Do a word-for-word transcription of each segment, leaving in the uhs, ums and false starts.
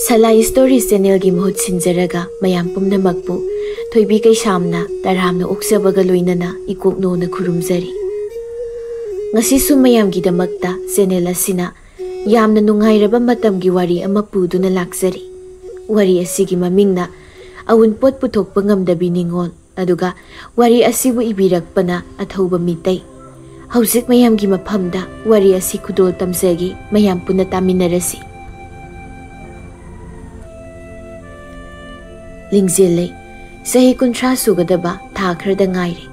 ꯁꯂꯥꯏ ꯁ꯭ꯇꯣꯔꯤꯁ ꯆꯦꯅꯦꯜꯒꯤ ꯃꯍꯨꯠ ꯁꯤꯟꯖꯔꯒ ꯃꯌꯥꯝ ꯄꯨꯝꯅꯃꯛꯄꯨ ꯊꯣꯏꯕꯤ ꯀꯩꯁꯥꯝꯅ ꯇꯔꯥꯝꯅ ꯑꯣꯛꯆꯕꯒ ꯂꯣꯏꯅꯅ ꯏꯀꯣꯛꯅꯣꯅ ꯈꯨꯔꯨꯝꯖꯔꯤ꯫ ꯉꯁꯤꯁꯨ ꯃꯌꯥꯝꯒꯤꯗꯃꯛꯇ ꯆꯦꯅꯦꯜ ꯑꯁꯤꯅ ꯌꯥꯝꯅ ꯅꯨꯡꯉꯥꯏꯔꯕ ꯃꯇꯝꯒꯤ ꯋꯥꯔꯤ ꯑꯃ ꯄꯨꯗꯨꯅ ꯂꯥꯛꯆꯔꯤ꯫ ꯋꯥꯔꯤ ꯑꯁꯤꯒꯤ ꯃꯃꯤꯡꯅ ꯑꯋꯨꯟꯄꯣꯠ ꯄꯨꯊꯣꯛꯄ ꯉꯝꯗꯕꯤ ꯅꯤꯉꯣꯜ, ꯑꯗꯨꯒ ꯋꯥꯔꯤ ꯑꯁꯤꯕꯨ ꯏꯕꯤꯔꯛꯄꯅ ꯑꯊꯧꯕ ꯃꯤꯇꯩ꯫ ꯍꯧꯖꯤꯛ ꯃꯌꯥꯝꯒꯤ ꯃꯐꯝꯗ ꯋꯥꯔꯤ ꯑꯁꯤ ꯈꯨꯗꯣꯜ ꯇꯝꯖꯒꯦ, ꯃꯌꯥꯝ ꯄꯨꯟꯅ ꯇꯥꯃꯤꯟꯅꯔꯁꯤ꯫ ꯂꯤꯡꯖꯦꯜꯂꯩ, ꯆꯍꯤ ꯀꯨꯟꯊ꯭ꯔꯥ ꯁꯨꯒꯗꯕ ꯊꯥ ꯈꯔꯗ ꯉꯥꯏꯔꯦ꯫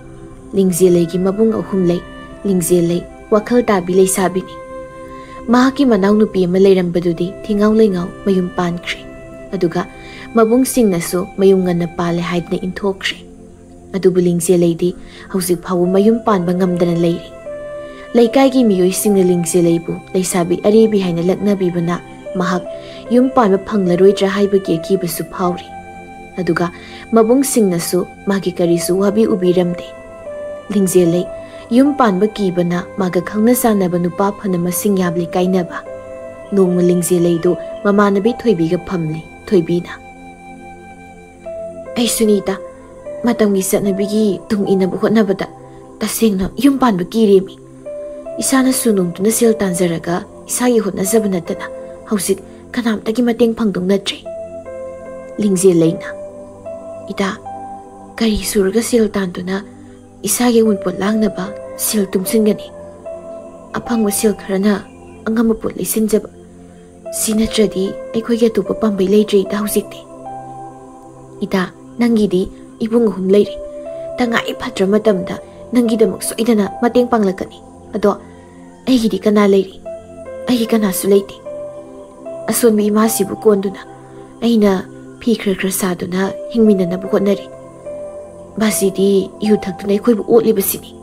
ꯂꯤꯡꯖꯦꯜꯂꯩꯒꯤ ꯃꯕꯨꯡ ꯑꯍꯨꯝ ꯂꯩ꯫ ꯂꯤꯡꯖꯦꯜꯂꯩ, ꯋꯥꯈꯜ ꯇꯥꯕꯤ ꯂꯩꯁꯥꯕꯤꯅꯤ꯫ ꯃꯍꯥꯛꯀꯤ ꯃꯅꯥꯎꯅꯨꯄꯤ ꯑꯃ ꯂꯩꯔꯝꯕꯗꯨꯗꯤ ꯊꯤꯉꯥꯎ ꯂꯩꯉꯥꯎ ꯃꯌꯨꯝ ꯄꯥꯟꯈ꯭ꯔꯦ꯫ ꯑꯗꯨꯒ ꯃꯕꯨꯡꯁꯤꯡꯅꯁꯨ ꯃꯌꯨꯝ ꯉꯟꯅ ꯄꯥꯜꯂꯦ ꯍꯥꯏꯗꯨꯅ ꯏꯟꯊꯣꯛꯈ꯭ꯔꯦ꯫ ꯑꯗꯨꯕꯨ ꯂꯤꯡꯖꯦꯜꯂꯩꯗꯤ ꯍꯧꯖꯤꯛ ꯐꯥꯎꯕ ꯃꯌꯨꯝ ꯄꯥꯟꯕ ꯉꯝꯗꯅ ꯂꯩꯔꯤ꯫ ꯂꯩꯀꯥꯏꯒꯤ ꯃꯤꯑꯣꯏꯁꯤꯡꯅ ꯂꯤꯡꯖꯦꯜꯂꯩꯕꯨ ꯂꯩꯁꯥꯕꯤ ꯑꯔꯤꯕꯤ ꯍꯥꯏꯅ ꯂꯛꯅꯕꯤꯕꯅ ꯃꯍꯥꯛ ꯌꯨꯝ ꯄꯥꯟꯕ ꯐꯪꯂꯔꯣꯏꯗ꯭ꯔꯥ ꯍꯥꯏꯕꯒꯤ ꯑꯀꯤꯕꯁꯨ ꯐꯥꯎꯔꯤ꯫ ꯑꯗꯨꯒ ꯃꯕꯨꯡꯁꯤꯡꯅꯁꯨ ꯃꯥꯒꯤ ꯀꯔꯤꯁꯨ ꯋꯥꯕꯤ ꯎꯕꯤꯔꯝꯗꯦ꯫ ꯂꯤꯡꯖꯦꯜꯂꯩ ꯌꯨꯝ ꯄꯥꯟꯕ ꯀꯤꯕꯅ ꯃꯥꯒ ꯈꯪꯅ ꯆꯥꯟꯅꯕ ꯅꯨꯄꯥ ꯐꯅ ꯃꯁꯤꯡ ꯌꯥꯝꯂꯦ ꯀꯥꯏꯅꯕ꯫ ꯅꯣꯡꯃ ꯂꯤꯡꯖꯦꯜꯂꯩꯗꯨ ꯃꯃꯥꯟꯅꯕꯤ ꯊꯣꯏꯕꯤꯒ ꯐꯝꯂꯤ꯫ ꯊꯣꯏꯕꯤꯅ, "ꯑꯩ ꯁꯨꯅꯤꯇꯥ, ꯃꯇꯝꯒꯤ ꯆꯠꯅꯕꯤꯒꯤ ꯇꯨꯡ ꯏꯟꯅꯕ ꯍꯣꯠꯅꯕꯗ ꯇꯁꯦꯡꯅ ꯌꯨꯝ ꯄꯥꯟꯕ ꯀꯤꯔꯦꯃꯤ꯫ ꯏꯁꯥꯅꯁꯨ ꯅꯣꯡꯇꯨꯅ ꯁꯦꯜ ꯇꯥꯟꯖꯔꯒ ꯏꯁꯥꯒꯤ ꯍꯣꯠꯅꯖꯕ ꯅꯠꯇꯅ ꯍꯧꯖꯤꯛ ꯀꯅꯥꯝꯇꯒꯤ ꯃꯇꯦꯡ ꯐꯪꯗꯧ ꯅꯠꯇ꯭ꯔꯦ꯫" ꯂꯤꯡꯖꯦꯜꯂꯩꯅ, "ꯏꯇꯥ, ꯀꯔꯤ ꯁꯨꯔꯒ ꯁꯦꯜ ꯇꯥꯟꯗꯨꯅ ꯏꯁꯥꯒꯤ ꯑꯋꯨꯟꯄꯣꯠ ꯂꯥꯡꯅꯕ ꯁꯦꯜ ꯇꯨꯡꯁꯤꯟꯒꯅꯤ? ꯑꯐꯪꯕ ꯁꯦꯜ ꯈꯔꯅ ꯑꯉꯝꯕ ꯄꯣꯠ ꯂꯩꯁꯤꯟꯖꯕ, ꯁꯤ ꯅꯠꯇ꯭ꯔꯗꯤ ꯑꯩꯈꯣꯏꯒꯤ ꯑꯇꯣꯞꯄ ꯄꯥꯝꯕꯩ ꯂꯩꯇ꯭ꯔꯦ ꯏꯇꯥ ꯍꯧꯖꯤꯛꯇꯤ꯫ ꯏꯇꯥ, ꯅꯪꯒꯤꯗꯤ ꯏꯕꯨꯡ ꯑꯍꯨꯝ ꯂꯩꯔꯦ꯫ ꯇꯉꯥꯏ ꯐꯗ꯭ꯔ ꯃꯇꯝꯗ ꯅꯪꯒꯤꯗꯃꯛ ꯁꯣꯏꯗꯅ ꯃꯇꯦꯡ ꯄꯥꯡꯂꯛꯀꯅꯤ꯫ ꯑꯗꯣ ꯑꯩꯒꯤꯗꯤ ꯀꯅꯥ ꯂꯩꯔꯤ? ꯑꯩꯒꯤ ꯀꯅꯥꯁꯨ ꯂꯩꯇꯦ꯫ ꯑꯁꯣꯟꯕꯤ ꯏꯃꯥꯁꯤꯕꯨ ꯀꯣꯟꯗꯨꯅ ꯑꯩꯅ ꯐꯤ ꯈꯔ ꯈꯔ ꯁꯥꯗꯨꯅ ꯍꯤꯡꯃꯤꯟꯅꯅꯕ ꯍꯣꯠꯅꯔꯤ꯫ ꯕꯥꯖꯤꯗꯤ ꯌꯨ ꯊꯛꯇꯨꯅ ꯑꯩꯈꯣꯏꯕꯨ ꯑꯣꯠꯂꯤꯕꯁꯤꯅꯤ꯫"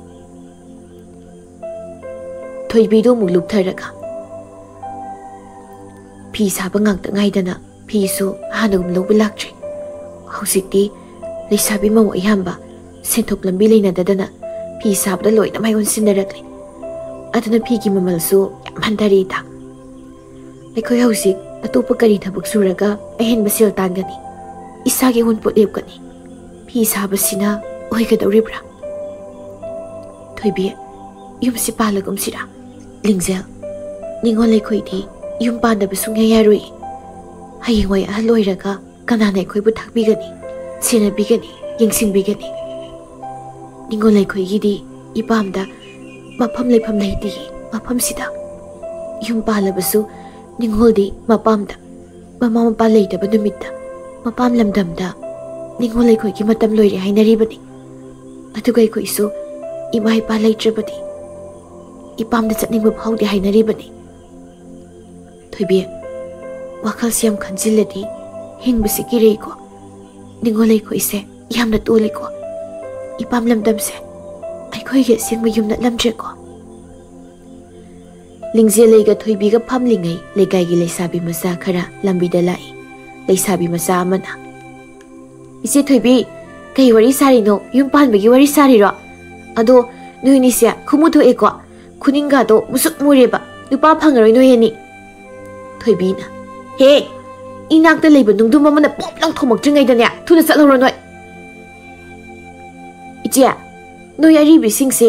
ꯊꯣꯏꯕꯤꯗꯨ ꯑꯃꯨꯛ ꯂꯨꯞꯊꯔꯒ, "ꯐꯤ ꯁꯥꯕ ꯉꯥꯛꯇ ꯉꯥꯏꯗꯅ ꯐꯤꯁꯨ ꯍꯥꯟꯅꯒꯨꯝ ꯂꯧꯕ ꯂꯥꯛꯇ꯭ꯔꯦ꯫ ꯍꯧꯖꯤꯛꯇꯤ ꯂꯩꯁꯥꯕꯤ ꯃꯧ ꯑꯌꯥꯝꯕ ꯁꯦꯟꯊꯣꯛ ꯂꯝꯕꯤ ꯂꯩꯅꯗꯗꯅ ꯐꯤ ꯁꯥꯕꯗ ꯂꯣꯏꯅ ꯃꯥꯏ ꯑꯣꯟꯁꯤꯟꯅꯔꯛꯂꯦ꯫ ꯑꯗꯨꯅ ꯐꯤꯒꯤ ꯃꯃꯜꯁꯨ ꯌꯥꯝ ꯍꯟꯊꯔꯦ ꯏꯇꯥ꯫ ꯑꯩꯈꯣꯏ ꯍꯧꯖꯤꯛ ꯑꯇꯣꯞꯄ ꯀꯔꯤ ꯊꯕꯛ ꯁꯨꯔꯒ ꯑꯍꯦꯟꯕ ꯁꯦꯜ ꯇꯥꯟꯒꯅꯤ? ꯏꯁꯥꯒꯤ ꯑꯋꯨꯟꯄꯣꯠ ꯂꯦꯞꯀꯅꯤ꯫ ꯐꯤ ꯁꯥꯕꯁꯤꯅ ꯑꯣꯏꯒꯗꯧꯔꯤꯕ꯭ꯔꯥ? ꯊꯣꯏꯕꯤ, ꯌꯨꯝꯁꯤ ꯄꯥꯜꯂꯒꯨꯝꯁꯤꯔꯥ? ꯂꯤꯡꯖꯦꯜ, ꯅꯤꯉꯣꯜ ꯂꯩꯈꯣꯏꯗꯤ ꯌꯨꯝ ꯄꯥꯟꯗꯕ ꯁꯨꯡꯌꯥ ꯌꯥꯔꯣꯏ꯫ ꯍꯌꯦꯡꯋꯥꯏ ꯑꯍꯜ ꯑꯣꯏꯔꯒ ꯀꯅꯥꯅ ꯑꯩꯈꯣꯏꯕꯨ ꯊꯥꯛꯄꯤꯒꯅꯤ, ꯁꯦꯟꯅꯕꯤꯒꯅꯤ, ꯌꯦꯡꯁꯤꯟꯕꯤꯒꯅꯤ? ꯅꯤꯉꯣꯜ ꯂꯩꯈꯣꯏꯒꯤꯗꯤ ꯏꯄꯥꯝꯗ ꯃꯐꯝ ꯂꯩꯐꯝ ꯂꯩꯇꯦ꯫ ꯃꯐꯝꯁꯤꯗ ꯌꯨꯝ ꯄꯥꯜꯂꯕꯁꯨ ꯅꯤꯉꯣꯜꯗꯤ ꯃꯄꯥꯝꯗ, ꯃꯃꯥ ꯃꯄꯥ ꯂꯩꯇꯕ ꯅꯨꯃꯤꯠꯇ ꯃꯄꯥꯝ ꯂꯝꯗꯝꯗ ꯅꯤꯉꯣꯜ ꯂꯩꯈꯣꯏꯒꯤ ꯃꯇꯝ ꯂꯣꯏꯔꯦ ꯍꯥꯏꯅꯔꯤꯕꯅꯤ꯫ ꯑꯗꯨꯒ ꯑꯩꯈꯣꯏꯁꯨ ꯏꯃꯥ ꯏꯄꯥ ꯂꯩꯇ꯭ꯔꯕꯗꯤ ꯏꯄꯥꯝꯗ ꯆꯠꯅꯤꯡꯕ ꯐꯥꯎꯗꯦ ꯍꯥꯏꯅꯔꯤꯕꯅꯤ꯫ ꯊꯣꯏꯕꯤ, ꯋꯥꯈꯜꯁꯤ ꯌꯥꯝ ꯈꯟꯖꯤꯜꯂꯗꯤ ꯍꯤꯡꯕꯁꯤ ꯀꯤꯔꯩꯀꯣ꯫ ꯅꯤꯉꯣꯜ ꯂꯩꯈꯣꯏꯁꯦ ꯌꯥꯝꯅ ꯇꯣꯜꯂꯤꯀꯣ꯫ ꯏꯄꯥꯝ ꯂꯝꯗꯝꯁꯦ ꯑꯩꯈꯣꯏꯒꯤ ꯑꯁꯦꯡꯕ ꯌꯨꯝ ꯅꯠꯂꯝꯗ꯭ꯔꯦꯀꯣ꯫ ꯂꯤꯡꯖꯦꯜꯂꯩꯒ ꯊꯣꯏꯕꯤꯒ ꯐꯝꯂꯤꯉꯩ ꯂꯩꯀꯥꯏꯒꯤ ꯂꯩꯁꯥꯕꯤ ꯃꯆꯥ ꯈꯔ ꯂꯝꯕꯤꯗ ꯂꯥꯛꯏ꯫ ꯂꯩꯁꯥꯕꯤ ꯃꯆꯥ ꯑꯃꯅ, "ꯏꯆꯦ ꯊꯣꯏꯕꯤ, ꯀꯩ ꯋꯥꯔꯤ ꯁꯥꯔꯤꯅꯣ? ꯌꯨꯝ ꯄꯥꯟꯕꯒꯤ ꯋꯥꯔꯤ ꯁꯥꯔꯤꯔꯣ? ꯑꯗꯣ ꯅꯣꯏꯅꯤꯁꯦ ꯈꯨꯃꯨ ꯊꯣꯛꯑꯦꯀꯣ? ꯈꯨꯅꯤꯡꯒꯥꯗꯣ ꯃꯨꯁꯨꯛ ꯃꯨꯔꯦꯕ꯫ ꯅꯨꯄꯥ ꯐꯪꯉꯔꯣꯏ ꯅꯣꯏ ꯑꯅꯤ꯫" ꯊꯣꯏꯕꯤꯅ, "ꯍꯦ, ꯏꯅꯥꯛꯇ ꯂꯩꯕ ꯅꯨꯡꯗꯨꯝ ꯑꯃꯅ ꯄꯣꯞ ꯂꯥꯎ ꯊꯣꯝꯃꯛꯇ꯭ꯔꯤꯉꯩꯗꯅꯦ ꯊꯨꯅ ꯆꯠꯍꯧꯔꯣ ꯅꯣꯏ꯫" "ꯏꯆꯦ, ꯅꯣꯏ ꯑꯔꯤꯕꯤꯁꯤꯡꯁꯦ,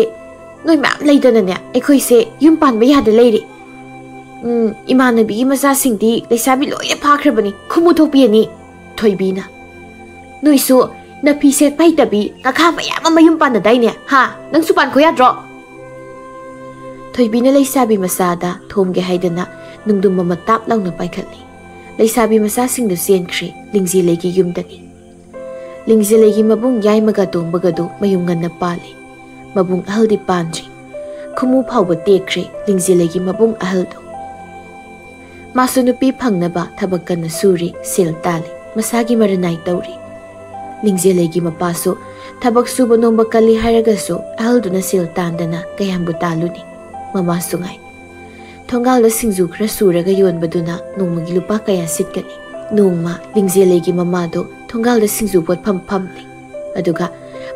ꯅꯣꯏ ꯃꯌꯥꯝ ꯂꯩꯗꯅꯅꯦ ꯑꯩꯈꯣꯏꯁꯦ ꯌꯨꯝ ꯄꯥꯟꯕ ꯌꯥꯗ ꯂꯩꯔꯦ꯫ ꯎꯝ, ꯏꯃꯥꯟꯅꯕꯤꯒꯤ ꯃꯆꯥꯁꯤꯡꯗꯤ ꯂꯩꯁꯥꯕꯤ ꯂꯣꯏꯅ ꯐꯥꯈ꯭ꯔꯕꯅꯤ, ꯈꯨꯃꯨ ꯊꯣꯛꯄꯤ ꯑꯅꯤ꯫" ꯊꯣꯏꯕꯤꯅ, "ꯅꯣꯏꯁꯨ ꯅꯐꯤ ꯁꯦꯠꯄ ꯍꯩꯇꯕꯤ ꯀꯀꯥ ꯃꯌꯥꯝ ꯑꯃ ꯌꯨꯝ ꯄꯥꯟꯅꯗꯥꯏꯅꯦ? ꯍꯥ? ꯅꯪꯁꯨ ꯄꯥꯟꯈꯣ ꯌꯥꯗ꯭ꯔꯣ?" ꯊꯣꯏꯕꯤꯅ ꯂꯩꯁꯥꯕꯤ ꯃꯆꯥꯗ ꯊꯣꯝꯒꯦ ꯍꯥꯏꯗꯅ ꯅꯨꯡꯗꯨꯝ ꯑꯃ ꯇꯥꯞ ꯂꯥꯎꯅ ꯄꯥꯏꯈꯠꯂꯤ꯫ ꯂꯩꯁꯥꯕꯤ ꯃꯆꯥꯁꯤꯡꯗꯨ ꯆꯦꯟꯈ꯭ꯔꯦ꯫ ꯂꯤꯡꯖꯦꯜꯂꯩꯒꯤ ꯌꯨꯝꯗꯅꯤ꯫ ꯂꯤꯡꯖꯦꯜꯂꯩꯒꯤ ꯃꯕꯨꯡ ꯌꯥꯏꯃꯒ ꯇꯣꯝꯕꯒꯗꯨ ꯃꯌꯨꯝ ꯉꯟꯅ ꯄꯥꯜꯂꯤ꯫ ꯃꯕꯨꯡ ꯑꯍꯜꯗꯤ ꯄꯥꯟꯗ꯭ꯔꯤ꯫ ꯈꯨꯃꯨ ꯐꯥꯎꯕ ꯇꯦꯛꯈ꯭ꯔꯦ ꯂꯤꯡꯖꯦꯜꯂꯩꯒꯤ ꯃꯕꯨꯡ ꯑꯍꯜꯗꯨ꯫ ꯃꯥꯁꯨ ꯅꯨꯄꯤ ꯐꯪꯅꯕ ꯊꯕꯛ ꯀꯟꯅ ꯁꯨꯔꯤ, ꯁꯦꯜ ꯇꯥꯜꯂꯤ, ꯃꯁꯥꯒꯤ ꯃꯔꯟꯅꯥꯏ ꯇꯧꯔꯤ꯫ ꯂꯤꯡꯖꯦꯜꯂꯩꯒꯤ ꯃꯄꯥꯁꯨ ꯊꯕꯛ ꯁꯨꯕ ꯅꯣꯝꯕ ꯀꯜꯂꯤ ꯍꯥꯏꯔꯒꯁꯨ ꯑꯍꯜꯗꯨꯅ ꯁꯦꯜ ꯇꯥꯟꯗꯅ ꯀꯌꯥꯝꯕꯨ ꯇꯥꯜꯂꯨꯅꯤ? ꯃꯃꯥꯁꯨ ꯉꯥꯏ꯫ ꯊꯣꯡꯒꯥꯜꯗ ꯁꯤꯡꯖꯨ ꯈꯔ ꯁꯨꯔꯒ ꯌꯣꯟꯕꯗꯨꯅ ꯅꯣꯡꯃꯒꯤ ꯂꯨꯄꯥ ꯀꯌꯥ ꯁꯤꯠꯀꯅꯤ? ꯅꯣꯡꯃ ꯂꯤꯡꯖꯦꯜꯂꯩꯒꯤ ꯃꯃꯥꯗꯨ ꯊꯣꯡꯒꯥꯜꯗ ꯁꯤꯡꯖꯨ ꯄꯣꯠꯐꯝ ꯐꯝꯂꯤ꯫ ꯑꯗꯨꯒ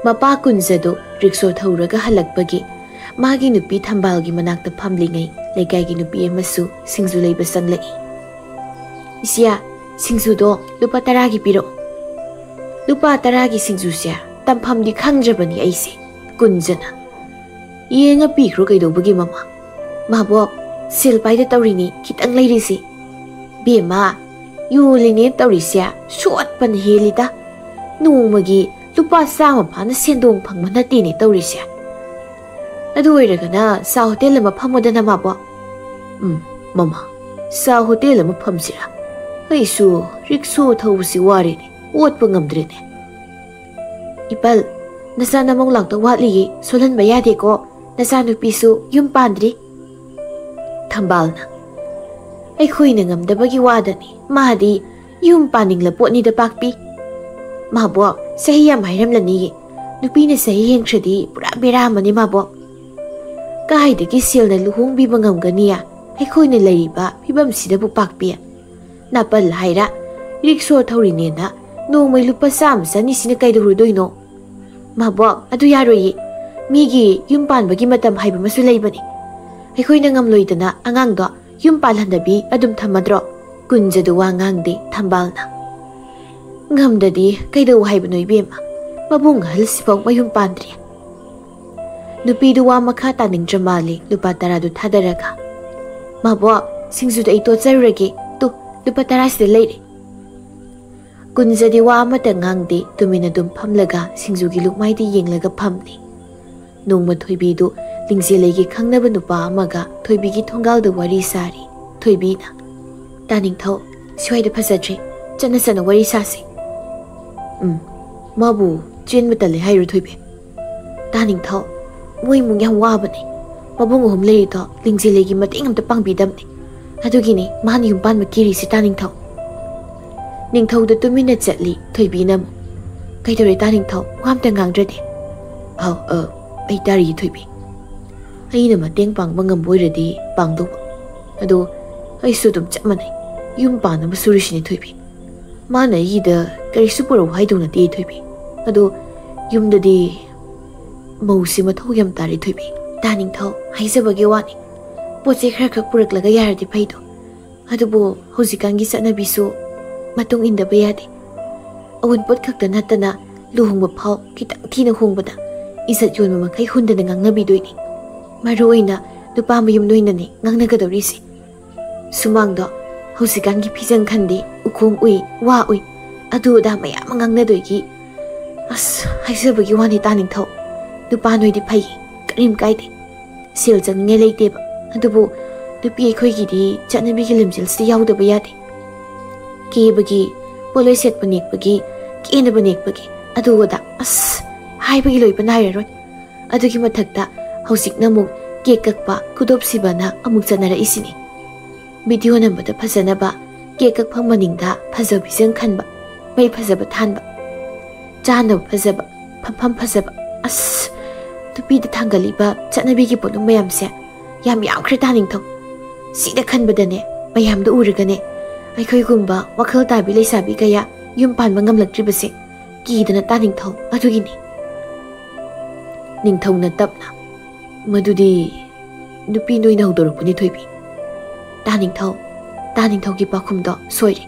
ꯃꯄꯥ ꯀꯨꯟꯖꯗꯨ ꯔꯤꯛꯁꯣ ꯊꯧꯔꯒ ꯍꯜꯂꯛꯄꯒꯤ ꯃꯥꯒꯤ ꯅꯨꯄꯤ ꯊꯝꯕꯥꯜꯒꯤ ꯃꯅꯥꯛꯇ ꯐꯝꯂꯤꯉꯩ ꯂꯩꯀꯥꯏꯒꯤ ꯅꯨꯄꯤ ꯑꯃꯁꯨ ꯁꯤꯡꯖꯨ ꯂꯩꯕ ꯆꯪꯂꯛꯏ꯫ "ꯏꯆꯦ, ꯁꯤꯡꯖꯨꯗꯣ ꯂꯨꯄꯥ ꯇꯔꯥꯒꯤ ꯄꯤꯔꯛꯑꯣ꯫" ꯂꯨꯄꯥ ꯇꯔꯥꯒꯤ ꯁꯤꯡꯖꯨꯁꯦ ꯇꯝꯐꯝꯗꯤ ꯈꯪꯗ꯭ꯔꯕꯅꯤ ꯑꯩꯁꯦ꯫ ꯀꯨꯟꯖꯅ, "ꯌꯦꯡꯉ ꯄꯤꯈ꯭ꯔꯣ ꯀꯩꯗꯧꯕꯒꯤ ꯃꯃꯥ?" "ꯃꯥꯕꯣꯛ, ꯁꯦꯜ ꯄꯥꯏꯗ ꯇꯧꯔꯤꯅꯤ ꯈꯤꯇꯪ ꯂꯩꯔꯤꯁꯤ꯫" "ꯕꯦꯝꯃ, ꯌꯣꯜꯂꯤꯅꯦ ꯇꯧꯔꯤꯁꯦ ꯁꯣꯠꯄꯅ ꯍꯦꯜꯂꯤꯗ꯫ ꯅꯣꯡꯃꯒꯤ ꯂꯨꯄꯥ ꯆꯥꯝꯃ ꯐꯥꯅ ꯁꯦꯟꯗꯣꯡ ꯐꯪꯕ ꯅꯠꯇꯦꯅꯦ ꯇꯧꯔꯤꯁꯦ꯫ ꯑꯗꯨ ꯑꯣꯏꯔꯒꯅ ꯆꯥ ꯍꯣꯇꯦꯜ ꯑꯃ ꯐꯝꯃꯣꯗꯅ ꯃꯥꯕꯣꯛ꯫" "ꯎꯝ, ꯃꯃꯥ, ꯆꯥ ꯍꯣꯇꯦꯜ ꯑꯃ ꯐꯝꯁꯤꯔꯥ? ꯑꯩꯁꯨ ꯔꯤꯛꯁꯣ ꯊꯧꯕꯁꯤ ꯋꯥꯔꯦꯅꯦ, ꯑꯣꯠꯄ ꯉꯝꯗ꯭ꯔꯦꯅꯦ꯫" "ꯏꯄꯜ, ꯅꯆꯥ ꯅꯃꯧ ꯂꯥꯛꯇꯧ ꯋꯥꯠꯂꯤꯌꯦ, ꯁꯣꯜꯍꯟꯕ ꯌꯥꯗꯦꯀꯣ, ꯅꯆꯥꯅꯨꯄꯤꯁꯨ ꯌꯨꯝ ꯄꯥꯟꯗ꯭ꯔꯤ꯫" ꯊꯝꯕꯥꯜꯅ, "ꯑꯩꯈꯣꯏꯅ ꯉꯝꯗꯕꯒꯤ ꯋꯥꯗꯅꯤ, ꯃꯥꯗꯤ ꯌꯨꯝ ꯄꯥꯅꯤꯡꯂ ꯄꯣꯠꯅꯤꯗ ꯄꯥꯛꯄꯤ꯫ ꯃꯥꯕꯣꯛ, ꯆꯍꯤ ꯌꯥꯝ ꯍꯥꯏꯔꯝꯂꯅꯤꯌꯦ, ꯅꯨꯄꯤꯅ ꯆꯍꯤ ꯍꯦꯟꯈ꯭ꯔꯗꯤ ꯄꯨꯔꯥ ꯕꯦꯔꯥ ꯑꯃꯅꯤ ꯃꯥꯕꯣꯛ꯫ ꯀꯥꯏꯗꯒꯤ ꯁꯦꯜꯅ ꯂꯨꯍꯣꯡꯕꯤꯕ ꯉꯝꯒꯅꯤ ꯑꯩꯈꯣꯏꯅ ꯂꯩꯔꯤꯕ ꯐꯤꯕꯝꯁꯤꯗꯕꯨ ꯄꯥꯛꯄꯤ?" "ꯅꯥꯄꯜ ꯍꯥꯏꯔ, ꯔꯤꯛꯁꯣ ꯊꯧꯔꯤꯅꯦꯅ ꯅꯣꯡꯃꯩ ꯂꯨꯄꯥ ꯆꯥꯝꯃ ꯆꯅꯤꯁꯤꯅ ꯀꯩꯗꯧꯔꯨꯗꯣꯏꯅꯣ?" "ꯃꯥꯕꯣꯛ, ꯑꯗꯨ ꯌꯥꯔꯣꯏꯌꯦ꯫ ꯃꯤꯒꯤ ꯌꯨꯝ ꯄꯥꯟꯕꯒꯤ ꯃꯇꯝ ꯍꯥꯏꯕ ꯑꯃꯁꯨ ꯂꯩꯕꯅꯤ꯫ ꯑꯩꯈꯣꯏꯅ ꯉꯝꯂꯣꯏꯗꯅ ꯑꯉꯥꯡꯗꯣ ꯌꯨꯝ ꯄꯥꯜꯍꯟꯗꯕꯤ ꯑꯗꯨꯝ ꯊꯝꯃꯗ꯭ꯔꯣ?" ꯀꯨꯟꯖꯗꯨ ꯋꯥ ꯉꯥꯡꯗꯦ ꯊꯝꯕꯥꯜꯅ꯫ "ꯉꯝꯗꯗꯤ ꯀꯩꯗꯧ ꯍꯥꯏꯕꯅꯣ ꯏꯕꯦꯝꯃ? ꯃꯕꯨꯡ ꯑꯍꯜꯁꯤꯐꯥꯎ ꯃꯌꯨꯝ ꯄꯥꯟꯗ꯭ꯔꯤ꯫" ꯅꯨꯄꯤꯗꯨ ꯋꯥ ꯃꯈꯥ ꯇꯥꯅꯤꯡꯗ꯭ꯔ ꯃꯥꯜꯂꯦ ꯂꯨꯄꯥ ꯇꯔꯥꯗꯨ ꯊꯥꯗꯔꯒ꯫ "ꯃꯥꯕꯣꯛ, ꯁꯤꯡꯖꯨꯗ ꯑꯩ ꯇꯣꯠꯆꯔꯨꯔꯒꯦ꯫ ꯇꯨ, ꯂꯨꯄꯥ ꯇꯔꯥꯁꯤꯗ ꯂꯩꯔꯦ꯫" ꯀꯨꯟꯖꯗꯤ ꯋꯥ ꯑꯃꯠꯇ ꯉꯥꯡꯗꯦ, ꯇꯨꯃꯤꯟꯅ ꯑꯗꯨꯝ ꯐꯝꯂꯒ ꯁꯤꯡꯖꯨꯒꯤ ꯂꯨꯛꯃꯥꯏꯗ ꯌꯦꯡꯂꯒ ꯐꯝꯂꯤ꯫ ꯅꯣꯡꯃ ꯊꯣꯏꯕꯤꯗꯨ ꯂꯤꯡꯖꯦꯜꯂꯩꯒꯤ ꯈꯪꯅꯕ ꯅꯨꯄꯥ ꯑꯃꯒ ꯊꯣꯏꯕꯤꯒꯤ ꯊꯣꯡꯒꯥꯜꯗ ꯋꯥꯔꯤ ꯁꯥꯔꯤ꯫ ꯊꯣꯏꯕꯤꯅ, "ꯇꯥꯅꯤꯡꯊꯧ, ꯁ꯭ꯋꯥꯏꯗ ꯐꯖꯗ꯭ꯔꯦ, ꯆꯠꯅ ꯆꯠꯅ ꯋꯥꯔꯤ ꯁꯥꯁꯤ꯫" "ꯎꯝ, ꯃꯥꯕꯨ ꯆꯦꯟꯕ ꯇꯜꯂꯦ ꯍꯥꯏꯔꯣ ꯊꯣꯏꯕꯤ?" "ꯇꯥꯅꯤꯡꯊꯧ, ꯃꯣꯏ ꯏꯃꯨꯡ ꯌꯥꯝ ꯋꯥꯕꯅꯦ꯫ ꯃꯕꯨꯡ ꯑꯍꯨꯝ ꯂꯩꯔꯤꯗꯣ ꯂꯤꯡꯖꯦꯜꯂꯩꯒꯤ ꯃꯇꯦꯡ ꯑꯝꯇ ꯄꯥꯡꯕꯤꯗꯕꯅꯦ꯫ ꯑꯗꯨꯒꯤꯅꯤ ꯃꯥꯅ ꯌꯨꯝ ꯄꯥꯟꯕ ꯀꯤꯔꯤꯁꯦ ꯇꯥꯅꯤꯡꯊꯧ꯫" ꯅꯤꯡꯊꯧꯗ ꯇꯨꯃꯤꯟꯅ ꯆꯠꯂꯤ ꯊꯣꯏꯕꯤꯅ ꯑꯃꯨꯛ꯫ "ꯀꯩꯗꯧꯔꯦ ꯇꯥꯅꯤꯡꯊꯧ, ꯋꯥ ꯑꯝꯇ ꯉꯥꯡꯗ꯭ꯔꯗꯤ?" "ꯑꯧ, ꯑꯧ, ꯑꯩ ꯇꯥꯔꯤꯌꯦ ꯊꯣꯏꯕꯤ꯫ ꯑꯩꯅ ꯃꯇꯦꯡ ꯄꯥꯡꯕ ꯉꯝꯕ ꯑꯣꯏꯔꯗꯤ ꯄꯥꯡꯗꯧꯕ꯫ ꯑꯗꯣ ꯑꯩꯁꯨ ꯑꯗꯨꯝ ꯆꯞ ꯃꯥꯟꯅꯩ, ꯌꯨꯝ ꯄꯥꯟꯅꯕ ꯁꯨꯔꯤꯁꯤꯅꯦ ꯊꯣꯏꯕꯤ꯫ ꯃꯥꯅ ꯑꯩꯒꯤꯗ ꯀꯔꯤꯁꯨ ꯄꯨꯔꯛꯎ ꯍꯥꯏꯗꯧ ꯅꯠꯇꯦ ꯊꯣꯏꯕꯤ꯫ ꯑꯗꯣ ꯌꯨꯝꯗꯗꯤ ꯃꯧꯁꯤ ꯃꯊꯧ ꯌꯥꯝ ꯇꯥꯔꯦ ꯊꯣꯏꯕꯤ꯫" "ꯇꯥꯅꯤꯡꯊꯧ, ꯍꯥꯏꯖꯕꯒꯤ ꯋꯥꯅꯤ, ꯄꯣꯠ ꯆꯩ ꯈꯔ ꯈꯛ ꯄꯨꯔꯛꯂꯒ ꯌꯥꯔꯗꯤ ꯐꯩꯗꯣ꯫ ꯑꯗꯨꯕꯨ ꯍꯧꯖꯤꯛꯀꯥꯟꯒꯤ ꯆꯠꯅꯕꯤꯁꯨ ꯃꯇꯨꯡ ꯏꯟꯗꯕ ꯌꯥꯗꯦ꯫ ꯑꯋꯨꯟꯄꯣꯠ ꯈꯛꯇ ꯅꯠꯇꯅ ꯂꯨꯍꯣꯡꯕ ꯐꯥꯎ ꯈꯤꯇꯪ ꯊꯤꯅ ꯍꯣꯡꯕꯗ ꯏꯖꯠ ꯌꯣꯟꯕ ꯃꯈꯩ ꯍꯨꯟꯗꯅ ꯉꯥꯡꯅꯕꯤꯗꯣꯏꯅꯤ꯫ ꯃꯔꯨ ꯑꯣꯏꯅ ꯅꯨꯄꯥ ꯃꯌꯨꯝ ꯅꯣꯏꯅꯅꯤ ꯉꯥꯡꯅꯒꯗꯧꯔꯤꯁꯦ꯫ ꯁꯨꯃꯥꯡꯗꯣ ꯍꯧꯖꯤꯛꯀꯥꯟꯒꯤ ꯐꯤꯖꯪ ꯈꯟꯗꯦ, ꯎꯈꯣꯡ ꯎꯏ, ꯋꯥ ꯎꯏ, ꯑꯗꯨ ꯑꯗꯥ ꯃꯌꯥꯝ ꯑꯃ ꯉꯥꯡꯅꯗꯣꯏꯒꯤ꯫ ꯑꯁ, ꯍꯥꯏꯖꯕꯒꯤ ꯋꯥꯅꯤ ꯇꯥꯅꯤꯡꯊꯧ, ꯅꯨꯄꯥ ꯅꯣꯏꯗꯤ ꯐꯩ, ꯀꯔꯤꯝ ꯀꯥꯏꯗꯦ, ꯁꯦꯜ ꯆꯪꯅꯤꯡꯉꯥꯏ ꯂꯩꯇꯦꯕ꯫ ꯑꯗꯨꯕꯨ ꯅꯨꯄꯤ ꯑꯩꯈꯣꯏꯒꯤꯗꯤ ꯆꯠꯅꯕꯤꯒꯤ ꯂꯝꯖꯦꯜꯁꯤꯗ ꯌꯥꯎꯗꯕ ꯌꯥꯗꯦ꯫ ꯀꯦꯕꯒꯤ, ꯄꯣꯠꯂꯣꯏ ꯁꯦꯠꯄ ꯅꯦꯛꯄꯒꯤ, ꯀꯦꯅꯕ ꯅꯦꯛꯄꯒꯤ, ꯑꯗꯨ ꯑꯗꯥ, ꯑꯁ, ꯍꯥꯏꯕꯒꯤ ꯂꯣꯏꯕ ꯅꯥꯏꯔꯔꯣꯏ꯫ ꯑꯗꯨꯒꯤ ꯃꯊꯛꯇ ꯍꯧꯖꯤꯛꯅ ꯑꯃꯨꯛ ꯀꯦꯛ ꯀꯛꯄ ꯈꯨꯗꯣꯞ ꯁꯤꯕꯅ ꯑꯃꯨꯛ ꯆꯠꯅꯔꯛꯏꯁꯤꯅꯤ꯫ ꯚꯤꯗꯤꯑꯣ ꯅꯝꯕꯗ ꯐꯖꯅꯕ ꯀꯦꯛ ꯀꯛꯐꯝ ꯃꯅꯤꯡꯗ ꯐꯖꯕ ꯐꯤꯖꯪ ꯈꯟꯕ, ꯃꯩ ꯐꯖꯕ ꯊꯥꯟꯕ, ꯆꯥꯅꯕ ꯐꯖꯕ, ꯐꯝꯐꯝ ꯐꯖꯕ, ꯑꯁ, ꯅꯨꯄꯤꯗ ꯊꯥꯡꯒꯠꯂꯤꯕ ꯆꯠꯅꯕꯤꯒꯤ ꯄꯣꯠꯂꯨꯝ ꯃꯌꯥꯝꯁꯦ ꯌꯥꯝ ꯌꯥꯝꯈ꯭ꯔꯦ ꯇꯥꯅꯤꯡꯊꯧ꯫ ꯁꯤꯗ ꯈꯟꯕꯗꯅꯦ, ꯃꯌꯥꯝꯗꯣ ꯎꯔꯒꯅꯦ, ꯑꯩꯈꯣꯏꯒꯨꯝꯕ ꯋꯥꯈꯜ ꯇꯥꯕꯤ ꯂꯩꯁꯥꯕꯤ ꯀꯌꯥ ꯌꯨꯝ ꯄꯥꯟꯕ ꯉꯝꯂꯛꯇ꯭ꯔꯤꯕꯁꯦ ꯀꯤꯗꯅ ꯇꯥꯅꯤꯡꯊꯧ꯫ ꯑꯗꯨꯒꯤꯅꯤ꯫ ꯅꯤꯡꯊꯧꯅ ꯇꯞꯅ, "ꯃꯗꯨꯗꯤ ꯅꯨꯄꯤ ꯅꯣꯏꯅ ꯍꯧꯗꯣꯔꯛꯄꯅꯤ, ꯊꯣꯏꯕꯤ꯫" ꯇꯥꯅꯤꯡꯊꯧ, ꯇꯥꯅꯤꯡꯊꯧꯒꯤ ꯄꯥꯎꯈꯨꯝꯗꯣ ꯁꯣꯏꯔꯦ꯫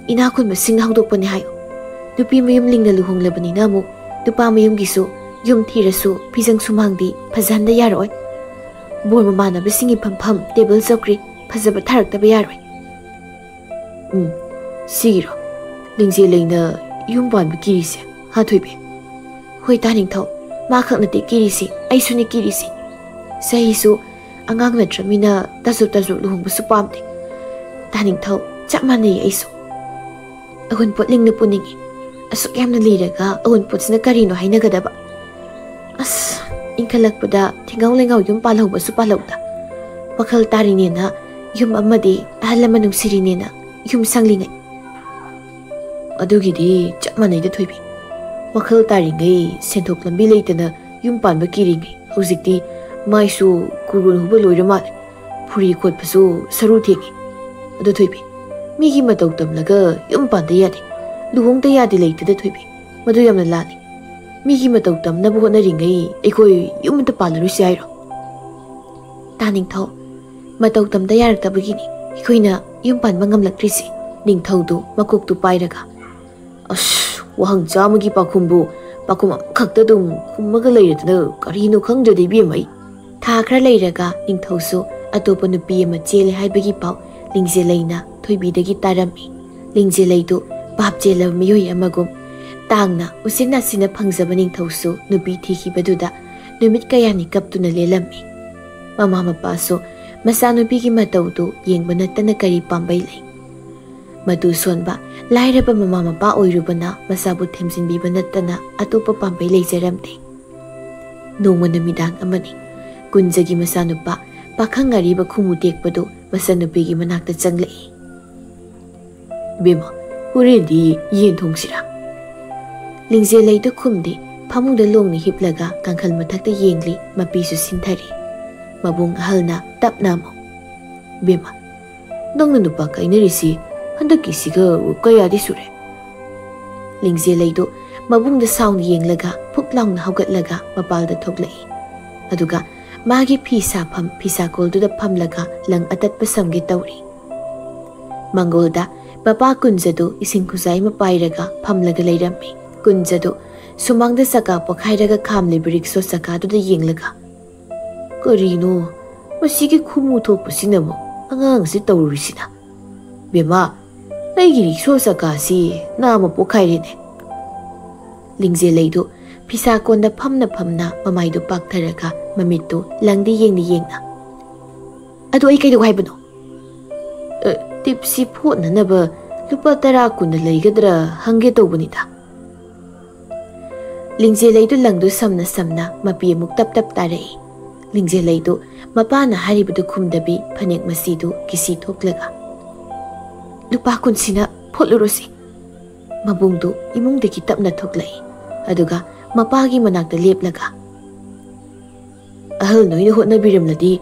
ꯏꯅꯥꯛ ꯈꯨꯟꯕꯁꯤꯡꯅ ꯍꯧꯗꯣꯛꯄꯅꯤ ꯍꯥꯏꯌꯨ꯫ ꯅꯨꯄꯤ ꯃꯌꯨꯝ ꯂꯤꯡꯅ ꯂꯨꯍꯣꯡꯂꯕꯅꯤꯅ ꯑꯃꯨꯛ ꯅꯨꯄꯥ ꯃꯌꯨꯝꯒꯤꯁꯨ ꯌꯨꯝ ꯊꯤꯔꯁꯨ ꯐꯤꯖꯪ ꯁꯨꯃꯥꯡꯗꯤ ꯐꯖꯍꯟꯗ ꯌꯥꯔꯛꯑꯣꯏ꯫ ꯕꯣꯔ ꯃꯃꯥꯟꯅꯕꯁꯤꯡꯒꯤ ꯐꯝꯐꯝ, ꯇꯦꯕꯜ ꯆꯧꯀ꯭ꯔꯤ ꯐꯖꯕ ꯊꯥꯔꯛꯇꯕ ꯌꯥꯔꯣꯏ꯫ ꯎꯝ, ꯁꯤꯒꯤꯔꯣ? ꯂꯤꯡꯖꯦꯜ ꯂꯩꯅ ꯌꯨꯝ ꯄꯥꯟꯕ ꯀꯤꯔꯤꯁꯦ, ꯍꯥ ꯊꯣꯏꯕꯤ? ꯍꯣꯏ ꯇꯥꯅꯤꯡꯊꯧ, ꯃꯥ ꯈꯛ ꯅꯠꯇꯦ ꯀꯤꯔꯤꯁꯤ, ꯑꯩꯁꯨꯅꯦ ꯀꯤꯔꯤꯁꯤ꯫ ꯆꯍꯤꯁꯨ ꯑꯉꯥꯡ ꯅꯠꯇ꯭ꯔꯃꯤꯅ ꯇꯥꯖꯣꯞ ꯇꯥꯖꯣꯞ ꯂꯨꯍꯣꯡꯕꯁꯨ ꯄꯥꯝꯗꯦ꯫ ꯇꯥꯅꯤꯡꯊꯧ, ꯆꯞ ꯃꯥꯟꯅꯩ ꯑꯩꯁꯨ꯫ ꯑꯋꯨꯟꯄꯣꯠ ꯂꯤꯡꯅ ꯄꯨꯅꯤꯡꯉꯤ꯫ ꯑꯁꯨꯛ ꯌꯥꯝꯅ ꯂꯤꯔꯒ ꯑꯋꯨꯟꯄꯣꯠꯁꯤꯅ ꯀꯔꯤꯅꯣ ꯍꯥꯏꯅꯒꯗꯕ? ꯑꯁ, ꯏꯟꯈꯠꯂꯛꯄꯗ ꯊꯤꯡꯒꯥꯎ ꯂꯩꯉꯥꯎ ꯌꯨꯝ ꯄꯥꯜꯍꯧꯕꯁꯨ ꯄꯥꯜꯍꯧꯗ꯫ ꯋꯥꯈꯜ ꯇꯥꯔꯤꯅꯦꯅ ꯌꯨꯝ ꯑꯃꯗꯤ ꯑꯍꯜ ꯂꯃꯟ ꯅꯨꯡꯁꯤꯔꯤꯅꯦꯅ ꯌꯨꯝ ꯁꯪꯂꯤꯉꯩ꯫ ꯑꯗꯨꯒꯤꯗꯤ ꯆꯞ ꯃꯥꯟꯅꯩꯗ ꯊꯣꯏꯕꯤ꯫ ꯋꯥꯈꯜ ꯇꯥꯔꯤꯉꯩ ꯁꯦꯟꯊꯣꯛ ꯂꯝꯕꯤ ꯂꯩꯇꯅ ꯌꯨꯝ ꯄꯥꯟꯕ ꯀꯤꯔꯤꯉꯩ꯫ ꯍꯧꯖꯤꯛꯇꯤ ꯃꯥꯏꯁꯨ ꯀꯨꯔꯣꯟ ꯍꯨꯕ ꯂꯣꯏꯔ ꯃꯥꯜꯂꯦ꯫ ꯐꯨꯔꯤ ꯈꯣꯠꯄꯁꯨ ꯁꯔꯨ ꯊꯦꯡꯉꯤ꯫ ꯑꯗꯣ ꯊꯣꯏꯕꯤ, ꯃꯤꯒꯤ ꯃꯇꯧ ꯇꯝꯂꯒ ꯌꯨꯝ ꯄꯥꯟꯗ ꯌꯥꯗꯦ, ꯂꯨꯍꯣꯡꯗ ꯌꯥꯗꯦ ꯂꯩꯇꯦꯗ ꯊꯣꯏꯕꯤ꯫ ꯃꯗꯨ ꯌꯥꯝꯅ ꯂꯥꯜꯂꯤ꯫ ꯃꯤꯒꯤ ꯃꯇꯧ ꯇꯝꯅꯕ ꯍꯣꯠꯅꯔꯤꯉꯩ ꯑꯩꯈꯣꯏ ꯌꯨꯝ ꯑꯃꯇ ꯄꯥꯜꯂꯔꯣꯏꯁꯤ ꯍꯥꯏꯔꯣ? ꯇꯥꯅꯤꯡꯊꯧ, ꯃꯇꯧ ꯇꯝꯗ ꯌꯥꯔꯛꯇꯕꯒꯤꯅꯤ꯫ ꯑꯩꯈꯣꯏꯅ ꯌꯨꯝ ꯄꯥꯟꯕ ꯉꯝꯂꯛꯇ꯭ꯔꯤꯁꯦ?" ꯅꯤꯡꯊꯧꯗꯨ ꯃꯀꯣꯛꯇꯨ ꯄꯥꯏꯔꯒ꯫ "ꯑꯁ, ꯋꯥꯍꯪ ꯆꯥꯝꯃꯒꯤ ꯄꯥꯎꯈꯨꯝꯕꯨ ꯄꯥꯎꯈꯨꯝ ꯑꯃꯈꯛꯇ ꯑꯗꯨꯝ ꯈꯨꯝꯃꯒ ꯂꯩꯔꯗꯅ ꯀꯔꯤꯅꯣ ꯈꯪꯗ꯭ꯔꯦꯗ, ꯏꯕꯦꯝꯃ ꯑꯩ꯫" ꯊꯥ ꯈꯔ ꯂꯩꯔꯒ ꯅꯤꯡꯊꯧꯁꯨ ꯑꯇꯣꯞꯄ ꯅꯨꯄꯤ ꯑꯃ ꯆꯦꯜꯂꯦ ꯍꯥꯏꯕꯒꯤ ꯄꯥꯎ ꯂꯤꯡꯖꯦꯂꯩꯅ ꯊꯣꯏꯕꯤꯗꯒꯤ ꯇꯥꯔꯝꯃꯤ꯫ ꯂꯤꯡꯖꯦꯂꯩꯗꯨ ꯄꯥꯞ ꯆꯦꯜꯂꯕ ꯃꯤꯑꯣꯏ ꯑꯃꯒꯨꯝ ꯇꯥꯡꯅ ꯎꯆꯤꯟ ꯅꯥꯆꯤꯟꯅ ꯐꯪꯖꯕ ꯅꯤꯡꯊꯧꯁꯨ ꯅꯨꯄꯤ ꯊꯤꯈꯤꯕꯗꯨꯗ ꯅꯨꯃꯤꯠ ꯀꯌꯥꯅꯤ ꯀꯞꯇꯨꯅ ꯂꯦꯜꯂꯝꯃꯤ꯫ ꯃꯃꯥ ꯃꯄꯥꯁꯨ ꯃꯆꯥꯅꯨꯄꯤꯒꯤ ꯃꯇꯧꯗꯨ ꯌꯦꯡꯕ ꯅꯠꯇꯅ ꯀꯔꯤ ꯄꯥꯝꯕꯩ ꯂꯩ? ꯃꯇꯨ ꯁꯣꯟꯕ, ꯂꯥꯏꯔꯕ ꯃꯃꯥ ꯃꯄꯥ ꯑꯣꯏꯔꯨꯕꯅ ꯃꯆꯥꯕꯨ ꯊꯦꯝꯖꯤꯟꯕꯤꯕ ꯅꯠꯇꯅ ꯑꯇꯣꯞꯄ ꯄꯥꯝꯕꯩ ꯂꯩꯖꯔꯝꯗꯦ꯫ ꯅꯣꯡꯃ ꯅꯨꯃꯤꯗꯥꯡ ꯑꯃꯅꯤ꯫ ꯀꯨꯟꯖꯒꯤ ꯃꯆꯥꯅꯨꯄꯥ, ꯄꯥꯈꯪ ꯑꯔꯤꯕ ꯈꯨꯃꯨ ꯇꯦꯛꯄꯗꯨ ꯃꯆꯟꯅꯨꯄꯤꯒꯤ ꯃꯅꯥꯛꯇ ꯆꯪꯂꯛꯏ꯫ "ꯏꯕꯦꯝꯃ, ꯍꯣꯔꯦꯟꯗꯤ ꯌꯦꯟ ꯊꯣꯡꯁꯤꯔꯥ?" ꯂꯤꯡꯖꯦꯜꯂꯩꯗꯨ ꯈꯨꯝꯗꯦ, ꯐꯃꯨꯡꯗ ꯂꯣꯡꯅ ꯍꯤꯞꯂꯒ ꯀꯥꯡꯈꯜ ꯃꯊꯛꯇ ꯌꯦꯡꯂꯤ, ꯃꯄꯤꯁꯨ ꯁꯤꯟꯊꯔꯤ꯫ ꯃꯕꯨꯡ ꯑꯍꯜꯅ ꯇꯞꯅ ꯑꯃꯨꯛ, "ꯏꯕꯦꯝꯃ, ꯅꯪꯅ ꯅꯨꯄꯥ ꯀꯥꯏꯅꯔꯤꯁꯤ ꯍꯟꯗꯛꯀꯤꯁꯤꯒ ꯀꯌꯥꯗꯤ ꯁꯨꯔꯦ?" ꯂꯤꯡꯖꯦꯜꯂꯩꯗꯨ ꯃꯕꯨꯡꯗ ꯁꯥꯎꯅ ꯌꯦꯡꯂꯒ ꯐꯨꯛ ꯂꯥꯎꯅ ꯍꯧꯒꯠꯂꯒ ꯃꯄꯥꯜꯗ ꯊꯣꯛꯂꯛꯏ꯫ ꯑꯗꯨꯒ ꯃꯥꯒꯤ ꯐꯤ ꯁꯥꯐꯝ ꯐꯤꯁꯥꯀꯣꯜꯗꯨꯗ ꯐꯝꯂꯒ ꯂꯪ ꯑꯇꯠꯄ ꯁꯝꯒꯦ ꯇꯧꯔꯤ꯫ ꯃꯪꯒꯣꯜꯗ ꯃꯄꯥ ꯀꯨꯟꯖꯗꯨ ꯏꯁꯤꯡ ꯈꯨꯖꯥꯏ ꯑꯃ ꯄꯥꯏꯔꯒ ꯐꯝꯂꯒ ꯂꯩꯔꯝꯃꯤ꯫ ꯀꯨꯟꯖꯗꯨ ꯁꯨꯃꯥꯡꯗ ꯆꯀꯥ ꯄꯣꯈꯥꯏꯔꯒ ꯈꯥꯝꯂꯤꯕ ꯔꯤꯛꯁꯣ ꯆꯀꯥꯗꯨꯗ ꯌꯦꯡꯂꯒ, "ꯀꯔꯤꯅꯣ ꯃꯁꯤꯒꯤ ꯈꯨꯃꯨ ꯊꯣꯛꯄꯁꯤꯅ ꯑꯃꯨꯛ ꯑꯉꯥꯡꯁꯤ ꯇꯧꯔꯤꯁꯤꯅ? ꯕꯦꯝꯃ, ꯑꯩꯒꯤ ꯔꯤꯛꯁꯣ ꯆꯀꯥꯁꯤ ꯅꯥꯝꯃ ꯄꯣꯈꯥꯏꯔꯦꯅꯦ꯫" ꯂꯤꯡꯖꯦꯜꯂꯩꯗꯨ ꯐꯤꯁꯥꯀꯣꯟꯗ ꯐꯝꯅ ꯐꯝꯅ ꯃꯃꯥꯏꯗꯨ ꯄꯥꯛꯊꯔꯒ ꯃꯃꯤꯠꯇꯨ ꯂꯪꯗ ꯌꯦꯡꯅ ꯌꯦꯡꯅ, "ꯑꯗꯨ ꯑꯩ ꯀꯩꯗꯧ ꯍꯥꯏꯕꯅꯣ?" "ꯑ, ꯇꯤꯞꯁꯤ ꯐꯣꯠꯅꯅꯕ ꯂꯨꯄꯥ ꯇꯔꯥ ꯀꯨꯟꯅ ꯂꯩꯒꯗ꯭ꯔꯥ ꯍꯪꯒꯦ ꯇꯧꯕꯅꯤꯗ꯫" ꯂꯤꯡꯖꯦꯜꯂꯩꯗꯨ ꯂꯪꯗꯨ ꯁꯝꯅ ꯁꯝꯅ ꯃꯄꯤ ꯑꯃꯨꯛ ꯇꯞ ꯇꯞ ꯇꯥꯔꯛꯏ꯫ ꯂꯤꯡꯖꯦꯜꯂꯩꯗꯨ ꯃꯄꯥꯅ ꯍꯥꯏꯔꯤꯕꯗꯨ ꯈꯨꯝꯗꯕꯤ ꯐꯅꯦꯛ ꯃꯁꯤꯗꯨ ꯀꯤꯁꯤ ꯊꯣꯛꯂꯒ, "ꯂꯨꯄꯥ ꯀꯨꯟꯁꯤꯅ ꯐꯣꯠꯂꯨꯔꯣꯁꯤ꯫" ꯃꯕꯨꯡꯗꯨ ꯏꯃꯨꯡꯗꯒꯤ ꯇꯞꯅ ꯊꯣꯛꯂꯛꯏ꯫ ꯑꯗꯨꯒ ꯃꯄꯥꯒꯤ ꯃꯅꯥꯛꯇ ꯂꯦꯞꯂꯒ, "ꯑꯍꯜ ꯅꯣꯏꯅ ꯍꯣꯠꯅꯕꯤꯔꯝꯂꯗꯤ,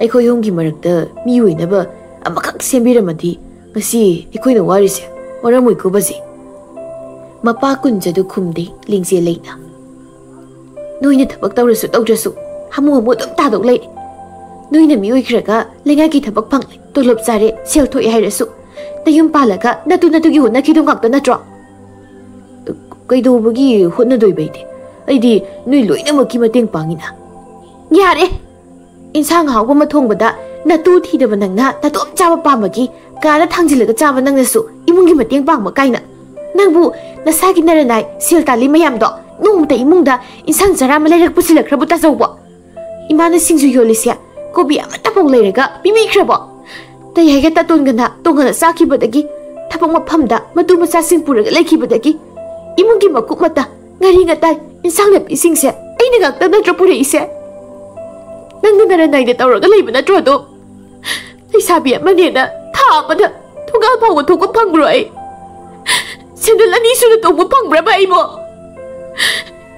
ꯑꯩꯈꯣꯏ ꯑꯍꯨꯝꯒꯤ ꯃꯔꯛꯇ ꯃꯤ ꯑꯣꯏꯅꯕ ꯑꯃꯈꯛ ꯁꯦꯝꯕꯤꯔꯝꯃꯗꯤ, ꯉꯁꯤ ꯑꯩꯈꯣꯏꯅ ꯋꯥꯔꯤꯁꯦ ꯋꯥꯔꯝꯃꯣꯏꯀꯣ ꯕꯖꯤ꯫" ꯃꯄꯥ ꯀꯨꯟꯖꯗꯨ ꯈꯨꯝꯗꯦ ꯂꯤꯡꯖꯦꯜꯂꯩꯅ꯫ "ꯅꯣꯏꯅ ꯊꯕꯛ ꯇꯧꯔꯁꯨ ꯇꯧꯗ꯭ꯔꯁꯨ ꯍꯥꯃꯨ ꯍꯥꯃꯨ ꯑꯗꯨꯝ ꯇꯥꯗꯧ ꯂꯩ꯫" ꯅꯣꯏꯅ ꯃꯤ ꯑꯣꯏꯈ꯭ꯔꯒ ꯂꯩꯉꯥꯛꯀꯤ ꯊꯕꯛ ꯐꯪꯂꯦ, ꯇꯣꯂꯣꯞ ꯆꯥꯔꯦ, ꯁꯦꯜ ꯊꯣꯛꯑꯦ ꯍꯥꯏꯔꯁꯨ ꯅꯌꯨꯝ ꯄꯥꯜꯂꯒ ꯅꯇꯨ ꯅꯇꯨꯒꯤ ꯍꯣꯠꯅꯈꯤꯗꯧ ꯉꯥꯛꯇ ꯅꯠꯇ꯭ꯔꯣ? ꯀꯩꯗꯧꯕꯒꯤ ꯍꯣꯠꯅꯗꯣꯏꯕ ꯑꯩꯗꯤ? ꯑꯩꯗꯤ ꯅꯣꯏ ꯂꯣꯏꯅꯃꯛꯀꯤ ꯃꯇꯦꯡ ꯄꯥꯡꯉꯤꯅ꯫ ꯌꯥꯔꯦ! ꯏꯟꯁꯥꯡ ꯑꯍꯥꯎꯕ ꯑꯃ ꯊꯣꯡꯕꯗ ꯅꯇꯨ ꯊꯤꯗꯕ ꯅꯪꯅ ꯅꯇꯣꯝ ꯆꯥꯕ ꯄꯥꯝꯕꯒꯤ ꯀꯥꯗ ꯊꯥꯡꯖꯤꯜꯂꯒ ꯆꯥꯕ ꯅꯪꯅꯁꯨ ꯏꯃꯨꯡꯒꯤ ꯃꯇꯦꯡ ꯄꯥꯡꯕ ꯀꯥꯏꯅ꯫ ꯅꯪꯕꯨ ꯅꯁꯥꯒꯤ ꯅꯔꯅꯥꯏ ꯁꯦꯜ ꯇꯥꯜꯂꯤ ꯃꯌꯥꯝꯗꯣ ꯅꯣꯡꯃꯇ ꯏꯃꯨꯡꯗ ꯏꯟꯁꯥꯡ ꯆꯔꯥ ꯑꯃ ꯂꯩꯔꯛ ꯄꯨꯁꯤꯜꯂꯛꯈ꯭ꯔꯕ ꯇꯥꯖꯧꯕꯣ? ꯏꯃꯥꯅ ꯁꯤꯡꯖꯨ ꯌꯣꯜꯂꯤꯁꯦ ꯀꯣꯕꯤ ꯑꯃꯠꯇꯐꯥꯎ ꯂꯩꯔꯒ ꯄꯤꯕꯤꯈ꯭ꯔꯕꯣ? ꯇꯩ ꯍꯥꯏꯒ ꯇꯥꯇꯣꯟꯒꯅ ꯇꯣꯉꯥꯟꯅ ꯆꯥꯈꯤꯕꯗꯒꯤ, ꯊꯕꯛ ꯃꯐꯝꯗ ꯃꯇꯨ ꯃꯆꯥꯁꯤꯡ ꯄꯨꯔꯒ ꯂꯩꯈꯤꯕꯗꯒꯤ, ꯏꯃꯨꯡꯒꯤ ꯃꯀꯨꯞ ꯃꯇꯥ, ꯉꯥꯔꯤ ꯉꯇꯥꯏ, ꯏꯟꯁꯥꯡ ꯅꯥꯄꯤꯁꯤꯡꯁꯦ ꯑꯩꯅ ꯉꯥꯛꯇ ꯅꯠꯇ꯭ꯔꯣ ꯄꯨꯔꯛꯏꯁꯦ? ꯅꯪꯅ ꯅꯔꯅꯥꯏꯗ ꯇꯧꯔꯒ ꯂꯩꯕ ꯅꯠꯇ꯭ꯔꯣ ꯑꯗꯨꯝ? ꯂꯩꯁꯥꯕꯤ ꯑꯃꯅꯦꯅ ꯊꯥ ꯑꯃꯗ ꯊꯣꯡꯒꯥꯜ ꯐꯥꯎꯕ ꯊꯣꯛꯄ ꯐꯪꯕ꯭ꯔꯣ ꯑꯩ? ꯁꯦꯟꯗꯜ ꯑꯅꯤ ꯁꯨꯅ ꯇꯣꯡꯕ ꯐꯪꯕ꯭ꯔꯕ ꯑꯩꯕꯣ?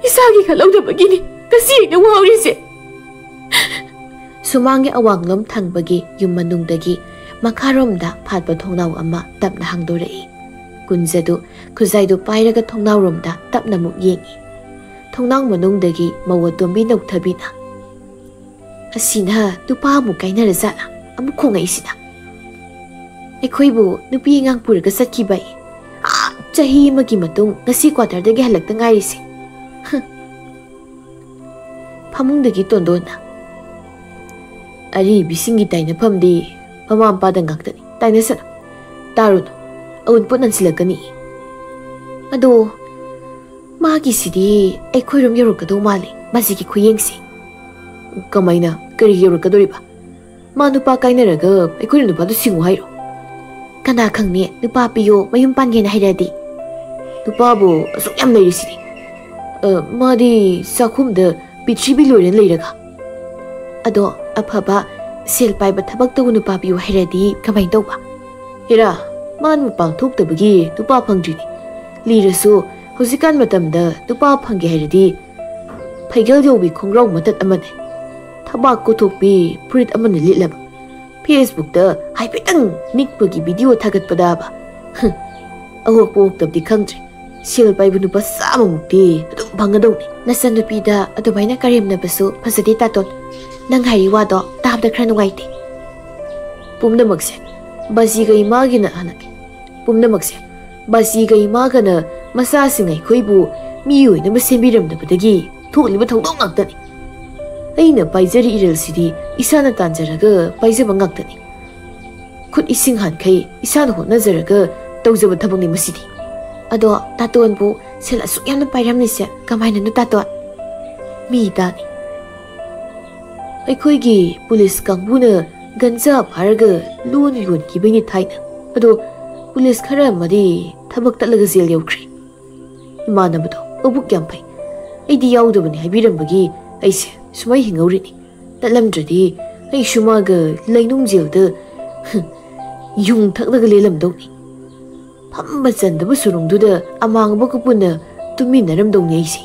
ꯏꯁꯥꯒꯤ ꯈꯜꯍꯧꯗꯕꯒꯤꯅꯤ ꯉꯁꯤ ꯑꯩꯅ ꯋꯥꯍꯧꯔꯤꯁꯦ꯫ ꯁꯨꯃꯥꯡꯒꯤ ꯑꯋꯥꯡꯂꯣꯝ ꯊꯪꯕꯒꯤ ꯌꯨꯝ ꯃꯅꯨꯡꯗꯒꯤ ꯃꯈꯥꯔꯣꯝꯗ ꯐꯥꯠꯄ ꯊꯣꯡꯅꯥꯎ ꯑꯃ ꯇꯞꯅ ꯍꯥꯡꯗꯣꯔꯛꯏ꯫ ꯀꯨꯟꯖꯗꯨ ꯈꯨꯖꯥꯏꯗꯨ ꯄꯥꯏꯔꯒ ꯊꯣꯡꯅꯥꯎꯔꯣꯝꯗ ꯇꯞꯅ ꯑꯃꯨꯛ ꯌꯦꯡꯏ꯫ ꯊꯣꯡꯅꯥꯎ ꯃꯅꯨꯡꯗꯒꯤ ꯃꯧ ꯑꯇꯣꯝꯕꯤ ꯅꯧꯊꯕꯤꯅ, "ꯑꯁꯤꯅ ꯅꯨꯄꯥ ꯑꯃꯨꯛ ꯀꯥꯏꯅꯔꯖꯥꯠꯂ ꯑꯃꯨꯛ ꯈꯣꯡꯉꯛꯏꯁꯤꯅ? ꯑꯩꯈꯣꯏꯕꯨ ꯅꯨꯄꯤ ꯑꯉꯥꯡ ꯄꯨꯔꯒ ꯆꯠꯈꯤꯕ ꯑꯩ, ꯑꯥ, ꯆꯍꯤ ꯑꯃꯒꯤ ꯃꯇꯨꯡ ꯉꯁꯤ ꯀ꯭ꯋꯥꯇꯔꯗꯒꯤ ꯍꯜꯂꯛꯇ ꯉꯥꯏꯔꯤꯁꯦ꯫ ꯍ!" ꯐꯃꯨꯡꯗꯒꯤ ꯇꯣꯟꯗꯣꯟꯅ, "ꯑꯔꯤꯕꯤꯁꯤꯡꯒꯤ ꯇꯥꯏꯅꯐꯝꯗꯤ ꯃꯃꯥ ꯃꯄꯥꯗ ꯉꯥꯛꯇꯅꯤ꯫ ꯇꯥꯏꯅꯁꯅꯨ꯫ ꯇꯥꯔꯨꯅꯨ, ꯑꯎꯟꯄꯣꯠ ꯅꯟꯁꯤꯜꯂꯛꯀꯅꯤ꯫ ꯑꯗꯣ ꯃꯥꯒꯤꯁꯤꯗꯤ ꯑꯩꯈꯣꯏꯔꯣꯝ ꯌꯧꯔꯛꯀꯗꯧ ꯃꯥꯜꯂꯤ, ꯃꯁꯤꯒꯤ ꯈꯨꯌꯦꯡꯁꯦ꯫" "ꯀꯃꯥꯏꯅ? ꯀꯔꯤ ꯌꯧꯔꯛꯀꯗꯧꯔꯤꯕ? ꯃꯥ ꯅꯨꯄꯥ ꯀꯥꯏꯅꯔꯒ ꯑꯩꯈꯣꯏꯅ ꯅꯨꯄꯥꯗꯨ ꯁꯤꯡꯉꯨ ꯍꯥꯏꯔꯣ?" "ꯀꯅꯥ ꯈꯪꯅꯤ, ꯅꯨꯄꯥ ꯄꯤꯌꯣ, ꯃꯌꯨꯝ ꯄꯥꯟꯒꯦꯅ ꯍꯥꯏꯔꯛꯑꯗꯤ?" "ꯅꯨꯄꯥꯕꯨ ꯑꯁꯨꯛ ꯌꯥꯝ ꯂꯩꯔꯤꯁꯤꯗꯤ꯫ ꯑ, ꯃꯥꯗꯤ ꯆꯥꯛꯈꯨꯝꯗ ꯄꯤꯊ꯭ꯔꯤꯕꯤ ꯂꯣꯏꯔꯦꯅ ꯂꯩꯔꯒ꯫ ꯑꯗꯣ ꯑꯐꯕ ꯁꯦꯜ ꯄꯥꯏꯕ ꯊꯕꯛ ꯇꯧꯕ ꯅꯨꯄꯥ ꯄꯤꯌꯨ ꯍꯥꯏꯔꯗꯤ ꯀꯃꯥꯏꯅ ꯇꯧꯕ?" "ꯍꯦꯔꯥ, ꯃꯥꯅ ꯃꯄꯥꯟ ꯊꯣꯛꯇꯕꯒꯤ ꯅꯨꯄꯥ ꯐꯪꯗ꯭ꯔꯤꯅꯤ꯫ ꯂꯤꯔꯁꯨ ꯍꯧꯖꯤꯛꯀꯥꯟ ꯃꯇꯝꯗ ꯅꯨꯄꯥ ꯐꯪꯒꯦ ꯍꯥꯏꯔꯗꯤ ꯐꯩꯒꯜ ꯌꯧꯕꯤ ꯈꯣꯡꯒ꯭ꯔꯥꯎ ꯃꯇꯠ ꯑꯃꯅꯦ, ꯊꯕꯥꯛ ꯀꯣꯊꯣꯛꯄꯤ ꯐꯨꯔꯤꯠ ꯑꯃꯅ ꯂꯤꯠꯂꯕ, Facebookꯇ ꯍꯥꯏꯐꯦꯠꯇꯪ ꯅꯤꯛꯄꯒꯤ ꯚꯤꯗꯤꯑꯣ ꯊꯥꯒꯠꯄꯗꯕ꯫ ꯍꯨꯝ, ꯑꯣꯛꯄ ꯑꯣꯛꯇꯕꯗꯤ ꯈꯪꯗ꯭ꯔꯦ, ꯁꯦꯜ ꯄꯥꯏꯕ ꯅꯨꯄꯥ ꯆꯥꯝꯃꯃꯨꯛꯇꯤ ꯑꯗꯨꯝ ꯐꯪꯒꯗꯧꯅꯤ꯫" "ꯅꯆꯟꯅꯨꯄꯤꯗ ꯑꯗꯨꯃꯥꯏꯅ ꯀꯔꯦꯝꯅꯕꯁꯨ ꯐꯖꯗꯦ ꯇꯥꯇꯣꯟ꯫ ꯅꯪ ꯍꯥꯏꯔꯤ ꯋꯥꯗꯣ ꯇꯥ ꯌꯥꯝꯅ ꯈꯔ ꯅꯨꯡꯉꯥꯏꯇꯦ꯫ ꯄꯨꯝꯅꯃꯛꯁꯦ ꯕꯥꯖꯤꯒ ꯏꯃꯥꯒꯤꯅ ꯍꯜꯂꯛꯀꯦ꯫ ꯄꯨꯝꯅꯃꯛꯁꯦ ꯕꯥꯖꯤꯒ ꯏꯃꯥꯒꯅ ꯃꯆꯥꯁꯤꯡ ꯑꯩꯈꯣꯏꯕꯨ ꯃꯤ ꯑꯣꯏꯅꯕ ꯁꯦꯝꯕꯤꯔꯝꯗꯕꯗꯒꯤ ꯊꯣꯛꯂꯤꯕ ꯊꯧꯗꯣꯛ ꯉꯥꯛꯇꯅꯤ꯫ ꯑꯩꯅ ꯄꯥꯏꯖꯔꯤ ꯏꯔꯦꯜꯁꯤꯗꯤ ꯏꯁꯥꯅ ꯇꯥꯟꯖꯔꯒ ꯄꯥꯏꯖꯕ ꯉꯥꯛꯇꯅꯤ꯫ ꯈꯨꯠ ꯏꯁꯤꯡ ꯍꯥꯟꯈꯩ ꯏꯁꯥꯅ ꯍꯣꯠꯅꯖꯔꯒ ꯇꯧꯖꯕ ꯊꯕꯛꯅꯤ ꯃꯁꯤꯗꯤ꯫ ꯑꯗꯣ ꯇꯥꯇꯣꯟꯕꯨ ꯁꯦꯜ ꯑꯁꯨꯛ ꯌꯥꯝꯅ ꯄꯥꯏꯔꯝꯂꯤꯁꯦ ꯀꯃꯥꯏꯅꯅꯣ ꯇꯥꯇꯣꯟ? ꯃꯤ ꯇꯥꯅꯤ꯫ ꯑꯩꯈꯣꯏꯒꯤ ꯄꯨꯂꯤꯁ ꯀꯥꯡꯕꯨꯅ ꯒꯟꯖꯥ ꯐꯥꯔꯒ ꯂꯣꯟ ꯌꯣꯟꯈꯤꯕꯩꯅꯤ ꯊꯥꯏꯅ꯫ ꯑꯗꯣ ꯄꯨꯂꯤꯁ ꯈꯔ ꯑꯃꯗꯤ ꯊꯕꯛ ꯇꯠꯂꯒ ꯖꯦꯜ ꯌꯧꯈ꯭ꯔꯦ꯫ ꯏꯃꯥꯟꯅꯕꯗꯣ ꯃꯕꯨꯛ ꯌꯥꯝ ꯐꯩ꯫ ꯑꯩꯗꯤ ꯌꯥꯎꯗꯕꯅꯤ ꯍꯥꯏꯕꯤꯔꯝꯕꯒꯤ ꯑꯩꯁꯦ ꯁꯨꯃꯥꯏ ꯍꯤꯡꯍꯧꯔꯤꯅꯤ꯫ ꯅꯠꯂꯝꯗ꯭ꯔꯗꯤ ꯑꯩꯁꯨ ꯃꯥꯒ ꯂꯩꯅꯨꯡ ꯖꯦꯜꯗ ꯌꯨꯡ ꯊꯛꯂꯒ ꯂꯦꯜꯂꯝꯗꯧꯅꯤ꯫ ꯐꯝꯕ ꯆꯟꯗꯕ ꯁꯨꯔꯨꯡꯗꯨꯗ ꯑꯃꯥꯡꯕꯒ ꯄꯨꯟꯅ ꯇꯨꯝꯃꯤꯟꯅꯔꯝꯗꯧꯅꯤ ꯑꯩꯁꯦ꯫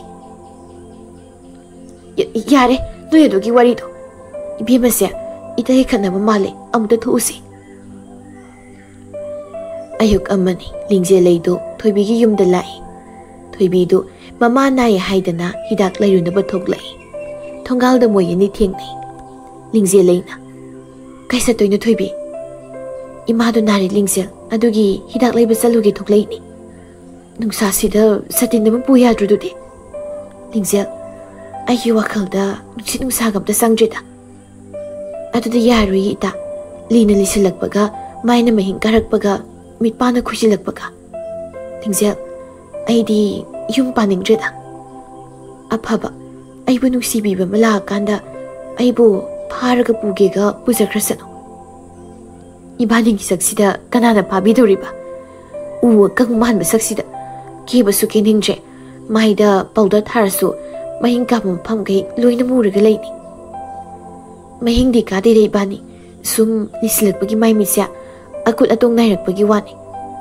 ꯌꯥꯔꯦ, ꯅꯣꯏ ꯑꯗꯨꯒꯤ ꯋꯥꯔꯤꯗꯣ꯫ ꯏꯕꯦꯝꯃꯁꯦ ꯏꯇꯩ ꯈꯠꯅꯕ ꯃꯥꯜꯂꯦ, ꯑꯃꯨꯛꯇ ꯊꯣꯛꯎꯁꯤ꯫ ꯑꯌꯨꯛ ꯑꯃꯅꯤ, ꯂꯤꯡꯖꯦꯜꯂꯩꯗꯨ ꯊꯣꯏꯕꯤꯒꯤ ꯌꯨꯝꯗ ꯂꯥꯛꯏ꯫ ꯊꯣꯏꯕꯤꯗꯨ ꯃꯃꯥ ꯅꯥꯏ ꯍꯥꯏꯗꯅ ꯍꯤꯗꯥꯛ ꯂꯩꯔꯨꯅꯕ ꯊꯣꯛꯂꯛꯏ꯫ ꯊꯣꯡꯒꯥꯜꯗ ꯃꯣꯏ ꯑꯅꯤ ꯊꯦꯡꯅꯩ꯫ ꯂꯤꯡꯖꯦꯜꯂꯩꯅ, "ꯀꯩ ꯆꯠꯇꯣꯏꯅꯣ ꯊꯣꯏꯕꯤ?" "ꯏꯃꯥꯗꯣ ꯅꯥꯔꯤ ꯂꯤꯡꯖꯦꯜ, ꯑꯗꯨꯒꯤ ꯍꯤꯗꯥꯛ ꯂꯩꯕ ꯆꯠꯂꯨꯒꯦ ꯊꯣꯛꯂꯛꯏꯅꯤ꯫ ꯅꯨꯡꯁꯥꯁꯤꯗ ꯁꯥꯇꯤꯟ ꯑꯃ ꯄꯨ ꯌꯥꯗ꯭ꯔꯣ ꯑꯗꯨꯗꯤ?" "ꯂꯤꯡꯖꯦꯜ, ꯑꯩꯒꯤ ꯋꯥꯈꯜꯗ ꯅꯨꯡꯁꯤꯠ ꯅꯨꯡꯁꯥꯒ ꯑꯝꯇ ꯆꯪꯗ꯭ꯔꯦꯗ꯫ ꯑꯗꯨꯗ ꯌꯥꯔꯣꯏꯌꯦ ꯏꯇꯥ꯫ ꯂꯤꯅ ꯂꯤꯁꯤꯜꯂꯛꯄꯒ, ꯃꯥꯏꯅ ꯃꯍꯤꯡ ꯀꯥꯔꯛꯄꯒ, ꯃꯤꯠꯄꯥꯅ ꯈꯨꯏꯖꯤꯜꯂꯛꯄꯒ꯫ ꯂꯤꯡꯖꯦꯜ, ꯑꯩꯗꯤ ꯌꯨꯝ ꯄꯥꯅꯤꯡꯗ꯭ꯔꯦꯗ꯫ ꯑꯐꯕ, ꯑꯩꯕꯨ ꯅꯨꯡꯁꯤꯕꯤꯕ ꯑꯃ ꯂꯥꯛꯑꯀꯥꯟꯗ ꯑꯩꯕꯨ ꯐꯥꯔꯒ ꯄꯨꯒꯦꯒ ꯄꯨꯖꯈ꯭ꯔꯁꯅꯨ꯫ ꯏꯕꯥꯅꯤꯒꯤ ꯁꯛꯁꯤꯗ ꯀꯅꯥꯅ ꯐꯥꯕꯤꯗꯧꯔꯤꯕ? ꯎ ꯑꯀꯪ ꯃꯥꯟꯕ ꯁꯛꯁꯤꯗ꯫ ꯀꯦꯕꯁꯨ ꯀꯦꯅꯤꯡꯗ꯭ꯔꯦ꯫ ꯃꯥꯏꯗ ꯄꯥꯎꯗꯔ ꯊꯥꯔꯁꯨ ꯃꯍꯤꯡ ꯀꯥꯕ ꯃꯐꯝꯈꯩ ꯂꯣꯏꯅ ꯃꯨꯔꯒ ꯂꯩꯅꯤ꯫ ꯃꯍꯤꯡꯗꯤ ꯀꯥꯗꯦꯗ ꯏꯕꯥꯅꯤ꯫ ꯁꯨꯝ ꯂꯤꯁꯤꯜꯂꯛꯄꯒꯤ ꯃꯥꯏ ꯃꯤꯠꯁꯦ ꯑꯀꯨꯠ ꯑꯇꯣꯡ ꯅꯥꯏꯔꯛꯄꯒꯤ ꯋꯥꯅꯤ꯫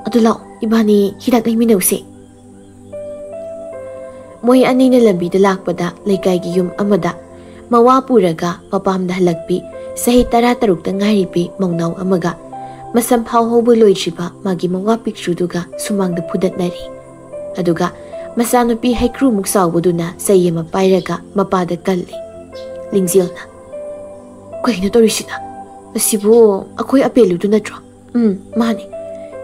ꯑꯗꯨ ꯂꯥꯛꯑꯣ, ꯏꯕꯥꯅꯤ ꯍꯤꯗꯥꯛ ꯂꯩꯃꯤꯟꯅꯧꯁꯦ꯫" ꯃꯣꯏ ꯑꯅꯤꯅ ꯂꯝꯕꯤꯗ ꯂꯥꯛꯄꯗ ꯂꯩꯀꯥꯏꯒꯤ ꯌꯨꯝ ꯑꯃꯗ ꯃꯋꯥ ꯄꯨꯔꯒ ꯃꯄꯥꯝꯗ ꯍꯜꯂꯛꯄꯤ ꯆꯍꯤ ꯇꯔꯥ ꯇꯔꯨꯛꯇ ꯉꯥꯏꯔꯤꯕꯤ ꯃꯧꯅꯥꯎ ꯑꯃꯒ ꯃꯁꯝ ꯐꯥꯎ ꯍꯧꯕ ꯂꯣꯏꯗ꯭ꯔꯤꯕ ꯃꯥꯒꯤ ꯃꯋꯥ ꯄꯤꯛꯇ꯭ꯔꯨꯗꯨꯒ ꯁꯨꯃꯥꯡꯗ ꯐꯨꯗꯠꯅꯔꯤ꯫ ꯑꯗꯨꯒ ꯃꯆꯥꯅꯨꯄꯤ ꯍꯩꯀ꯭ꯔꯨꯃꯨꯛ ꯆꯥꯎꯕꯗꯨꯅ ꯆꯩ ꯑꯃ ꯄꯥꯏꯔꯒ ꯃꯄꯥꯗ ꯀꯜꯂꯤ꯫ ꯂꯤꯡꯖꯦꯜꯅ, ꯀꯩꯅꯣ ꯇꯧꯔꯤꯁꯤꯅ? ꯑꯁꯤꯕꯨ ꯑꯩꯈꯣꯏ ꯑꯄꯦꯂꯨꯗꯨ ꯅꯠꯇ꯭ꯔꯣ? ꯎꯝ, ꯃꯥꯅꯤ꯫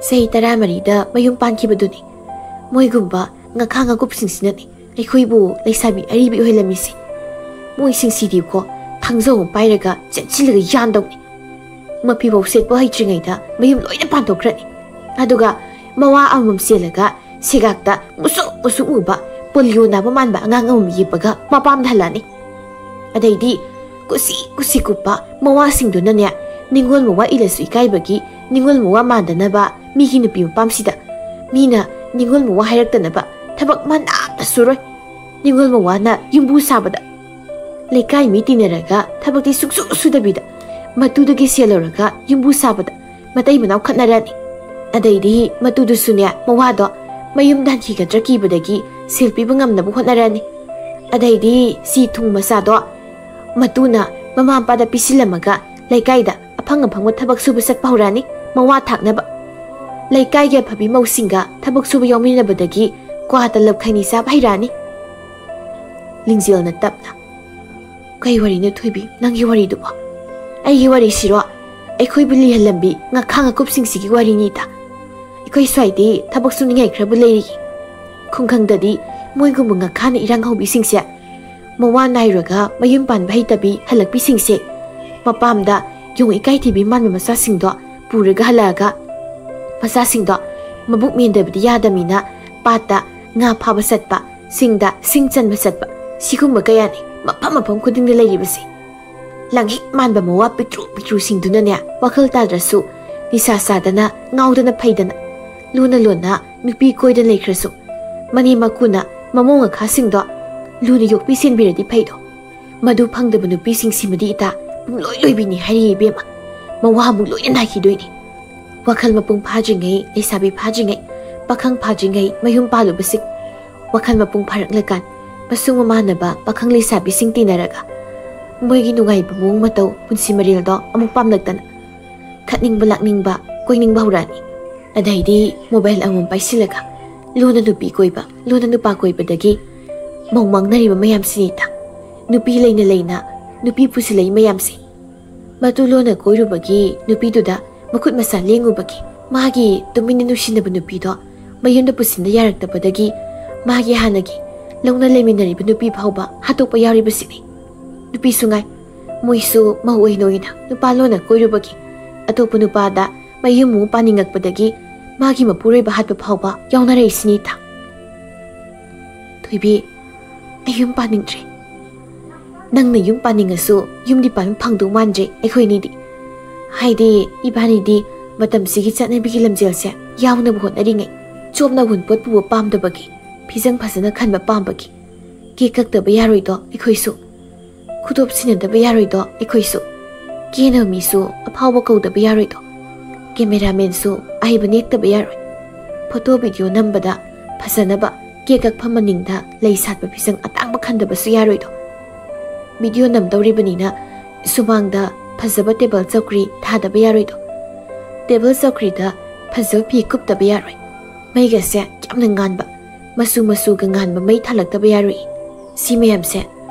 ꯆꯍꯤ ꯇꯔꯥꯃꯔꯤꯗ ꯃꯌꯨꯝ ꯄꯥꯟꯈꯤꯕꯗꯨꯅꯤ꯫ ꯃꯣꯏꯒꯨꯝꯕ ꯉꯥꯈꯥ ꯉꯥꯀꯨꯞꯁꯤꯡꯁꯤꯅꯅꯤ ꯑꯩꯈꯣꯏꯕꯨ ꯂꯩꯁꯥꯕꯤ ꯑꯔꯤꯕꯤ ꯑꯣꯏꯍꯜꯂꯝꯃꯤꯁꯦ꯫ ꯃꯣꯏꯁꯤꯡꯁꯤꯗꯤꯀꯣ, ꯊꯥꯡꯖꯧ ꯑꯃ ꯄꯥꯏꯔꯒ ꯆꯦꯟꯁꯤꯜꯂꯒ ꯌꯥꯟꯗꯧꯅꯤ꯫ ꯃꯐꯤꯐꯥꯎ ꯁꯦꯠꯄ ꯍꯩꯇ꯭ꯔꯤꯉꯩꯗ ꯃꯌꯨꯝ ꯂꯣꯏꯅ ꯄꯥꯟꯊꯣꯛꯈ꯭ꯔꯅꯤ꯫ ꯑꯗꯨꯒ ꯃꯋꯥ ꯑꯃꯃꯝ ꯆꯦꯜꯂꯒ ꯁꯦꯒꯥꯛꯇ ꯃꯨꯁꯨꯛ ꯃꯨꯁꯨꯛ ꯃꯨꯕ ꯄꯣꯂꯤꯑꯣ ꯅꯥꯕ ꯃꯥꯟꯕ ꯑꯉꯥꯡ ꯑꯃꯃꯝ ꯌꯦꯞꯄꯒ ꯃꯄꯥꯝꯗ ꯍꯜꯂꯛꯑꯅꯤ꯫ ꯑꯗꯩꯗꯤ ꯀꯨꯁꯤ ꯀꯨꯁꯤ ꯀꯨꯞꯄ ꯃꯋꯥꯁꯤꯡꯗꯨꯅꯅꯦ, ꯅꯤꯉꯣꯜ ꯃꯋꯥ ꯏꯜꯂꯁꯨ ꯏꯀꯥꯏꯕꯒꯤ ꯅꯤꯉꯣꯜ ꯃꯋꯥ ꯃꯥꯟꯗꯅꯕ ꯃꯤꯒꯤ ꯅꯨꯄꯤ ꯃꯄꯥꯝꯁꯤꯗ, ꯃꯤꯅ ꯅꯤꯉꯣꯜ ꯃꯋꯥ ꯍꯥꯏꯔꯛꯇꯅꯕ ꯊꯕꯛ ꯃꯅꯥ ꯑꯃꯇ ꯁꯨꯔꯣꯏ꯫ ꯅꯤꯉꯣꯜ ꯃꯋꯥꯅ ꯌꯨꯝꯕꯨ ꯁꯥꯕꯗ, ꯂꯩꯀꯥꯏ ꯃꯤ ꯇꯤꯟꯅꯔꯒ ꯊꯕꯛꯇꯤ ꯁꯨꯡꯁꯨ ꯁꯨꯗꯕꯤꯗ ꯃꯇꯨꯗꯒꯤ ꯁꯦꯜ ꯂꯧꯔꯒ ꯌꯨꯝꯕꯨ ꯁꯥꯕꯗ ꯃꯇꯩ ꯃꯅꯥꯎ ꯈꯠꯅꯔꯅꯤ꯫ ꯑꯗꯩꯗꯤ ꯃꯇꯨꯗꯨꯁꯨꯅꯦ, ꯃꯋꯥꯗꯣ ꯃꯌꯨꯝꯗ ꯍꯟꯈꯤꯒꯗ꯭ꯔꯥ ꯀꯤꯕꯗꯒꯤ ꯁꯦꯜ ꯄꯤꯕ ꯉꯝꯅꯕ ꯍꯣꯠꯅꯔꯅꯤ꯫ ꯑꯗꯩꯗꯤ ꯁꯤ ꯊꯨꯡ ꯃꯆꯥꯗꯣ ꯃꯇꯨꯅ ꯃꯃꯥ ꯃꯄꯥꯗ ꯄꯤꯁꯤꯜꯂꯝꯃꯒ ꯂꯩꯀꯥꯏꯗ ꯑꯐꯪ ꯑꯐꯪꯕ ꯊꯕꯛ ꯁꯨꯕ ꯆꯠꯄ ꯍꯧꯔꯛꯑꯅꯤ, ꯃꯋꯥ ꯊꯥꯛꯅꯕ꯫ ꯂꯩꯀꯥꯏꯒꯤ ꯑꯐꯕꯤ ꯃꯧꯁꯤꯡꯒ ꯊꯕꯛ ꯁꯨꯕ ꯌꯥꯎꯃꯤꯟꯅꯕꯗꯒꯤ ꯀ꯭ꯋꯥ ꯇꯂꯕ ꯈꯩꯅꯤ ꯆꯥꯕ ꯍꯩꯔꯛꯑꯅꯤ꯫ ꯂꯤꯡꯖꯦꯜꯅ ꯇꯞꯅ, "ꯀꯩ ꯋꯥꯔꯤꯅꯣ ꯊꯣꯏꯕꯤ, ꯅꯪꯒꯤ ꯋꯥꯔꯤꯗꯨꯕꯣ?" "ꯑꯩꯒꯤ ꯋꯥꯔꯤꯁꯤꯔꯣ? ꯑꯩꯈꯣꯏꯕꯨ ꯂꯤꯍꯜꯂꯝꯕꯤ ꯉꯥꯈꯥ ꯉꯥꯀꯨꯞꯁꯤꯡꯁꯤꯒꯤ ꯋꯥꯔꯤꯅꯤꯗ꯫ ꯑꯩꯈꯣꯏ ꯁ꯭ꯋꯥꯏꯗꯤ ꯊꯕꯛ ꯁꯨꯅꯤꯡꯉꯥꯏ ꯈꯔꯕꯨ ꯂꯩꯔꯤ꯫ ꯈꯨꯡꯒꯪꯗꯗꯤ ꯃꯣꯏꯒꯨꯝꯕ ꯉꯥꯈꯥꯅ ꯏꯔꯥꯡ ꯍꯧꯕꯤꯁꯤꯡꯁꯦ, ꯃꯋꯥ ꯅꯥꯏꯔꯒ ꯃꯌꯨꯝ ꯄꯥꯟꯕ ꯍꯩꯇꯕꯤ ꯍꯜꯂꯛꯄꯤꯁꯤꯡꯁꯦ, ꯃꯄꯥꯝꯗ ꯌꯣꯡ ꯏꯀꯥꯏꯊꯤꯕꯤ ꯃꯥꯟꯕ ꯃꯆꯥꯁꯤꯡꯗꯣ ꯄꯨꯔꯒ ꯍꯜꯂꯛꯑꯒ ꯃꯆꯥꯁꯤꯡꯗꯣ ꯃꯕꯨꯛ ꯃꯦꯟꯗꯕꯗꯤ ꯌꯥꯗꯃꯤꯅ ꯄꯥꯠꯇ ꯉꯥ ꯐꯥꯕ ꯆꯠꯄ, ꯁꯤꯡꯗ ꯁꯤꯡ ꯆꯟꯕ ꯆꯠꯄ, ꯁꯤꯒꯨꯝꯕ ꯀꯌꯥꯅꯤ ꯃꯐꯝ ꯃꯐꯝ ꯈꯨꯗꯤꯡꯗ ꯂꯩꯔꯤꯕꯁꯦ꯫ ꯂꯪꯍꯤꯛ ꯃꯥꯟꯕ ꯃꯋꯥ ꯄꯤꯛꯇ꯭ꯔꯨ ꯄꯤꯛꯇ꯭ꯔꯨꯁꯤꯡꯗꯨꯅꯅꯦ, ꯋꯥꯈꯜ ꯇꯥꯗ꯭ꯔꯁꯨ ꯅꯤꯁꯥ ꯆꯥꯗꯅ ꯉꯥꯎꯗꯅ ꯐꯩꯗꯅ, ꯂꯨꯅ ꯂꯣꯟꯅ ꯅꯨꯄꯤ ꯀꯣꯏꯗꯅ ꯂꯩꯈ꯭ꯔꯁꯨ, ꯃꯅꯦꯝ ꯃꯀꯨꯅ ꯃꯃꯧ ꯉꯥꯈꯥꯁꯤꯡꯗꯣ ꯂꯨꯅ ꯌꯣꯛꯄꯤ ꯁꯦꯟꯕꯤꯔꯗꯤ ꯐꯩꯗꯣ꯫ ꯃꯗꯨ ꯐꯪꯗꯕ ꯅꯨꯄꯤꯁꯤꯡꯁꯤꯃꯗꯤ ꯏꯇꯥ ꯄꯨꯡꯂꯣꯏ ꯂꯣꯏꯕꯤꯅꯤ ꯍꯥꯏꯔꯤ ꯏꯕꯦꯝꯃ꯫ ꯃꯋꯥ ꯑꯃꯨꯛ ꯂꯣꯏꯅ ꯅꯥꯏꯈꯤꯗꯣꯏꯅꯤ꯫ ꯋꯥꯈꯜ ꯃꯄꯨꯡ ꯐꯥꯗ꯭ꯔꯤꯉꯩ ꯂꯩꯁꯥꯕꯤ ꯐꯥꯗ꯭ꯔꯤꯉꯩ, ꯄꯥꯈꯪ ꯐꯥꯗ꯭ꯔꯤꯉꯩ ꯃꯌꯨꯝ ꯄꯥꯜꯂꯨꯕꯁꯤꯡ꯫ ꯋꯥꯈꯜ ꯃꯄꯨꯡ ꯐꯥꯔꯛꯂꯀꯥꯟ ꯃꯁꯨꯡ ꯃꯃꯥꯟꯅꯕ ꯄꯥꯈꯪ ꯂꯩꯁꯥꯕꯤꯁꯤꯡ ꯇꯤꯟꯅꯔꯒ ꯃꯣꯏꯒꯤ ꯅꯨꯡꯉꯥꯏꯕ ꯃꯑꯣꯡ ꯃꯇꯧ, ꯄꯨꯟꯁꯤ ꯃꯔꯦꯜꯗꯣ ꯑꯃꯨꯛ ꯄꯥꯝꯂꯛꯇꯅ ꯈꯠꯅꯤꯡꯕ ꯂꯥꯛꯅꯤꯡꯕ ꯀꯣꯏꯅꯤꯡꯕ ꯍꯧꯔꯛꯑꯅꯤ꯫ ꯑꯗꯩꯗꯤ ꯃꯣꯕꯥꯏꯜ ꯑꯃꯃꯝ ꯄꯥꯏꯁꯤꯜꯂꯒ ꯂꯨꯅ ꯅꯨꯄꯤ ꯀꯣꯏꯕ, ꯂꯨꯅ ꯅꯨꯄꯥ ꯀꯣꯏꯕꯗꯒꯤ ꯃꯧ ꯃꯥꯡꯅꯔꯤꯕ ꯃꯌꯥꯝꯁꯤꯅꯤꯗ꯫ ꯅꯨꯄꯤ ꯂꯩꯅ ꯂꯩꯅ ꯅꯨꯄꯤ ꯄꯨꯁꯤꯜꯂꯛꯏ ꯃꯌꯥꯝꯁꯦ꯫ ꯃꯇꯨ ꯂꯣꯟꯅ ꯀꯣꯏꯔꯨꯕꯒꯤ ꯅꯨꯄꯤꯗꯨꯗ ꯃꯈꯨꯠ ꯃꯁꯥ ꯂꯦꯡꯉꯨꯕꯒꯤ ꯃꯥꯒꯤ ꯇꯨꯃꯤꯟꯅ ꯅꯨꯡꯁꯤꯅꯕ ꯅꯨꯄꯤꯗꯣ ꯃꯌꯨꯝꯗ ꯄꯨꯁꯤꯟꯕ ꯌꯥꯔꯛꯇꯕꯗꯒꯤ ꯃꯥꯒꯤ ꯍꯥꯟꯅꯒꯤ ꯂꯧꯅ ꯂꯩꯃꯤꯟꯅꯔꯤꯕ ꯅꯨꯄꯤ ꯐꯥꯎꯕ ꯍꯥꯠꯇꯣꯛꯄ ꯌꯥꯎꯔꯤꯕꯁꯤꯅꯤ꯫ ꯅꯨꯄꯤꯁꯨ ꯉꯥꯏ, ꯃꯣꯏꯁꯨ ꯃꯧ ꯑꯣꯏꯅ ꯑꯣꯏꯅ ꯅꯨꯄꯥ ꯂꯣꯟꯅ ꯀꯣꯏꯔꯨꯕꯒꯤ ꯑꯇꯣꯞꯄ ꯅꯨꯄꯥꯗ ꯃꯌꯨꯝ ꯑꯃꯨꯛ ꯄꯥꯅꯤꯡꯉꯛꯄꯗꯒꯤ ꯃꯥꯒꯤ ꯃꯄꯨꯔꯣꯏꯕ ꯍꯥꯠꯄ ꯐꯥꯎꯕ ꯌꯥꯎꯅꯔꯛꯏꯁꯤꯅꯤꯗ꯫ ꯊꯣꯏꯕꯤ, ꯑꯩ ꯌꯨꯝ ꯄꯥꯅꯤꯡꯗ꯭ꯔꯦ꯫ ꯅꯪꯅ ꯌꯨꯝ ꯄꯥꯅꯤꯡꯉꯁꯨ ꯌꯨꯝꯗꯤ ꯄꯥꯟꯕ ꯐꯪꯗꯧ ꯃꯥꯟꯗ꯭ꯔꯦ ꯑꯩꯈꯣꯏꯅꯤꯗꯤ꯫ ꯍꯥꯏꯗꯤ ꯏꯕꯥꯅꯤꯗꯤ ꯃꯇꯝꯁꯤꯒꯤ ꯆꯠꯅꯕꯤꯒꯤ ꯂꯝꯖꯦꯜꯁꯦ ꯌꯥꯎꯅꯕ ꯍꯣꯠꯅꯔꯤꯉꯩ ꯆꯣꯞꯅ ꯍꯨꯟꯄꯣꯠ ꯄꯨꯕ ꯄꯥꯝꯗꯕꯒꯤ, ꯐꯤꯖꯪ ꯐꯖꯅ ꯈꯟꯕ ꯄꯥꯝꯕꯒꯤ, ꯀꯦꯛ ꯀꯛꯇꯕ ꯌꯥꯔꯣꯏꯗꯣ ꯑꯩꯈꯣꯏꯁꯨ, ꯈꯨꯗꯣꯞ ꯁꯤꯟꯅꯗꯕ ꯌꯥꯔꯣꯏꯗꯣ ꯑꯩꯈꯣꯏꯁꯨ, ꯀꯦꯅꯕ ꯃꯤꯁꯨ ꯑꯐꯥꯎꯕ ꯀꯧꯗꯕ ꯌꯥꯔꯣꯏꯗꯣ, ꯀꯦꯃꯦꯔꯥꯃꯦꯟꯁꯨ ꯑꯍꯩꯕ ꯅꯦꯛꯇꯕ ꯌꯥꯔꯣꯏ, ꯐꯣꯇꯣ ꯚꯤꯗꯤꯑꯣ ꯅꯝꯕꯗ ꯐꯖꯅꯕ ꯀꯦꯛ ꯀꯛꯐꯝ ꯃꯅꯤꯡꯗ ꯂꯩ ꯁꯥꯠꯄ ꯐꯤꯖꯪ ꯑꯇꯥꯡꯕ ꯈꯟꯗꯕꯁꯨ ꯌꯥꯔꯣꯏꯗꯣ꯫ ꯚꯤꯗꯤꯑꯣ ꯅꯝꯗꯧꯔꯤꯕꯅꯤꯅ ꯁꯨꯃꯥꯡꯗ ꯐꯖꯕ ꯇꯦꯕꯜ ꯆꯧꯀ꯭ꯔꯤ ꯊꯥꯗꯕ ꯌꯥꯔꯣꯏꯗꯣ꯫ ꯇꯦꯕꯜ ꯆꯧꯀ꯭ꯔꯤꯗ ꯐꯖꯕ ꯐꯤ ꯀꯨꯞꯇꯕ ꯌꯥꯔꯣꯏ꯫ ꯃꯩꯒꯁꯦ ꯌꯥꯝꯅ ꯉꯥꯟꯕ, ꯃꯆꯨ ꯃꯆꯨꯒ ꯉꯥꯟꯕ ꯃꯩ ꯊꯥꯜꯂꯛꯇꯕ ꯌꯥꯔꯣꯏ꯫ ꯁꯤ ꯃꯌꯥꯝꯁꯦ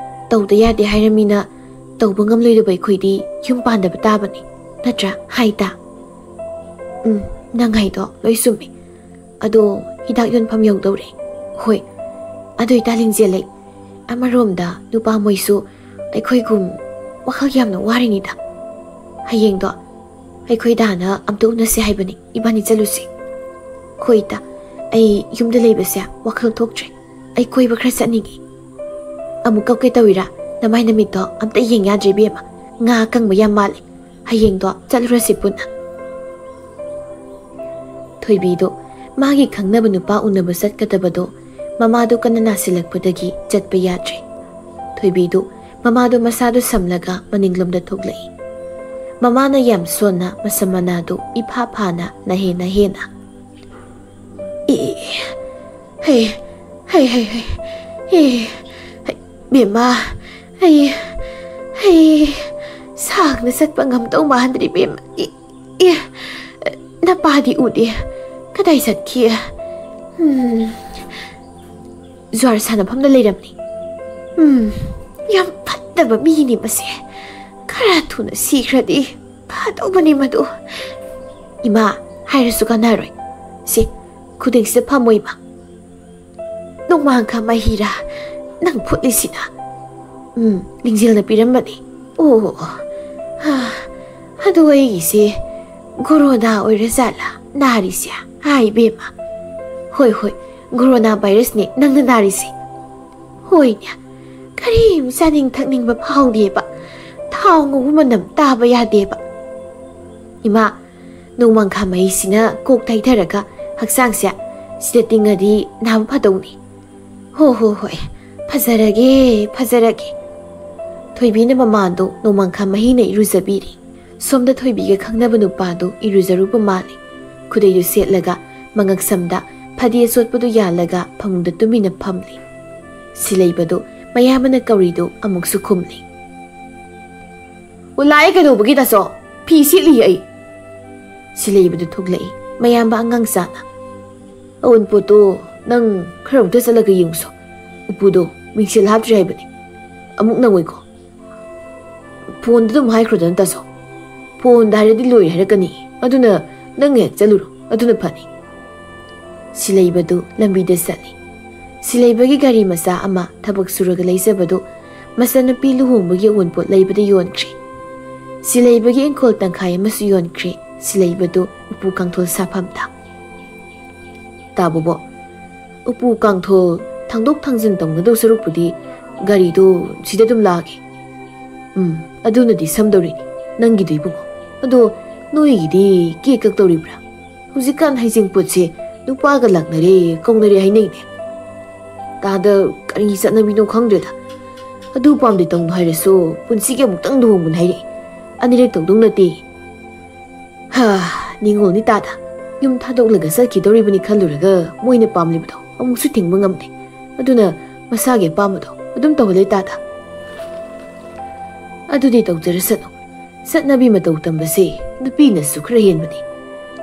ꯇꯧꯗ ꯌꯥꯗꯦ ꯍꯥꯏꯔꯃꯤꯅ ꯇꯧꯕ ꯉꯝꯂꯣꯏꯗꯕ ꯑꯩꯈꯣꯏꯗꯤ ꯌꯨꯝ ꯄꯥꯟꯗꯕ ꯇꯥꯕꯅꯤ, ꯅꯠꯇ꯭ꯔꯥ? ꯍꯥꯏ ꯇꯥ? ꯎꯝ, ꯅꯪ ꯍꯥꯏꯗꯣ ꯂꯣꯏ ꯆꯨꯝꯃꯤ꯫ ꯑꯗꯣ ꯍꯤꯗꯥꯛ ꯌꯣꯟꯐꯝ ꯌꯧꯗꯧꯔꯦ꯫ ꯍꯣꯏ, ꯑꯗꯨ ꯏꯇꯥ ꯂꯤꯡꯖꯦꯜꯂꯩ, ꯑꯃꯔꯣꯝꯗ ꯅꯨꯄꯥ ꯃꯣꯏꯁꯨ ꯑꯩꯈꯣꯏꯒꯨꯝ ꯋꯥꯈꯜ ꯌꯥꯝꯅ ꯋꯥꯔꯤꯉꯩꯗ꯫ ꯍꯌꯦꯡꯗꯣ ꯑꯩꯈꯣꯏ ꯗꯥꯅ ꯑꯝꯇ ꯎꯅꯁꯦ ꯍꯥꯏꯕꯅꯤ, ꯏꯕꯥꯅꯤ ꯆꯠꯂꯨꯁꯤ꯫ ꯍꯣꯏ ꯏꯇꯥ, ꯑꯩ ꯌꯨꯝꯗ ꯂꯩꯕꯁꯦ ꯋꯥꯈꯜ ꯊꯣꯛꯇ꯭ꯔꯦ꯫ ꯑꯩ ꯀꯣꯏꯕ ꯈꯔ ꯆꯠꯅꯤꯡꯉꯤ꯫ ꯑꯃꯨꯛ ꯀꯞꯀꯦ ꯇꯧꯏꯔꯥ? ꯅꯃꯥꯏ ꯅꯃꯤꯠꯇꯣ ꯑꯝꯇ ꯌꯦꯡ ꯌꯥꯗ꯭ꯔꯦ ꯏꯕꯦꯝꯃ꯫ ꯉꯥ ꯑꯀꯪꯕ ꯌꯥꯝ ꯃꯥꯜꯂꯦ꯫ ꯍꯌꯦꯡꯗꯣ ꯆꯠꯂꯨꯔꯁꯤ ꯄꯨꯟꯅ꯫ ꯊꯣꯏꯕꯤꯗꯨ ꯃꯥꯒꯤ ꯈꯪꯅꯕ ꯅꯨꯄꯥ ꯎꯅꯕ ꯆꯠꯀꯗꯕꯗꯣ ꯃꯃꯥꯗꯨ ꯀꯟꯅ ꯅꯥꯁꯤꯜꯂꯛꯄꯗꯒꯤ ꯆꯠꯄ ꯌꯥꯗ꯭ꯔꯦ꯫ ꯊꯣꯏꯕꯤꯗꯨ ꯃꯃꯥꯗꯨ ꯃꯁꯥꯗꯨ ꯁꯝꯂꯒ ꯃꯅꯤꯡꯂꯣꯝꯗ ꯊꯣꯛꯂꯛꯏ꯫ ꯃꯃꯥꯅ ꯌꯥꯝ ꯁꯣꯟꯅ ꯃꯁꯝ ꯃꯅꯥꯗꯨ ꯏꯐꯥ ꯐꯥꯅ ꯅꯍꯦ ꯅꯍꯦꯅ, "ꯏ, ꯍꯩ, ꯍꯩ, ꯍꯩ, ꯍꯩ, ꯏ, ꯍꯩ, ꯕꯦꯝꯃ, ꯑꯩ, ꯑꯩ ꯁꯥꯡꯅ ꯆꯠꯄ ꯉꯝꯗꯧ ꯃꯥꯟꯗ꯭ꯔꯤ ꯕꯦꯝꯃ꯫ ꯏ, ꯏ, ꯅꯄꯥꯗꯤ ꯎꯗꯦ꯫ ꯀꯗꯥꯏ ꯆꯠꯈꯤ? ꯎꯝ, ꯖ꯭ꯋꯥꯔ ꯁꯥꯟꯅꯐꯝꯗ ꯂꯩꯔꯝꯅꯤ꯫ ꯎꯝ, ꯌꯥꯝ ꯐꯠꯇꯕ ꯃꯤꯅꯤ ꯃꯁꯦ꯫ ꯈꯔ ꯊꯨꯅ ꯁꯤꯈ꯭ꯔꯗꯤ ꯐꯗꯧꯕꯅꯤ ꯃꯗꯨ꯫ ꯏꯃꯥ, ꯍꯥꯏꯔꯁꯨ ꯀꯥꯟꯅꯔꯣꯏ꯫ ꯁꯤ, ꯈꯨꯗꯤꯡꯁꯤꯗ ꯐꯝꯃꯣ ꯏꯃꯥ꯫ ꯅꯣꯡꯃꯥꯡꯈꯥ ꯃꯍꯤꯔꯥ ꯅꯪ ꯐꯨꯠꯂꯤꯁꯤꯅ? ꯎꯝ, ꯂꯤꯡꯖꯦꯜꯅ ꯄꯤꯔꯝꯕꯅꯤ꯫ ꯑꯣ, ꯍꯥ, ꯑꯗꯨ ꯑꯩꯒꯤꯁꯦ ꯀꯣꯔꯣꯅꯥ ꯑꯣꯏꯔ ꯖꯥꯠꯂꯥ ꯅꯥꯔꯤꯁꯦ? ꯍꯥꯏ ꯏꯕꯦꯝꯃ꯫ ꯍꯣꯏ, ꯍꯣꯏ, ꯀꯣꯔꯣꯅꯥ ꯚꯥꯏꯔꯁꯅꯦ ꯅꯪꯅ ꯅꯥꯔꯤꯁꯦ꯫ ꯍꯣꯏꯅꯦ, ꯀꯔꯤꯝ ꯆꯥꯅꯤꯡ ꯊꯛꯅꯤꯡꯕ ꯐꯥꯎꯗꯦꯕ꯫ ꯊꯥꯎ ꯉꯧꯕ ꯃꯅꯝ ꯇꯥꯕ ꯌꯥꯗꯦꯕ꯫ ꯏꯃꯥ, ꯅꯣꯡꯃꯥꯡꯈꯥ ꯃꯍꯤꯁꯤꯅ ꯀꯣꯛ ꯇꯩꯊꯔꯒ ꯍꯛꯆꯥꯡꯁꯦ ꯁꯤꯗ ꯇꯤꯡꯉꯗꯤ ꯅꯥꯕ ꯐꯗꯧꯅꯤ꯫ ꯍꯣ ꯍꯣ ꯍꯣꯏ, ꯐꯖꯔꯒꯦ, ꯐꯖꯔꯒꯦ꯫ ꯊꯣꯏꯕꯤꯅ ꯃꯃꯥꯟꯗꯣ ꯅꯣꯡꯃꯥꯡꯈꯥ ꯃꯍꯤꯅ ꯏꯔꯨꯖꯕꯤꯔꯤ꯫ ꯁꯣꯝꯗ ꯊꯣꯏꯕꯤꯒ ꯈꯪꯅꯕ ꯅꯨꯄꯥꯗꯨ ꯏꯔꯨꯖꯔꯨꯕ ꯃꯥꯜꯂꯤ꯫ ꯈꯨꯗꯩꯗꯨ ꯁꯦꯠꯂꯒ ꯃꯉꯛꯁꯝꯗ ꯐꯗꯤ ꯑꯆꯣꯠꯄꯗꯨ ꯌꯥꯜꯂꯒ ꯐꯃꯨꯡꯗ ꯇꯨꯃꯤꯟꯅ ꯐꯝꯂꯤ꯫ ꯁꯤꯂꯩꯕꯗꯨ ꯃꯌꯥꯝꯕꯅ ꯀꯧꯔꯤꯗꯨ ꯑꯃꯨꯛꯁꯨ ꯈꯨꯝꯂꯤ꯫ "ꯑꯣ, ꯂꯥꯛꯑꯦ ꯀꯩꯗꯧꯕꯒꯤ ꯇꯥꯆꯧ? ꯐꯤ ꯁꯦꯠꯂꯤꯌꯦ ꯑꯩ꯫" ꯁꯤꯂꯩꯕꯗꯨ ꯊꯣꯛꯂꯛꯏ, ꯃꯌꯥꯝꯕ ꯑꯉꯥꯡ ꯆꯥꯅ꯫ "ꯑꯋꯨꯟꯄꯣꯠꯇꯣ ꯅꯪ ꯈꯔ ꯑꯃꯨꯛꯇ ꯆꯠꯂꯒ ꯌꯦꯡꯉꯨꯁꯣ꯫ ꯎꯄꯨꯗꯣ ꯃꯤꯡꯁꯦꯜ ꯍꯥꯞꯇ꯭ꯔꯤ ꯍꯥꯏꯕꯅꯤ꯫ ꯑꯃꯨꯛ ꯅꯪꯉꯣꯏꯀꯣ꯫" "ꯐꯣꯟꯗ ꯑꯗꯨꯝ ꯍꯥꯏꯈ꯭ꯔꯣꯗꯅ ꯇꯥꯆꯧ꯫ ꯐꯣꯟꯗ ꯍꯥꯏꯔꯗꯤ ꯂꯣꯏꯔꯦ ꯍꯥꯏꯔꯛꯀꯅꯤ꯫ ꯑꯗꯨꯅ ꯅꯪ ꯍꯦꯛ ꯆꯠꯂꯨꯔꯣ, ꯑꯗꯨꯅ ꯐꯅꯤ꯫" ꯁꯤꯂꯩꯕꯗꯨ ꯂꯝꯕꯤꯗ ꯆꯠꯂꯤ꯫ ꯁꯤꯂꯩꯕꯒꯤ ꯒꯥꯔꯤ ꯃꯆꯥ ꯑꯃ ꯊꯕꯛ ꯁꯨꯔꯒ ꯂꯩꯖꯕꯗꯨ ꯃꯆꯟꯅꯨꯄꯤ ꯂꯨꯍꯣꯡꯕꯒꯤ ꯑꯋꯨꯟꯄꯣꯠ ꯂꯩꯕꯗ ꯌꯣꯟꯈ꯭ꯔꯦ꯫ ꯁꯤꯂꯩꯕꯒꯤ ꯏꯪꯈꯣꯜ ꯇꯪꯈꯥꯏ ꯑꯃꯁꯨ ꯌꯣꯟꯈ꯭ꯔꯦ꯫ ꯁꯤꯂꯩꯕꯗꯨ ꯎꯄꯨ ꯀꯥꯡꯊꯣꯜ ꯁꯥꯐꯝꯗ꯫ "ꯇꯥ ꯕꯣꯕꯣꯛ, ꯎꯄꯨ ꯀꯥꯡꯊꯣꯜ ꯊꯥꯡꯗꯣꯛ ꯊꯥꯡꯖꯤꯟ ꯇꯧꯅꯗꯧ ꯁꯔꯨꯛꯄꯨꯗꯤ ꯒꯥꯔꯤꯗꯣ ꯁꯤꯗ ꯑꯗꯨꯝ ꯂꯥꯛꯑꯒꯦ꯫" "ꯎꯝ, ꯑꯗꯨꯅꯗꯤ ꯁꯝꯗꯧꯔꯤꯅꯤ ꯅꯪꯒꯤꯗꯣ ꯏꯕꯨꯡꯉꯣ꯫ ꯑꯗꯣ ꯅꯣꯏꯒꯤꯗꯤ ꯀꯦꯛ ꯀꯛꯇꯧꯔꯤꯕ꯭ꯔꯥ? ꯍꯧꯖꯤꯛꯀꯥꯟ ꯍꯩꯖꯤꯡꯄꯣꯠꯁꯦ ꯅꯨꯄꯥꯒ ꯂꯥꯛꯅꯔꯦ, ꯀꯧꯅꯔꯦ ꯍꯥꯏꯅꯩꯅꯦ꯫" "ꯇꯥꯗ, ꯀꯔꯤ ꯆꯠꯅꯕꯤꯅꯣ ꯈꯪꯗ꯭ꯔꯦꯗ꯫ ꯑꯗꯨ ꯄꯥꯝꯗꯦ ꯇꯧꯅꯨ ꯍꯥꯏꯔꯁꯨ ꯄꯨꯟꯁꯤꯒꯤ ꯑꯃꯨꯛꯇꯪ ꯂꯨꯍꯣꯡꯕꯅꯤ ꯍꯥꯏꯔꯛꯏ꯫ ꯑꯅꯤꯔꯛ ꯇꯧꯗꯧ ꯅꯠꯇꯦ꯫" "ꯍꯥ, ꯅꯤꯡꯉꯣꯜꯅꯤ ꯇꯥꯗ꯫ ꯌꯨꯝ ꯊꯥꯗꯣꯛꯂꯒ ꯆꯠꯈꯤꯗꯧꯔꯤꯕꯅꯤ ꯈꯜꯂꯨꯔꯒ ꯃꯣꯏꯅ ꯄꯥꯝꯂꯤꯕꯗꯣ ꯑꯃꯨꯛꯁꯨ ꯊꯤꯡꯕ ꯉꯝꯗꯦ꯫ ꯑꯗꯨꯅ ꯃꯁꯥꯒꯤ ꯑꯄꯥꯝꯕꯗꯣ ꯑꯗꯨꯝ ꯇꯧꯍꯜꯂꯦ ꯇꯥꯗ꯫" "ꯑꯗꯨꯗꯤ ꯇꯧꯖꯔꯁꯅꯨ꯫ ꯆꯠꯅꯕꯤ ꯃꯇꯧ ꯇꯝꯕꯁꯦ ꯅꯨꯄꯤꯅꯁꯨ ꯈꯔ ꯍꯦꯟꯕꯅꯤ꯫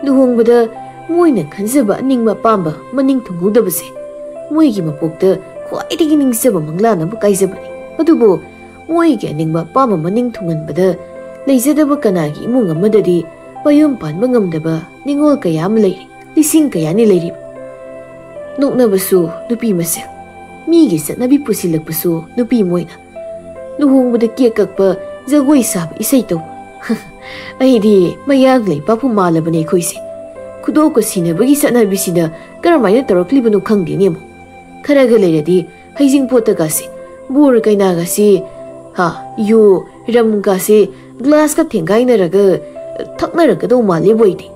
ꯂꯨꯍꯣꯡꯕꯗ ꯃꯣꯏꯅ ꯈꯟꯖꯕ ꯑꯅꯤꯡꯕ ꯑꯄꯥꯝꯕ ꯃꯅꯤꯡ ꯊꯨꯡꯍꯧꯗꯕꯁꯦ ꯃꯣꯏꯒꯤ ꯃꯄꯣꯛꯇ ꯈ꯭ꯋꯥꯏꯗꯒꯤ ꯅꯤꯡꯖꯕ ꯃꯪꯂꯥꯟ ꯑꯃ ꯀꯥꯏꯖꯕꯅꯤ꯫ ꯑꯗꯨꯕꯨ ꯃꯣꯏꯒꯤ ꯑꯅꯤꯡꯕ ꯑꯄꯥꯝꯕ ꯃꯅꯤꯡ ꯊꯨꯡꯍꯟꯕꯗ ꯂꯩꯖꯗꯕ ꯀꯅꯥꯒꯤ ꯏꯃꯨꯡ ꯑꯃꯗꯗꯤ ꯃꯌꯨꯝ ꯄꯥꯟꯕ ꯉꯝꯗꯕ ꯅꯤꯉꯣꯜ ꯀꯌꯥ ꯑꯃ ꯂꯩꯔꯤ, ꯂꯤꯁꯤꯡ ꯀꯌꯥꯅꯤ ꯂꯩꯔꯤ꯫ ꯅꯣꯛꯅꯕꯁꯨ ꯅꯨꯄꯤ ꯃꯁꯦꯜ, ꯃꯤꯒꯤ ꯆꯠꯅꯕꯤ ꯄꯨꯁꯤꯜꯂꯛꯄꯁꯨ ꯅꯨꯄꯤ ꯃꯣꯏꯅ, ꯂꯨꯍꯣꯡꯕꯗ ꯀꯦꯛ ꯀꯛꯄ, ꯖꯒꯣꯏ ꯁꯥꯕ, ꯏꯁꯩ ꯇꯧꯕ꯫ ꯑꯩꯗꯤ ꯃꯌꯥꯡ ꯂꯩꯕꯥꯛꯄꯨ ꯃꯥꯜꯂꯕꯅꯦ ꯑꯩꯈꯣꯏꯁꯦ꯫ ꯈꯨꯗꯣꯞꯀ ꯁꯤꯟꯅꯕꯒꯤ ꯆꯠꯅꯕꯤꯁꯤꯅ ꯀꯔꯝꯍꯥꯏꯅ ꯇꯧꯔꯛꯂꯤꯕꯅꯣ ꯈꯪꯗꯦꯅꯦ ꯑꯃꯨꯛ꯫ ꯈꯔꯒ ꯂꯩꯔꯗꯤ ꯍꯩꯖꯤꯡꯄꯣꯠꯇꯒꯁꯦ ꯕꯣꯔ ꯀꯩꯅꯥꯒꯁꯤ, ꯍꯥ, ꯌꯨ, ꯔꯝꯒꯁꯤ ꯒ꯭ꯂꯥꯁꯀ ꯊꯦꯡꯒꯥꯏꯅꯔꯒ ꯊꯛꯅꯔꯛꯀꯗꯧ ꯃꯥꯜꯂꯦꯕꯨ ꯑꯩꯗꯤ꯫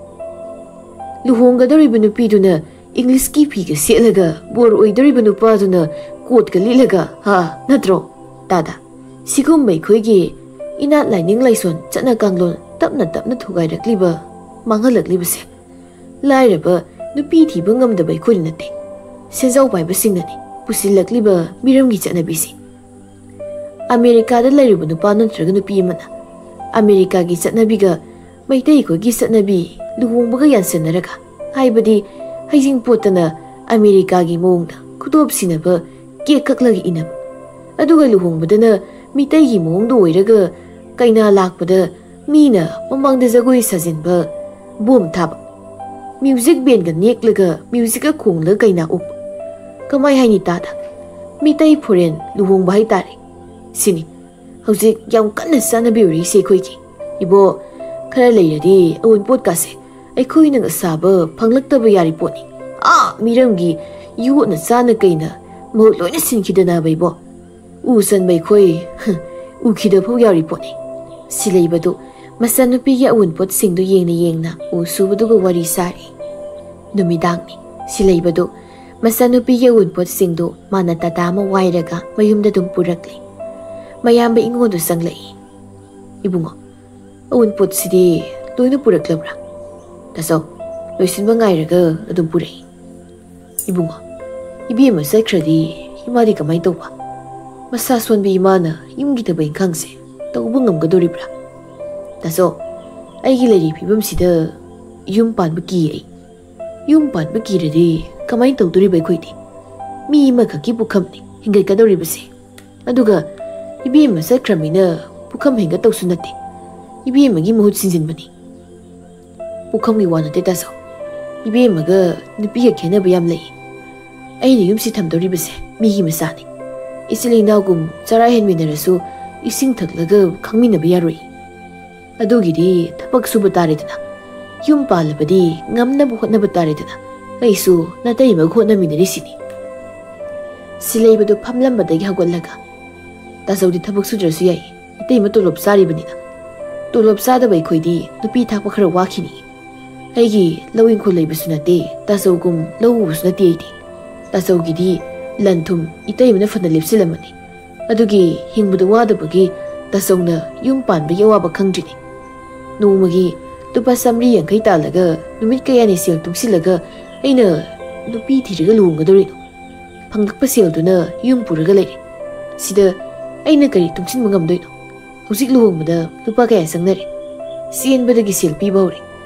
ꯂꯨꯍꯣꯡꯒꯗꯧꯔꯤꯕ ꯅꯨꯄꯤꯗꯨꯅ ꯏꯪꯂꯤꯁꯀꯤ ꯐꯤꯒ ꯁꯦꯠꯂꯒ, ꯕꯣꯔ ꯑꯣꯏꯗꯧꯔꯤꯕ ꯅꯨꯄꯥꯗꯨꯅ ꯀꯣꯠꯀ ꯂꯤꯠꯂꯒ, ꯍꯥ, ꯅꯠꯇ꯭ꯔꯣ, ꯇꯥꯗ? ꯁꯤꯒꯨꯝꯕ ꯑꯩꯈꯣꯏꯒꯤ ꯏꯅꯥꯠ ꯂꯥꯏꯅꯤꯡ ꯂꯥꯏꯁꯣꯟ ꯆꯠꯅ ꯀꯥꯡꯂꯣꯟ ꯇꯞꯅ ꯇꯞꯅ ꯊꯨꯒꯥꯏꯔꯛꯂꯤꯕ, ꯃꯥꯡꯍꯜꯂꯛꯂꯤꯕꯁꯦ ꯂꯥꯏꯔꯕ ꯅꯨꯄꯤ ꯊꯤꯕ ꯉꯝꯗꯕ ꯑꯩꯈꯣꯏꯅ ꯅꯠꯇꯦ, ꯁꯦꯟꯖꯥꯎ ꯄꯥꯏꯕꯁꯤꯡꯅꯅꯤ ꯄꯨꯁꯤꯜꯂꯛꯂꯤꯕ ꯃꯤꯔꯝꯒꯤ ꯆꯠꯅꯕꯤꯁꯦ꯫ ꯑꯃꯦꯔꯤꯀꯥꯗ ꯂꯩꯔꯨꯕ ꯅꯨꯄꯥ ꯅꯠꯇ꯭ꯔꯒ ꯅꯨꯄꯤ ꯑꯃꯅ ꯑꯃꯦꯔꯤꯀꯥꯒꯤ ꯆꯠꯅꯕꯤꯒ ꯃꯩꯇꯩ ꯑꯩꯈꯣꯏꯒꯤ ꯆꯠꯅꯕꯤ ꯂꯨꯍꯣꯡꯕꯒ ꯌꯥꯟꯁꯟꯅꯔꯒ, ꯍꯥꯏꯕꯗꯤ ꯍꯩꯖꯤꯡꯄꯣꯠꯇꯅ ꯑꯃꯦꯔꯤꯀꯥꯒꯤ ꯃꯑꯣꯡꯗ ꯈꯨꯗꯣꯞ ꯁꯤꯟꯅꯕ, ꯀꯦꯛ ꯀꯛꯂꯒ ꯏꯟꯅꯕ, ꯑꯗꯨꯒ ꯂꯨꯍꯣꯡꯕꯗꯅ ꯃꯤꯇꯩꯒꯤ ꯃꯑꯣꯡꯗ ꯑꯣꯏꯔꯒ ꯀꯩꯅꯥ ꯂꯥꯛꯄꯗ ꯃꯤꯅ ꯃꯃꯥꯡꯗ ꯖꯒꯣꯏ ꯁꯥꯖꯤꯟꯕ, ꯕꯣꯝ ꯊꯥꯕ, ꯃ꯭ꯌꯨꯖꯤꯛ ꯕꯦꯟꯒ ꯅꯦꯛꯂꯒ ꯃ꯭ꯌꯨꯖꯤꯛꯀ ꯈꯣꯡꯂꯒ ꯀꯩꯅꯥ ꯑꯣꯛꯄ꯫ ꯀꯃꯥꯏ ꯍꯥꯏꯅꯤ ꯇꯥꯗ? ꯃꯤꯇꯩ ꯐꯣꯔꯦꯟ ꯂꯨꯍꯣꯡꯕ ꯍꯥꯏꯇꯥꯔꯦ꯫ ꯁꯤꯅꯤ ꯍꯧꯖꯤꯛ ꯌꯥꯝ ꯀꯟꯅ ꯆꯠꯅꯕꯤ ꯑꯣꯏꯔꯤꯁꯦ ꯑꯩꯈꯣꯏꯒꯤ꯫ ꯏꯕꯣ, ꯈꯔ ꯂꯩꯔꯗꯤ ꯑꯋꯨꯟꯄꯣꯠꯀꯥꯁꯦ ꯑꯩꯈꯣꯏꯅꯒ ꯁꯥꯕ ꯐꯪꯂꯛꯇꯕ ꯌꯥꯔꯤ ꯄꯣꯠꯅꯤ꯫ ꯑꯥ, ꯃꯤꯔꯝꯒꯤ ꯌꯣꯠꯅ ꯆꯥꯅ ꯀꯩꯅ ꯃꯍꯨꯠ ꯂꯣꯏꯅ ꯁꯤꯟꯈꯤꯗꯅꯕ ꯏꯕꯣ꯫ ꯎ ꯆꯟꯕ ꯑꯩꯈꯣꯏ, ꯎꯈꯤꯗ ꯐꯥꯎ ꯌꯥꯎꯔꯤ ꯄꯣꯠꯅꯤ꯫ ꯁꯤꯂꯩꯕꯗꯨ ꯃꯆꯥꯅꯨꯄꯤꯒꯤ ꯑꯋꯨꯟꯄꯣꯠꯁꯤꯡꯗꯨ ꯌꯦꯡꯅ ꯌꯦꯡꯅ ꯎ ꯁꯨꯕꯗꯨꯒ ꯋꯥꯔꯤ ꯁꯥꯔꯤ꯫ ꯅꯨꯃꯤꯗꯥꯡꯅꯤ꯫ ꯁꯤꯂꯩꯕꯗꯨ ꯃꯆꯥꯅꯨꯄꯤꯒꯤ ꯑꯋꯨꯟꯄꯣꯠꯁꯤꯡꯗꯨ ꯃꯥꯅ ꯇꯥꯇꯥ ꯑꯃ ꯋꯥꯏꯔꯒ ꯃꯌꯨꯝꯗ ꯑꯗꯨꯝ ꯄꯨꯔꯛꯂꯦ꯫ ꯃꯌꯥꯝꯕ ꯏꯉꯣꯟꯗ ꯆꯪꯂꯛꯏ꯫ "ꯏꯕꯨꯡꯉꯣ, ꯑꯋꯨꯟꯄꯣꯠꯁꯤꯗꯤ ꯂꯣꯏꯅ ꯄꯨꯔꯛꯂꯕ꯭ꯔꯥ?" "ꯇꯥꯆꯧ, ꯂꯣꯏꯁꯤꯟꯕ ꯉꯥꯏꯔꯒ ꯑꯗꯨꯝ ꯄꯨꯔꯛꯏ꯫" "ꯏꯕꯨꯡꯉꯣ, ꯏꯕꯦꯝꯃ ꯆꯠꯈ꯭ꯔꯗꯤ ꯏꯃꯥꯗꯤ ꯀꯃꯥꯏꯅ ꯇꯧꯕ? ꯃꯁꯥ ꯁꯣꯟꯕꯤ ꯏꯃꯥꯅ ꯌꯨꯝꯒꯤ ꯊꯕꯛ ꯏꯪꯈꯥꯡꯁꯦ ꯇꯧꯕ ꯉꯝꯒꯗꯣꯔꯤꯕ꯭ꯔꯥ?" "ꯇꯥꯆꯧ, ꯑꯩꯒꯤ ꯂꯩꯔꯤ ꯐꯤꯕꯝꯁꯤꯗ ꯌꯨꯝ ꯄꯥꯟꯕ ꯀꯤ ꯑꯩ꯫ ꯌꯨꯝ ꯄꯥꯟꯕ ꯀꯤꯔꯗꯤ ꯀꯃꯥꯏꯅ ꯇꯧꯗꯣꯔꯤꯕ ꯑꯩꯈꯣꯏꯗꯤ? ꯃꯤ ꯑꯃꯈꯛꯀꯤ ꯄꯨꯈꯝꯅꯤ ꯍꯤꯡꯒꯠꯀꯗꯧꯔꯤꯕꯁꯦ꯫ ꯑꯗꯨꯒ ꯏꯕꯦꯝꯃ ꯆꯠꯈ꯭ꯔꯃꯤꯅ ꯄꯨꯈꯝ ꯍꯦꯟꯒꯠꯇꯧꯁꯨ ꯅꯠꯇꯦ꯫ ꯏꯕꯦꯝꯃꯒꯤ ꯃꯍꯨꯠ ꯁꯤꯟꯖꯤꯟꯕꯅꯤ꯫ ꯄꯨꯈꯝꯒꯤ ꯋꯥ ꯅꯠꯇꯦ ꯇꯥꯆꯧ꯫ ꯏꯕꯦꯝꯃꯒ ꯅꯨꯄꯤꯒ ꯈꯦꯠꯅꯕ ꯌꯥꯝ ꯂꯩ꯫ ꯑꯩꯅ ꯌꯨꯝꯁꯤ ꯊꯝꯗꯧꯔꯤꯕꯁꯦ ꯃꯤꯒꯤ ꯃꯆꯥꯅꯤ꯫ ꯏꯆꯤꯜ ꯏꯅꯥꯎꯒꯨꯝ ꯆꯔꯥ ꯍꯦꯟꯃꯤꯟꯅꯔꯁꯨ ꯏꯁꯤꯡ ꯊꯛꯂꯒ ꯈꯪꯃꯤꯟꯅꯕ ꯌꯥꯔꯣꯏ꯫ ꯑꯗꯨꯒꯤꯗꯤ ꯊꯕꯛ ꯁꯨꯕ ꯇꯥꯔꯦꯗꯅ꯫ ꯌꯨꯝ ꯄꯥꯜꯂꯕꯗꯤ ꯉꯝꯅꯕ ꯍꯣꯠꯅꯕ ꯇꯥꯔꯦꯗꯅ꯫ ꯑꯩꯁꯨ ꯅꯇꯩꯃꯒ ꯍꯣꯠꯅꯃꯤꯟꯅꯔꯤꯁꯤꯅꯤ꯫ ꯁꯤꯂꯩꯕꯗꯨ ꯐꯝꯂꯝꯕꯗꯒꯤ ꯍꯧꯒꯠꯂꯒ, "ꯇꯥꯆꯧꯗꯤ ꯊꯕꯛ ꯁꯨꯗ꯭ꯔꯁꯨ ꯌꯥꯏ, ꯏꯇꯩꯃ ꯇꯣꯂꯣꯞ ꯆꯥꯔꯤꯕꯅꯤꯅ꯫ ꯇꯣꯂꯣꯞ ꯆꯥꯗꯕ ꯑꯩꯈꯣꯏꯗꯤ ꯅꯨꯄꯤ ꯊꯥꯛꯄ ꯈꯔ ꯋꯥꯈꯤꯅꯤ꯫ ꯑꯩꯒꯤ ꯂꯧ ꯏꯪꯈꯣꯜ ꯂꯩꯕꯁꯨ ꯅꯠꯇꯦ, ꯇꯥꯆꯧꯒꯨꯝ ꯂꯧ ꯎꯕꯁꯨ ꯅꯠꯇꯦ ꯑꯩꯗꯤ꯫ ꯇꯥꯆꯧꯒꯤꯗꯤ ꯂꯟ ꯊꯨꯝ ꯏꯇꯩꯃꯅ ꯐꯅ ꯂꯦꯞꯁꯤꯜꯂꯝꯃꯅꯤ꯫ ꯑꯗꯨꯒꯤ ꯍꯤꯡꯕꯗ ꯋꯥꯗꯕꯒꯤ ꯇꯥꯆꯧꯅ ꯌꯨꯝ ꯄꯥꯟꯕꯒꯤ ꯑꯋꯥꯕ ꯈꯪꯗ꯭ꯔꯤꯅꯤ꯫ ꯅꯣꯡꯃꯒꯤ ꯂꯨꯄꯥ ꯆꯥꯃꯔꯤ ꯌꯥꯡꯈꯩ ꯇꯥꯜꯂꯒ ꯅꯨꯃꯤꯠ ꯀꯌꯥꯅꯤ ꯁꯦꯜ ꯇꯨꯡꯁꯤꯜꯂꯒ ꯑꯩꯅ ꯅꯨꯄꯤ ꯊꯤꯔꯒ ꯂꯨꯍꯣꯡꯒꯗꯧꯔꯤꯅꯣ? ꯐꯪꯂꯛꯄ ꯁꯦꯜꯗꯨꯅ ꯌꯨꯝ ꯄꯨꯔꯒ ꯂꯩꯔꯦ꯫ ꯁꯤꯗ ꯑꯩꯅ ꯀꯔꯤ ꯇꯨꯡꯁꯤꯟꯕ ꯉꯝꯗꯣꯏꯅꯣ? ꯍꯧꯖꯤꯛ ꯂꯨꯍꯣꯡꯕꯗ ꯂꯨꯄꯥ ꯀꯌꯥ ꯆꯪꯅꯔꯦ? ꯆꯦꯟꯕꯗꯒꯤ ꯁꯦꯜ ꯄꯤꯕ ꯍꯧꯔꯦ꯫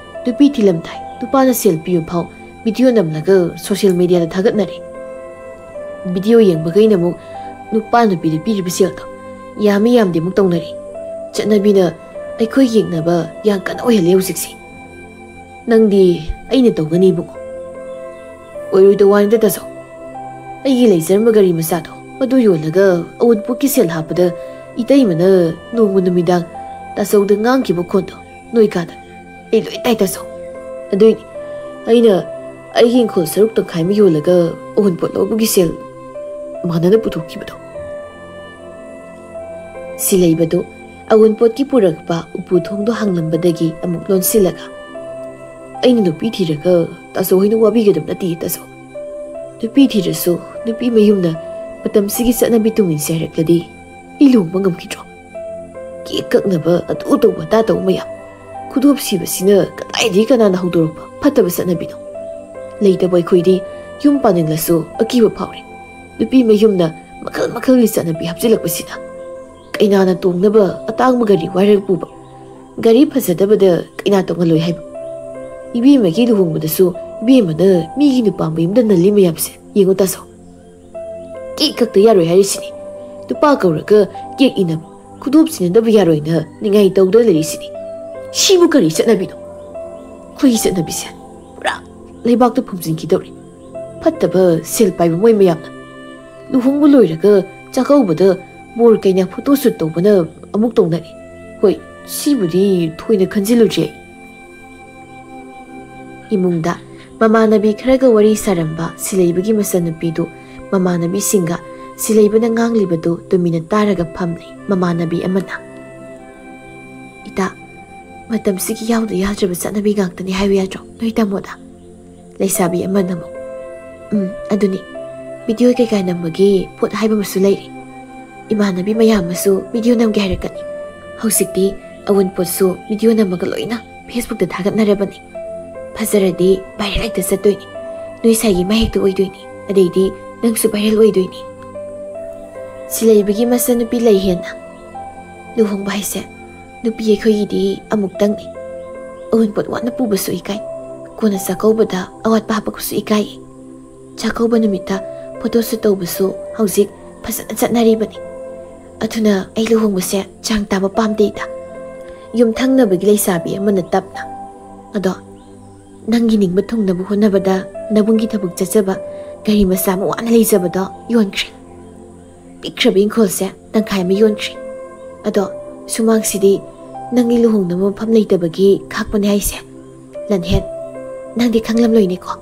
ꯅꯨꯄꯤ ꯊꯤꯂꯝꯗꯥꯏ ꯅꯨꯄꯥꯅ ꯁꯦꯜ ꯄꯤꯕ ꯐꯥꯎ ꯚꯤꯗꯤꯑꯣ ꯅꯝꯂꯒ ꯁꯣꯁꯤꯌꯦꯜ ꯃꯤꯗꯤꯌꯥꯗ ꯊꯥꯒꯠꯅꯔꯦ꯫ ꯚꯤꯗꯤꯑꯣ ꯌꯦꯡꯕꯈꯩꯅ ꯑꯃꯨꯛ ꯅꯨꯄꯥ ꯅꯨꯄꯤꯗ ꯄꯤꯔꯤꯕ ꯁꯦꯜꯗꯣ ꯌꯥꯝꯃꯤ ꯌꯥꯝꯗꯦ ꯑꯃꯨꯛ ꯇꯧꯅꯔꯦ꯫ ꯆꯠꯅꯕꯤꯅ ꯑꯩꯈꯣꯏ ꯌꯦꯡꯅꯕ ꯌꯥꯝ ꯀꯟꯅ ꯑꯣꯏꯍꯜꯂꯦ ꯍꯧꯖꯤꯛꯁꯦ꯫ ꯅꯪꯗꯤ ꯑꯩꯅ ꯇꯧꯒꯅꯤ ꯏꯕꯨꯡꯉꯣ꯫ ꯑꯣꯏꯔꯣꯏꯗꯧ ꯋꯥꯅꯤꯗ ꯇꯥꯆꯧ꯫ ꯑꯩꯒꯤ ꯂꯩꯖꯔꯝꯕ ꯒꯥꯔꯤ ꯃꯆꯥꯗꯣ ꯃꯗꯨ ꯌꯣꯜꯂꯒ ꯑꯋꯨꯟꯄꯣꯠꯀꯤ ꯁꯦꯜ ꯍꯥꯞꯄꯗ ꯏꯇꯩꯃꯅ ꯅꯣꯡꯃ ꯅꯨꯃꯤꯗꯥꯡ ꯇꯥꯆꯧꯗ ꯉꯥꯡꯈꯤꯕ ꯈꯣꯟꯗꯣ ꯅꯣꯏ ꯀꯥꯗ ꯑꯩ ꯂꯣꯏ ꯇꯥꯏ ꯇꯥꯆꯧ꯫ ꯑꯗꯨꯏꯅꯤ ꯑꯩꯅ ꯑꯩꯒꯤ ꯏꯪꯈꯣꯜ ꯁꯔꯨꯛ ꯇꯪꯈꯥꯏ ꯑꯃ ꯌꯣꯜꯂꯒ ꯑꯋꯨꯟꯄꯣꯠ ꯂꯧꯕꯒꯤ ꯁꯦꯜ ꯃꯥꯟꯅꯅ ꯄꯨꯊꯣꯛꯈꯤꯕꯗꯣ꯫ ꯁꯤꯂꯩꯕꯗꯨ ꯑꯋꯨꯟꯄꯣꯠꯀꯤ ꯄꯨꯔꯛꯄ ꯎꯄꯨ ꯊꯣꯡꯗꯣ ꯍꯥꯡꯂꯝꯕꯗꯒꯤ ꯑꯃꯨꯛ ꯂꯣꯟꯁꯤꯜꯂꯒ, "ꯑꯩꯅ ꯅꯨꯄꯤ ꯊꯤꯔꯒ ꯇꯥꯆꯧ ꯍꯣꯏꯅ ꯋꯥꯕꯤꯒꯗꯕ ꯅꯠꯇꯦ ꯇꯥꯆꯧ꯫ ꯅꯨꯄꯤ ꯊꯤꯔꯁꯨ ꯅꯨꯄꯤ ꯃꯌꯨꯝꯅ ꯃꯇꯝꯁꯤꯒꯤ ꯆꯠꯅꯕꯤ ꯇꯨꯡ ꯏꯟꯁꯦ ꯍꯥꯏꯔꯛꯂꯗꯤ ꯑꯩ ꯂꯨꯍꯣꯡꯕ ꯉꯝꯈꯤꯗ꯭ꯔꯣ? ꯀꯦꯛ ꯀꯛꯅꯕ, ꯑꯗꯨ ꯇꯧꯕ ꯑꯗꯥ ꯇꯧꯕ ꯃꯌꯥꯝ꯫ ꯈꯨꯗꯣꯞ ꯁꯤꯕꯁꯤꯅ ꯀꯗꯥꯏꯗꯒꯤ ꯀꯅꯥꯅ ꯍꯧꯗꯣꯔꯛꯄ ꯐꯠꯇꯕ ꯆꯠꯅꯕꯤꯅꯣ? ꯂꯩꯇꯕ ꯑꯩꯈꯣꯏꯗꯤ ꯌꯨꯝ ꯄꯥꯅꯤꯡꯂꯁꯨ ꯑꯀꯤꯕ ꯐꯥꯎꯔꯦ꯫ ꯅꯨꯄꯤ ꯃꯌꯨꯝꯅ ꯃꯈꯜ ꯃꯈꯜꯒꯤ ꯆꯠꯅꯕꯤ ꯍꯥꯞꯆꯤꯜꯂꯛꯄꯁꯤꯅ꯫ ꯀꯩꯅꯥꯅ ꯇꯣꯡꯅꯕ ꯑꯇꯥꯡꯕ ꯒꯥꯔꯤ ꯋꯥꯏꯔꯒ ꯄꯨꯕ꯫ ꯒꯥꯔꯤ ꯐꯖꯗꯕꯗ ꯀꯩꯅꯥ ꯇꯣꯡꯍꯜꯂꯣꯏ ꯍꯥꯏꯕ꯫ ꯏꯕꯦꯝꯃꯒꯤ ꯂꯨꯍꯣꯡꯕꯗꯁꯨ ꯏꯕꯦꯝꯃꯅ ꯃꯤꯒꯤ ꯅꯨꯄꯥ ꯃꯌꯨꯝꯗ ꯅꯜꯂꯤ ꯃꯌꯥꯝꯁꯦ ꯌꯦꯡꯉꯨ ꯇꯥꯆꯧ꯫ ꯀꯦꯛ ꯀꯛꯇ ꯌꯥꯔꯣꯏ ꯍꯥꯏꯔꯤꯁꯤꯅꯤ꯫ ꯅꯨꯄꯥ ꯀꯧꯔꯒ ꯀꯦꯛ ꯏꯟꯅꯕ, ꯈꯨꯗꯣꯞ ꯁꯤꯟꯅꯗꯕ ꯌꯥꯔꯣꯏꯅ ꯅꯤꯡꯉꯥꯏ ꯇꯧꯗꯨꯅ ꯂꯩꯔꯤꯁꯤꯅꯤ꯫ ꯁꯤꯕꯨ ꯀꯔꯤ ꯆꯠꯅꯕꯤꯅꯣ? ꯑꯩꯈꯣꯏꯒꯤ ꯆꯠꯅꯕꯤꯁꯦ ꯄꯨꯔꯥ ꯂꯩꯕꯥꯛꯇ ꯐꯨꯝꯖꯤꯟꯈꯤꯗꯧꯔꯦ꯫ ꯐꯠꯇꯕ ꯁꯦꯜ ꯄꯥꯏꯕ ꯃꯣꯏ ꯃꯌꯥꯝꯅ꯫ ꯂꯨꯍꯣꯡꯕ ꯂꯣꯏꯔꯒ ꯆꯥꯛꯀꯧꯕꯗ ꯕꯣꯔ ꯀꯩꯅ ꯐꯣꯇꯣ ꯁꯨꯠ ꯇꯧꯕꯅ ꯑꯃꯨꯛ ꯇꯧꯅꯔꯦ꯫ ꯍꯣꯏ, ꯁꯤꯕꯨꯗꯤ ꯊꯣꯏꯅ ꯈꯟꯖꯤꯜꯂꯨꯗ꯭ꯔꯦ ꯑꯩ꯫ ꯏꯃꯨꯡꯗ ꯃꯃꯥꯟꯅꯕꯤ ꯈꯔꯒ ꯋꯥꯔꯤ ꯁꯥꯔꯝꯕ ꯁꯤꯂꯩꯕꯒꯤ ꯃꯆꯟꯅꯨꯄꯤꯗꯨ ꯃꯃꯥꯟꯅꯕꯤꯁꯤꯡꯒ ꯁꯤꯂꯩꯕꯅ ꯉꯥꯡꯂꯤꯕꯗꯨ ꯇꯨꯃꯤꯟꯅ ꯇꯥꯔꯒ ꯐꯝꯂꯤ꯫ ꯃꯃꯥꯟꯅꯕꯤ ꯑꯃꯅ, "ꯏꯇꯥ, ꯃꯇꯝꯁꯤꯒꯤ ꯌꯥꯎꯗ ꯌꯥꯗ꯭ꯔꯕ ꯆꯠꯅꯕꯤ ꯉꯥꯛꯇꯅꯤ ꯍꯥꯏꯕ ꯌꯥꯗ꯭ꯔꯣ ꯅꯣꯏ ꯇꯥꯃꯣꯗ?" ꯂꯩꯁꯥꯕꯤ ꯑꯃꯅ ꯑꯃꯨꯛ, "ꯎꯝ, ꯑꯗꯨꯅꯤ꯫ ꯚꯤꯗꯤꯑꯣ ꯀꯩꯀꯥ ꯅꯝꯕꯒꯤ ꯄꯣꯠ ꯍꯥꯏꯕ ꯑꯃꯁꯨ ꯂꯩꯔꯤ꯫ ꯏꯃꯥꯟꯅꯕꯤ ꯃꯌꯥꯝ ꯑꯃꯁꯨ ꯚꯤꯗꯤꯑꯣ ꯅꯝꯒꯦ ꯍꯥꯏꯔꯛꯀꯅꯤ꯫ ꯍꯧꯖꯤꯛꯇꯤ ꯑꯋꯨꯟꯄꯣꯠꯁꯨ ꯚꯤꯗꯤꯑꯣ ꯅꯝꯃꯒ ꯂꯣꯏꯅ ꯐꯦꯁꯕꯨꯛꯇ ꯊꯥꯒꯠꯅꯔꯕꯅꯤ꯫ ꯐꯖꯔꯗꯤ ꯚꯥꯏꯔꯦꯜ ꯍꯦꯛꯇ ꯆꯠꯇꯣꯏꯅꯤ꯫ ꯅꯣꯏ ꯁꯥꯏꯒꯤ ꯃꯥꯏ ꯍꯦꯛꯇ ꯑꯣꯏꯗꯣꯏꯅꯤ꯫ ꯑꯗꯩꯗꯤ ꯅꯪꯁꯨ ꯚꯥꯏꯔꯦꯜ ꯑꯣꯏꯗꯣꯏꯅꯤ꯫" ꯁꯤꯂꯩꯕꯒꯤ ꯃꯆꯟꯅꯨꯄꯤ ꯂꯩꯍꯦꯟꯅ, "ꯂꯨꯍꯣꯡꯕ ꯍꯥꯏꯁꯦ ꯅꯨꯄꯤ ꯑꯩꯈꯣꯏꯒꯤꯗꯤ ꯑꯃꯨꯛꯇꯪꯅꯤ꯫ ꯑꯋꯨꯟꯄꯣꯠ ꯋꯥꯅ ꯄꯨꯕꯁꯨ ꯏꯀꯥꯏ꯫ ꯀꯣꯟꯅ ꯆꯥꯛꯀꯧꯕꯗ ꯑꯋꯥꯠꯄ ꯍꯥꯄꯛꯄꯁꯨ ꯏꯀꯥꯏ꯫ ꯆꯥꯛꯀꯧꯕ ꯅꯨꯃꯤꯠꯇ ꯐꯣꯇꯣ ꯁꯨꯠ ꯇꯧꯕꯁꯨ ꯍꯧꯖꯤꯛ ꯐꯖꯅ ꯆꯠꯅꯔꯤꯕꯅꯤ꯫ ꯑꯗꯨꯅ ꯑꯩ ꯂꯨꯍꯣꯡꯕꯁꯦ ꯆꯥꯡ ꯇꯥꯕ ꯄꯥꯝꯗꯦꯗ꯫ ꯌꯨꯝꯊꯪꯅꯕꯒꯤ ꯂꯩꯁꯥꯕꯤ ꯑꯃꯅ ꯇꯞꯅ, ꯑꯗꯣ ꯅꯪꯒꯤ ꯅꯤꯡꯕ ꯊꯨꯡꯅꯕ ꯍꯣꯠꯅꯕꯗ ꯅꯕꯨꯡꯒꯤ ꯊꯕꯛ ꯆꯠꯆꯕ ꯒꯥꯔꯤ ꯃꯆꯥ ꯑꯃ ꯋꯥꯅ ꯂꯩꯖꯕꯗꯣ ꯌꯣꯟꯈ꯭ꯔꯦ꯫ ꯄꯤꯛꯈ꯭ꯔꯕ ꯏꯪꯈꯣꯜꯁꯦ ꯇꯪꯈꯥꯏ ꯑꯃ ꯌꯣꯟꯈ꯭ꯔꯦ꯫ ꯑꯗꯣ ꯁꯨꯃꯥꯡꯁꯤꯗꯤ ꯅꯪꯒꯤ ꯂꯨꯍꯣꯡꯅꯕ ꯃꯐꯝ ꯂꯩꯇꯕꯒꯤ ꯈꯥꯛꯄꯅꯦ ꯍꯥꯏꯁꯦ꯫ ꯂꯟꯍꯦꯟ, ꯅꯪꯗꯤ ꯈꯪꯂꯝꯂꯣꯏꯅꯦꯀꯣ꯫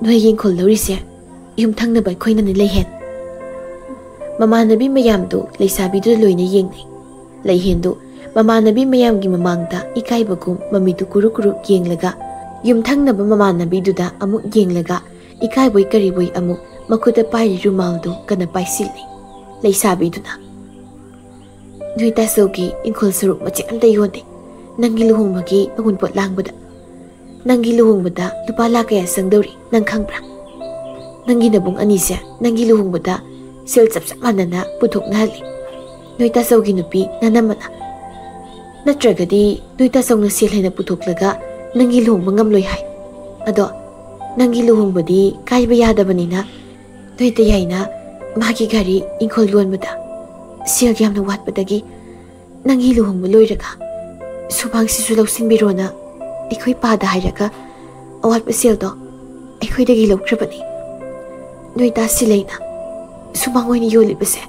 ꯅꯣꯏ ꯌꯦꯡꯈꯣꯜ ꯂꯧꯔꯤꯁꯦ ꯌꯨꯝꯊꯪꯅꯕ ꯑꯩꯈꯣꯏꯅꯅꯦ ꯂꯩꯍꯦꯟ꯫" ꯃꯃꯥꯟꯅꯕꯤ ꯃꯌꯥꯝꯗꯨ ꯂꯩꯁꯥꯕꯤꯗꯨꯗ ꯂꯣꯏꯅ ꯌꯦꯡꯅꯩ꯫ ꯂꯩꯍꯦꯟꯗꯨ ꯃꯃꯥꯟꯅꯕꯤ ꯃꯌꯥꯝꯒꯤ ꯃꯃꯥꯡꯗ ꯏꯀꯥꯏꯕꯒꯨꯝ ꯃꯃꯤꯠꯇꯨ ꯀꯨꯔꯨ ꯀꯨꯔꯨ ꯌꯦꯡꯂꯒ, ꯌꯨꯝꯊꯪꯅꯕ ꯃꯃꯥꯟꯅꯕꯤꯗꯨꯗ ꯑꯃꯨꯛ ꯌꯦꯡꯂꯒ, ꯏꯀꯥꯏꯕꯣꯏ ꯀꯔꯤꯕꯣꯏ ꯑꯃꯨꯛ ꯃꯈꯨꯠꯇ ꯄꯥꯏꯔꯤ ꯔꯨꯃꯥꯜꯗꯨ ꯀꯟꯅ ꯄꯥꯏꯁꯤꯜꯂꯤ꯫ ꯂꯩꯁꯥꯕꯤꯗꯨꯅ, "ꯅꯣꯏ ꯇꯥꯆꯧꯒꯤ ꯏꯪꯈꯣꯜ ꯁꯔꯨꯛ ꯃꯆꯦꯠ ꯑꯝꯇ ꯌꯣꯟꯗꯦ꯫ ꯅꯪꯒꯤ ꯂꯨꯍꯣꯡꯕꯒꯤ ꯑꯋꯨꯟꯄꯣꯠ ꯂꯥꯡꯕꯗ꯫ ꯅꯪꯒꯤ ꯂꯨꯍꯣꯡꯕꯗ ꯂꯨꯄꯥ ꯂꯥꯛ ꯀꯌꯥ ꯆꯪꯗꯧꯔꯤ ꯅꯪ ꯈꯪꯕ꯭ꯔꯥ? ꯅꯪꯒꯤ ꯅꯕꯨꯡ ꯑꯅꯤꯁꯦ ꯅꯪꯒꯤ ꯂꯨꯍꯣꯡꯕꯗ ꯁꯦꯜ ꯆꯞ ꯆꯞ ꯃꯥꯟꯅꯅ ꯄꯨꯊꯣꯛꯅꯍꯜꯂꯤ꯫ ꯅꯣꯏ ꯇꯥꯆꯧꯒꯤ ꯅꯨꯄꯤ ꯅꯅꯝꯃꯅ꯫ ꯅꯠꯇ꯭ꯔꯒꯗꯤ ꯅꯣꯏ ꯇꯥꯆꯧꯅ ꯁꯦꯜ ꯍꯦꯟꯅ ꯄꯨꯊꯣꯛꯂꯒ ꯅꯪꯒꯤ ꯂꯨꯍꯣꯡꯕ ꯉꯝꯂꯣꯏ ꯍꯥꯏ꯫ ꯑꯗꯣ ꯅꯪꯒꯤ ꯂꯨꯍꯣꯡꯕꯗꯤ ꯀꯥꯏꯕ ꯌꯥꯗꯕꯅꯤꯅ ꯅꯣꯏ ꯇꯌꯥꯏꯅ ꯃꯥꯒꯤ ꯒꯥꯔꯤ ꯏꯪꯈꯣꯜ ꯌꯣꯟꯕꯗ ꯁꯦꯜ ꯌꯥꯝꯅ ꯋꯥꯠꯄꯗꯒꯤ ꯅꯪꯒꯤ ꯂꯨꯍꯣꯡꯕ ꯂꯣꯏꯔꯒ ꯁꯨꯃꯥꯡꯁꯤꯁꯨ ꯂꯧꯁꯤꯟꯕꯤꯔꯣꯅ ꯑꯩꯈꯣꯏ ꯄꯥꯗ ꯍꯥꯏꯔꯒ ꯑꯋꯥꯠꯄ ꯁꯦꯜꯗꯣ ꯑꯩꯈꯣꯏꯗꯒꯤ ꯂꯧꯈ꯭ꯔꯕꯅꯤ꯫ ꯅꯣꯏ ꯇꯥ ꯁꯤꯂꯩꯅ ꯁꯨꯃꯥꯡ ꯑꯣꯏꯅ ꯌꯣꯜꯂꯤꯕꯁꯦ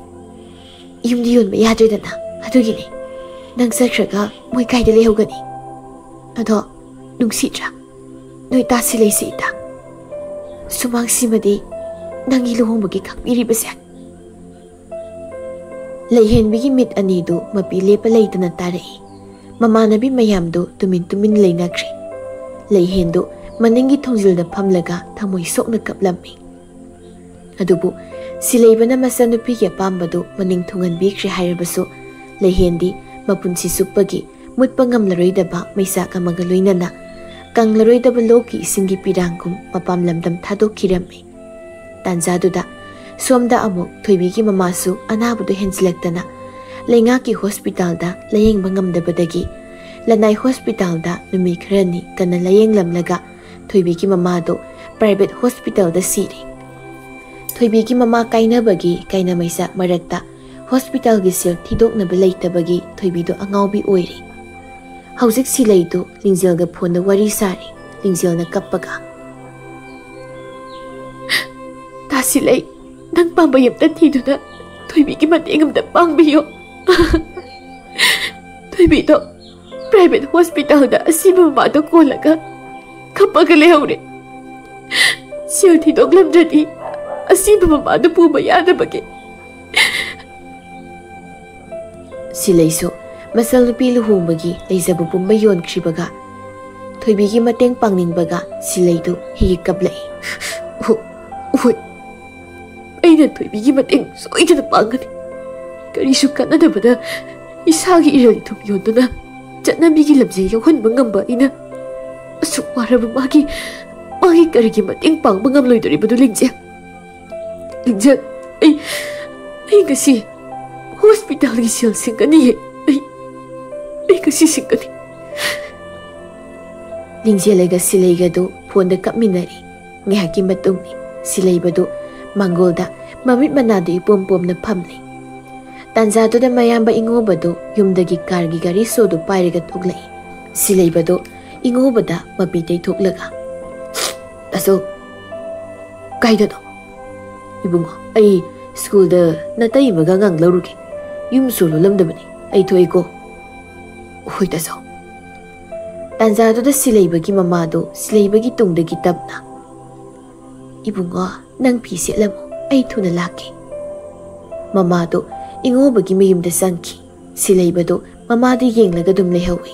ꯌꯨꯝꯗꯤ ꯌꯣꯟꯕ ꯌꯥꯗ꯭ꯔꯦꯗꯅ, ꯑꯗꯨꯒꯤꯅꯤ꯫ ꯅꯪ ꯆꯠꯈ꯭ꯔꯒ ꯃꯣꯏ ꯀꯥꯏꯗ ꯂꯩꯍꯧꯒꯅꯤ? ꯑꯗꯣ ꯅꯨꯡꯁꯤꯗ꯭ꯔꯥ ꯅꯣꯏ ꯇꯥ ꯁꯤꯂꯩꯁꯦ ꯏꯇꯥ? ꯁꯨꯃꯥꯡꯁꯤꯃꯗꯤ ꯅꯪꯒꯤ ꯂꯨꯍꯣꯡꯕꯒꯤ ꯈꯥꯛꯄꯤꯔꯤꯕꯁꯦ꯫ ꯂꯩꯍꯦꯟꯕꯤꯒꯤ ꯃꯤꯠ ꯑꯅꯤꯗꯨ ꯃꯄꯤ ꯂꯦꯞꯄ ꯂꯩꯇꯅ ꯇꯥꯔꯛꯏ꯫ ꯃꯃꯥꯟꯅꯕꯤ ꯃꯌꯥꯝꯗꯨ ꯇꯨꯃꯤꯟ ꯇꯨꯃꯤꯟ ꯂꯩꯅꯈ꯭ꯔꯦ꯫ ꯂꯩꯍꯦꯟꯗꯨ ꯃꯅꯤꯡꯒꯤ ꯊꯣꯡꯖꯤꯜꯗ ꯐꯝꯂꯒ ꯊꯃꯣꯏ ꯁꯣꯛꯅ ꯀꯞꯂꯝꯃꯤ꯫ ꯑꯗꯨꯕꯨ ꯁꯤꯂꯩꯕꯅ ꯃꯆꯥꯅꯨꯄꯤꯒꯤ ꯑꯄꯥꯝꯕꯗꯨ ꯃꯅꯤꯡ ꯊꯨꯡꯍꯟꯕꯤꯈ꯭ꯔꯦ ꯍꯥꯏꯔꯕꯁꯨ, ꯂꯩꯍꯦꯟꯗꯤ ꯃꯄꯨꯟꯁꯤ ꯆꯨꯞꯄꯒꯤ ꯃꯨꯠꯄ ꯉꯝꯂꯔꯣꯏꯗꯕ ꯃꯩꯆꯥꯛ ꯑꯃꯒ ꯂꯣꯏꯅꯅ ꯀꯪꯂꯔꯣꯏꯗꯕ ꯂꯣꯛꯀꯤ ꯏꯁꯤꯡꯒꯤ ꯄꯤꯔꯥꯡꯒꯨꯝ ꯃꯄꯥꯝ ꯂꯝꯗꯝ ꯊꯥꯗꯣꯛꯈꯤꯔꯝꯃꯤ꯫ ꯇꯥꯟꯖꯥꯗꯨꯗ ꯁꯣꯝꯗ ꯑꯃꯨꯛ ꯊꯣꯏꯕꯤꯒꯤ ꯃꯃꯥꯁꯨ ꯑꯅꯥꯕꯗꯨ ꯍꯦꯟꯖꯤꯜꯂꯛꯇꯅ ꯂꯩꯉꯥꯛꯀꯤ ꯍꯣꯁꯄꯤꯇꯥꯜꯗ ꯂꯥꯌꯦꯡꯕ ꯉꯝꯗꯕꯗꯒꯤ ꯂꯅꯥꯏ ꯍꯣꯁꯄꯤꯇꯥꯜꯗ ꯅꯨꯃꯤꯠ ꯈꯔꯅꯤ ꯀꯟꯅ ꯂꯥꯌꯦꯡꯂꯝꯂꯒ ꯊꯣꯏꯕꯤꯒꯤ ꯃꯃꯥꯗꯨ ꯄ꯭ꯔꯥꯏꯚꯦꯠ ꯍꯣꯁꯄꯤꯇꯥꯜꯗ ꯁꯤꯔꯦ꯫ ꯊꯣꯏꯕꯤꯒꯤ ꯃꯃꯥ ꯀꯥꯏꯅꯕꯒꯤ ꯀꯥꯏꯅ ꯃꯩꯆꯥꯛ ꯃꯔꯛꯇ ꯍꯣꯁꯄꯤꯇꯥꯜꯒꯤ ꯁꯦꯜ ꯊꯤꯗꯣꯛꯅꯕ ꯂꯩꯇꯕꯒꯤ ꯊꯣꯏꯕꯤꯗꯨ ꯑꯉꯥꯎꯕꯤ ꯑꯣꯏꯔꯦ꯫ ꯍꯧꯖꯤꯛ ꯁꯤꯂꯩꯗꯨ ꯂꯤꯡꯖꯦꯜꯒ ꯐꯣꯟꯗ ꯋꯥꯔꯤ ꯁꯥꯔꯤ꯫ ꯂꯤꯡꯖꯦꯜꯅ ꯀꯞꯄꯒ, "ꯇꯥꯁꯤꯂꯩ, ꯅꯪ ꯄꯥꯝꯕꯩ ꯑꯝꯇ ꯊꯤꯗꯨꯅ ꯊꯣꯏꯕꯤꯒꯤ ꯃꯇꯦꯡ ꯑꯝꯇ ꯄꯥꯡꯕꯤꯌꯣ꯫ ꯊꯣꯏꯕꯤꯗꯣ ꯄ꯭ꯔꯥꯏꯚꯦꯠ ꯍꯣꯁꯄꯤꯇꯥꯜꯗ ꯑꯁꯤꯕ ꯃꯃꯥꯗꯣ ꯀꯣꯜꯂꯒ ꯀꯞꯄꯒ ꯂꯩꯍꯧꯔꯦ꯫ ꯁꯦꯜ ꯊꯤꯗꯣꯛꯂꯝꯗ꯭ꯔꯗꯤ ꯑꯁꯤꯕ ꯃꯃꯥꯗꯨ ꯄꯨꯕ ꯌꯥꯗꯕꯒꯤ꯫" ꯁꯤꯂꯩꯁꯨ ꯃꯆꯜ ꯅꯨꯄꯤ ꯂꯨꯍꯣꯡꯕꯒꯤ ꯂꯩꯖꯕ ꯄꯨꯝꯕ ꯌꯣꯟꯈ꯭ꯔꯤꯕꯒ ꯊꯣꯏꯕꯤꯒꯤ ꯃꯇꯦꯡ ꯄꯥꯡꯅꯤꯡꯕꯒ ꯁꯤꯂꯩꯗꯨ ꯍꯤꯒꯤ ꯀꯞꯂꯛꯏ꯫ "ꯍꯣ-, ꯍꯣꯏ, ꯑꯩꯅ ꯊꯣꯏꯕꯤꯒꯤ ꯃꯇꯦꯡ ꯁꯣꯏꯗꯅ ꯄꯥꯡꯒꯅꯤ꯫ ꯀꯔꯤꯁꯨ ꯀꯥꯟꯅꯗꯕꯗ ꯏꯁꯥꯒꯤ ꯏꯔꯜ ꯏꯊꯨꯝ ꯌꯣꯟꯗꯨꯅ ꯆꯠꯅꯕꯤꯒꯤ ꯂꯝꯖꯦꯜ ꯌꯥꯎꯍꯟꯕ ꯉꯝꯕ ꯑꯩꯅ ꯑꯁꯨꯛ ꯋꯥꯔꯕ ꯃꯥꯒꯤ, ꯃꯥꯒꯤ ꯀꯔꯤꯒꯤ ꯃꯇꯦꯡ ꯄꯥꯡꯕ ꯉꯝꯂꯣꯏꯗꯣꯔꯤꯕꯅꯣ ꯂꯤꯡꯖꯦꯜ? ꯂꯤꯡꯖꯦꯜ, ꯑꯩ, ꯑꯩ ꯉꯁꯤ ꯍꯣꯁꯄꯤꯇꯥꯜꯒꯤ ꯁꯦꯜ ꯁꯤꯡꯒꯅꯤꯌꯦ꯫ ꯑꯩ, ꯑꯩ ꯉꯁꯤ ꯁꯤꯡꯒꯅꯤ꯫" ꯂꯤꯡꯖꯦꯜꯂꯒ ꯁꯤꯂꯩꯒꯗꯨ ꯐꯣꯟꯗ ꯀꯞꯃꯤꯟꯅꯔꯤ꯫ ꯉꯥꯏꯍꯥꯛꯀꯤ ꯃꯇꯨꯡ ꯁꯤꯂꯩꯕꯗꯨ ꯃꯥꯡꯒꯣꯜꯗ ꯃꯃꯤꯠ ꯃꯅꯥꯗꯨ ꯏꯄꯣꯝ ꯄꯣꯝꯅ ꯐꯝꯂꯤ꯫ ꯇꯥꯟꯖꯥꯗꯨꯗ ꯃꯌꯥꯝꯕ ꯏꯉꯣꯕꯗꯨ ꯌꯨꯝꯗꯒꯤ ꯀꯥꯔꯒꯤ ꯒꯥꯔꯤ ꯁꯣꯗꯨ ꯄꯥꯏꯔꯒ ꯊꯣꯛꯂꯛꯏ꯫ ꯁꯤꯂꯩꯕꯗꯨ ꯏꯉꯣꯕꯗ ꯃꯄꯤ ꯇꯩꯊꯣꯛꯂꯒ, "ꯑꯁꯣꯛ, ꯀꯥꯏꯗꯅꯣ?" "ꯏꯕꯨꯡꯉꯣ, ꯑꯩ ꯁ꯭ꯀꯨꯜꯗ ꯅꯇꯩꯃꯒ ꯉꯥꯡꯂꯧꯔꯨꯒꯦ꯫ ꯌꯨꯝꯁꯨ ꯂꯣꯜꯂꯝꯗꯕꯅꯤ꯫ ꯑꯩ ꯊꯣꯛꯏꯀꯣ꯫" "ꯍꯣꯏ ꯇꯥꯆꯧ꯫" ꯇꯥꯟꯖꯥꯗꯨꯗ ꯁꯤꯂꯩꯕꯒꯤ ꯃꯃꯥꯗꯨ ꯁꯤꯂꯩꯕꯒꯤ ꯇꯨꯡꯗꯒꯤ ꯇꯞꯅ, "ꯏꯕꯨꯡꯉꯣ, ꯅꯪ ꯐꯤ ꯁꯦꯠꯂꯝꯃꯨ, ꯑꯩ ꯊꯨꯅ ꯂꯥꯛꯀꯦ꯫" ꯃꯃꯥꯗꯨ ꯏꯉꯣꯕꯒꯤ ꯃꯌꯨꯝꯗ ꯆꯪꯈꯤ꯫ ꯁꯤꯂꯩꯕꯗꯨ ꯃꯃꯥꯗ ꯌꯦꯡꯂꯒ ꯑꯗꯨꯝ ꯂꯩꯍꯧꯏ꯫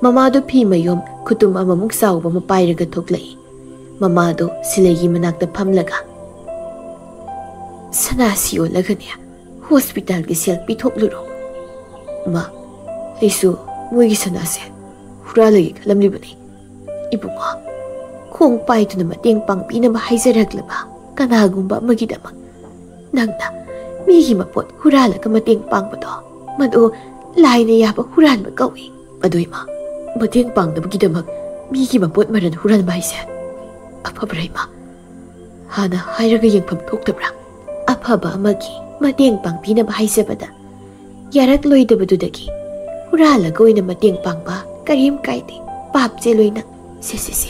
ꯃꯃꯥꯗꯨ ꯐꯤ ꯃꯌꯣꯝ ꯈꯨꯇꯨꯝ ꯑꯃꯃꯨꯛ ꯆꯥꯎꯕ ꯑꯃ ꯄꯥꯏꯔꯒ ꯊꯣꯛꯂꯛꯏ꯫ ꯃꯃꯥꯗꯨ ꯁꯤꯂꯩꯒꯤ ꯃꯅꯥꯛꯇ ꯐꯝꯂꯒ, "ꯁꯅꯥꯁꯤ ꯌꯣꯜꯂꯒꯅꯦ ꯍꯣꯁꯄꯤꯇꯥꯜꯒꯤ ꯁꯦꯜ ꯄꯤꯊꯣꯛꯂꯨꯔꯣ꯫" "ꯃꯥ, ꯑꯩꯁꯨ ꯃꯣꯏꯒꯤ ꯁꯅꯥꯁꯦ ꯍꯨꯔꯥꯜꯂꯒꯦ ꯈꯜꯂꯝꯂꯤꯕꯅꯤ꯫ ꯏꯕꯨꯡꯉꯣ, ꯈꯣꯡ ꯄꯥꯏꯗꯨꯅ ꯃꯇꯦꯡ ꯄꯥꯡꯕꯤꯅꯕ ꯍꯥꯏꯖꯔꯛꯂꯕ ꯀꯅꯥꯒꯨꯝꯕ ꯑꯃꯒꯤꯗꯃꯛ ꯅꯪꯅ ꯃꯤꯒꯤ ꯃꯄꯣꯠ ꯍꯨꯔꯥꯜꯂꯒ ꯃꯇꯦꯡ ꯄꯥꯡꯕꯗꯣ, ꯃꯗꯨ ꯂꯥꯏꯅ ꯌꯥꯕ ꯍꯨꯔꯥꯟꯕ ꯀꯧꯏ꯫" "ꯑꯗꯨ ꯏꯃꯥ, ꯃꯇꯦꯡ ꯄꯥꯡꯅꯕꯒꯤꯗꯃꯛ ꯃꯤꯒꯤ ꯃꯄꯣꯠ ꯃꯔꯜ ꯍꯨꯔꯥꯟꯕ ꯍꯥꯏꯁꯦ ꯑꯐꯕ꯭ꯔꯥ ꯏꯃꯥ? ꯍꯥꯟꯅ ꯍꯥꯏꯔꯒ ꯌꯦꯡꯐꯝ ꯊꯣꯛꯇꯕ꯭ꯔꯥ? ꯑꯐꯕ ꯑꯃꯒꯤ ꯃꯇꯦꯡ ꯄꯥꯡꯕꯤꯅꯕ ꯍꯥꯏꯖꯕꯗ ꯌꯥꯔꯛꯂꯣꯏꯗꯕꯗꯨꯗꯒꯤ ꯍꯨꯔꯥꯜꯂꯒ ꯑꯣꯏꯅ ꯃꯇꯦꯡ ꯄꯥꯡꯕ ꯀꯔꯤꯝ ꯀꯥꯏꯗꯦ꯫ ꯄꯥꯞ ꯆꯦꯜꯂꯣꯏ ꯅꯪ꯫ ꯁꯦ, ꯁꯦ, ꯁꯦ,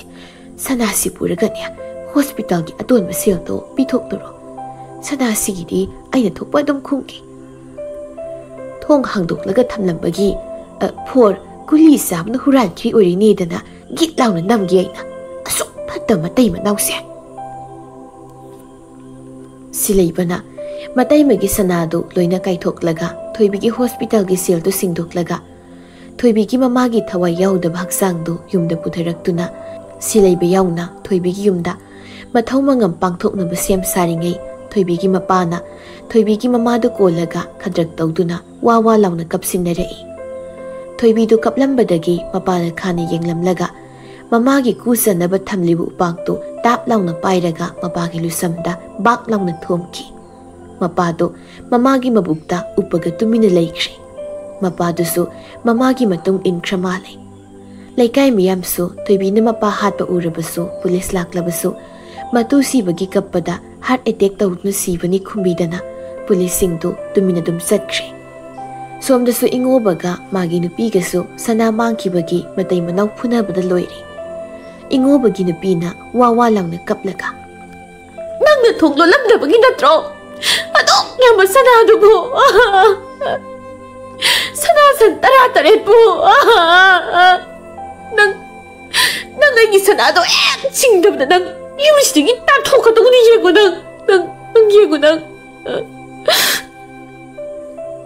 ꯁꯅꯥꯁꯤ ꯄꯨꯔꯒꯅꯦ ꯍꯣꯁꯄꯤꯇꯥꯜꯒꯤ ꯑꯇꯣꯟꯕ ꯁꯦꯜꯗꯣ ꯄꯤꯊꯣꯛꯂꯨꯔꯣ꯫ ꯁꯅꯥꯁꯤꯒꯤꯗꯤ ꯑꯩꯅ ꯊꯣꯛꯄ ꯑꯗꯨꯝ ꯈꯨꯝꯒꯦ꯫" ꯊꯣꯡ ꯍꯥꯡꯗꯣꯛꯂꯒ ꯊꯝꯂꯝꯕꯒꯤ, ꯑ, ꯐꯣꯔ ꯒꯨꯂꯤ ꯆꯥꯕꯅ ꯍꯨꯔꯥꯟꯈꯤ ꯑꯣꯏꯔꯤꯅꯦꯗꯅ ꯒꯤꯠ ꯂꯥꯎꯅ ꯅꯝꯒꯦ ꯑꯩꯅ꯫ ꯑꯁꯨꯛ ꯐꯠꯇ ꯃꯇꯩ ꯃꯅꯥꯎꯁꯦ꯫ ꯁꯤꯂꯩꯕꯅ ꯃꯇꯩꯃꯒꯤ ꯁꯅꯥꯗꯨ ꯂꯣꯏꯅ ꯀꯥꯏꯊꯣꯛꯂꯒ ꯊꯣꯏꯕꯤꯒꯤ ꯍꯣꯁꯄꯤꯇꯥꯜꯒꯤ ꯁꯦꯜꯗꯨ ꯁꯤꯡꯗꯣꯛꯂꯒ ꯊꯣꯏꯕꯤꯒꯤ ꯃꯃꯥꯒꯤ ꯊꯋꯥꯏ ꯌꯥꯎꯗꯕ ꯍꯛꯆꯥꯡꯗꯨ ꯌꯨꯝꯗ ꯄꯨꯊꯔꯛꯇꯨꯅ ꯁꯤꯂꯩꯕ ꯌꯥꯎꯅ ꯊꯣꯏꯕꯤꯒꯤ ꯌꯨꯝꯗ ꯃꯊꯧ ꯃꯉꯝ ꯄꯥꯡꯊꯣꯛꯅꯕ ꯁꯦꯝ ꯁꯥꯔꯤꯉꯩ ꯊꯣꯏꯕꯤꯒꯤ ꯃꯄꯥꯅ ꯊꯣꯏꯕꯤꯒꯤ ꯃꯃꯥꯗꯨ ꯀꯣꯜꯂꯒ ꯈꯗ꯭ꯔꯛ ꯇꯧꯗꯨꯅ ꯋꯥ ꯋꯥ ꯂꯥꯎꯅ ꯀꯞꯁꯤꯟꯅꯔꯛꯏ꯫ ꯊꯣꯏꯕꯤꯗꯨ ꯀꯞꯂꯝꯕꯗꯒꯤ ꯃꯄꯥꯅ ꯈꯥꯅ ꯌꯦꯡꯂꯝꯂꯒ ꯃꯃꯥꯒꯤ ꯀꯨ ꯆꯟꯅꯕ ꯊꯝꯂꯤꯕ ꯎꯄꯥꯛꯇꯨ ꯇꯥꯞ ꯂꯥꯎꯅ ꯄꯥꯏꯔꯒ ꯃꯄꯥꯒꯤ ꯂꯨꯁꯝꯗ ꯕꯥꯛ ꯂꯥꯎꯅ ꯊꯣꯝꯈꯤ꯫ ꯃꯄꯥꯗꯨ ꯃꯃꯥꯒꯤ ꯃꯕꯨꯛꯇ ꯎꯞꯄꯒ ꯇꯨꯃꯤꯟꯅ ꯂꯩꯈ꯭ꯔꯦ꯫ ꯃꯄꯥꯗꯨꯁꯨ ꯃꯃꯥꯒꯤ ꯃꯇꯨꯡ ꯏꯟꯈ꯭ꯔ ꯃꯥꯜꯂꯦ꯫ ꯂꯩꯀꯥꯏ ꯃꯤꯌꯥꯝꯁꯨ ꯊꯣꯏꯕꯤꯅ ꯃꯄꯥ ꯍꯥꯠꯄ ꯎꯔꯕꯁꯨ, ꯄꯨꯂꯤꯁ ꯂꯥꯛꯂꯕꯁꯨ, ꯃꯇꯨ ꯁꯤꯕꯒꯤ ꯀꯞꯄꯗ heart attack ꯇꯧꯗꯨꯅ ꯁꯤꯕꯅꯤ ꯈꯨꯝꯕꯤꯗꯅ ꯄꯨꯂꯤꯁꯁꯤꯡꯗꯨ ꯇꯨꯃꯤꯟꯅ ꯑꯗꯨꯝ ꯆꯠꯈ꯭ꯔꯦ꯫ ꯁꯣꯝꯗꯁꯨ ꯏꯉꯣꯕꯒ ꯃꯥꯒꯤ ꯅꯨꯄꯤꯒꯁꯨ ꯁꯅꯥ ꯃꯥꯡꯈꯤꯕꯒꯤ ꯃꯇꯩ ꯃꯅꯥꯎ ꯐꯨꯅꯕꯗ ꯂꯣꯏꯔꯦ꯫ ꯏꯉꯣꯕꯒꯤ ꯅꯨꯄꯤꯅ ꯋꯥ ꯋꯥ ꯂꯥꯎꯅ ꯀꯞꯂꯒ, "ꯅꯪꯅ ꯊꯣꯡ ꯂꯣꯜꯂꯝꯗꯕꯒꯤ ꯅꯠꯇ꯭ꯔꯣ ꯑꯗꯨꯛ ꯌꯥꯝꯕ ꯁꯅꯥꯗꯨꯕꯨ? ꯁꯅꯥ ꯁꯟ ꯇꯔꯥ ꯇꯔꯦꯠꯄꯨ? ꯅꯪ, ꯅꯪ ꯑꯩꯒꯤ ꯁꯅꯥꯗꯣ ꯍꯦꯛ ꯆꯤꯡꯗꯕꯗ ꯅꯪ ꯌꯨꯝꯁꯤꯗꯒꯤ ꯇꯥꯟꯊꯣꯛꯀꯗꯧꯅꯤ꯫ ꯌꯦꯡꯉꯨ ꯅꯪ, ꯅꯪ, ꯅꯪ ꯌꯦꯡꯉꯨ ꯅꯪ."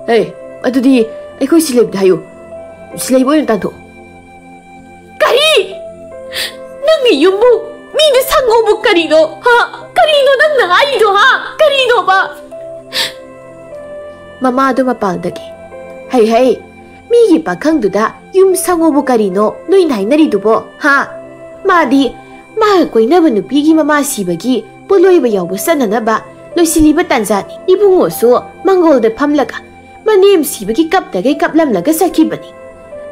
"ꯍꯦ, ꯑꯗꯨꯗꯤ ꯑꯩꯈꯣꯏ ꯁꯤꯂꯩꯕꯗ ꯍꯥꯏꯌꯨ꯫ ꯁꯤꯂꯩꯕ ꯑꯣꯏꯅ ꯇꯥꯟꯊꯣꯛꯑꯣ꯫" "ꯀꯔꯤ? ꯅꯪꯒꯤ ꯌꯨꯝꯕꯨ ꯃꯤꯅ ꯁꯪꯉꯨꯕꯨ ꯀꯔꯤꯅꯣ? ꯍꯥ? ꯀꯔꯤꯅꯣ ꯅꯪꯅ ꯍꯥꯏꯔꯤꯗꯣ, ꯍꯥ? ꯀꯔꯤꯅꯣꯕ?" ꯃꯃꯥꯗꯨ ꯃꯄꯥꯟꯗꯒꯤ, "ꯍꯩ ꯍꯩ, ꯃꯤꯒꯤ ꯄꯥꯈꯪꯗꯨꯗ ꯌꯨꯝ ꯁꯪꯉꯨꯕꯨ ꯀꯔꯤꯅꯣ ꯅꯣꯏꯅ ꯍꯥꯏꯅꯔꯤꯗꯨꯕꯣ, ꯍꯥ? ꯃꯥꯗꯤ ꯃꯥꯒ ꯀꯣꯏꯅꯕ ꯅꯨꯄꯤꯒꯤ ꯃꯃꯥ ꯁꯤꯕꯒꯤ ꯄꯣꯠꯂꯣꯏꯕ ꯌꯥꯎꯕ ꯆꯠꯅꯅꯕ ꯂꯣꯏꯁꯤꯜꯂꯤꯕ ꯇꯥꯟꯖꯥꯅꯤ꯫ ꯏꯕꯨꯡꯉꯣꯁꯨ ꯃꯪꯒꯣꯜꯗ ꯐꯝꯂꯒ ꯃꯅꯦꯝ ꯁꯤꯕꯒꯤ ꯀꯞꯇꯒꯩ ꯀꯞꯂꯝꯂꯒ ꯆꯠꯈꯤꯕꯅꯤ꯫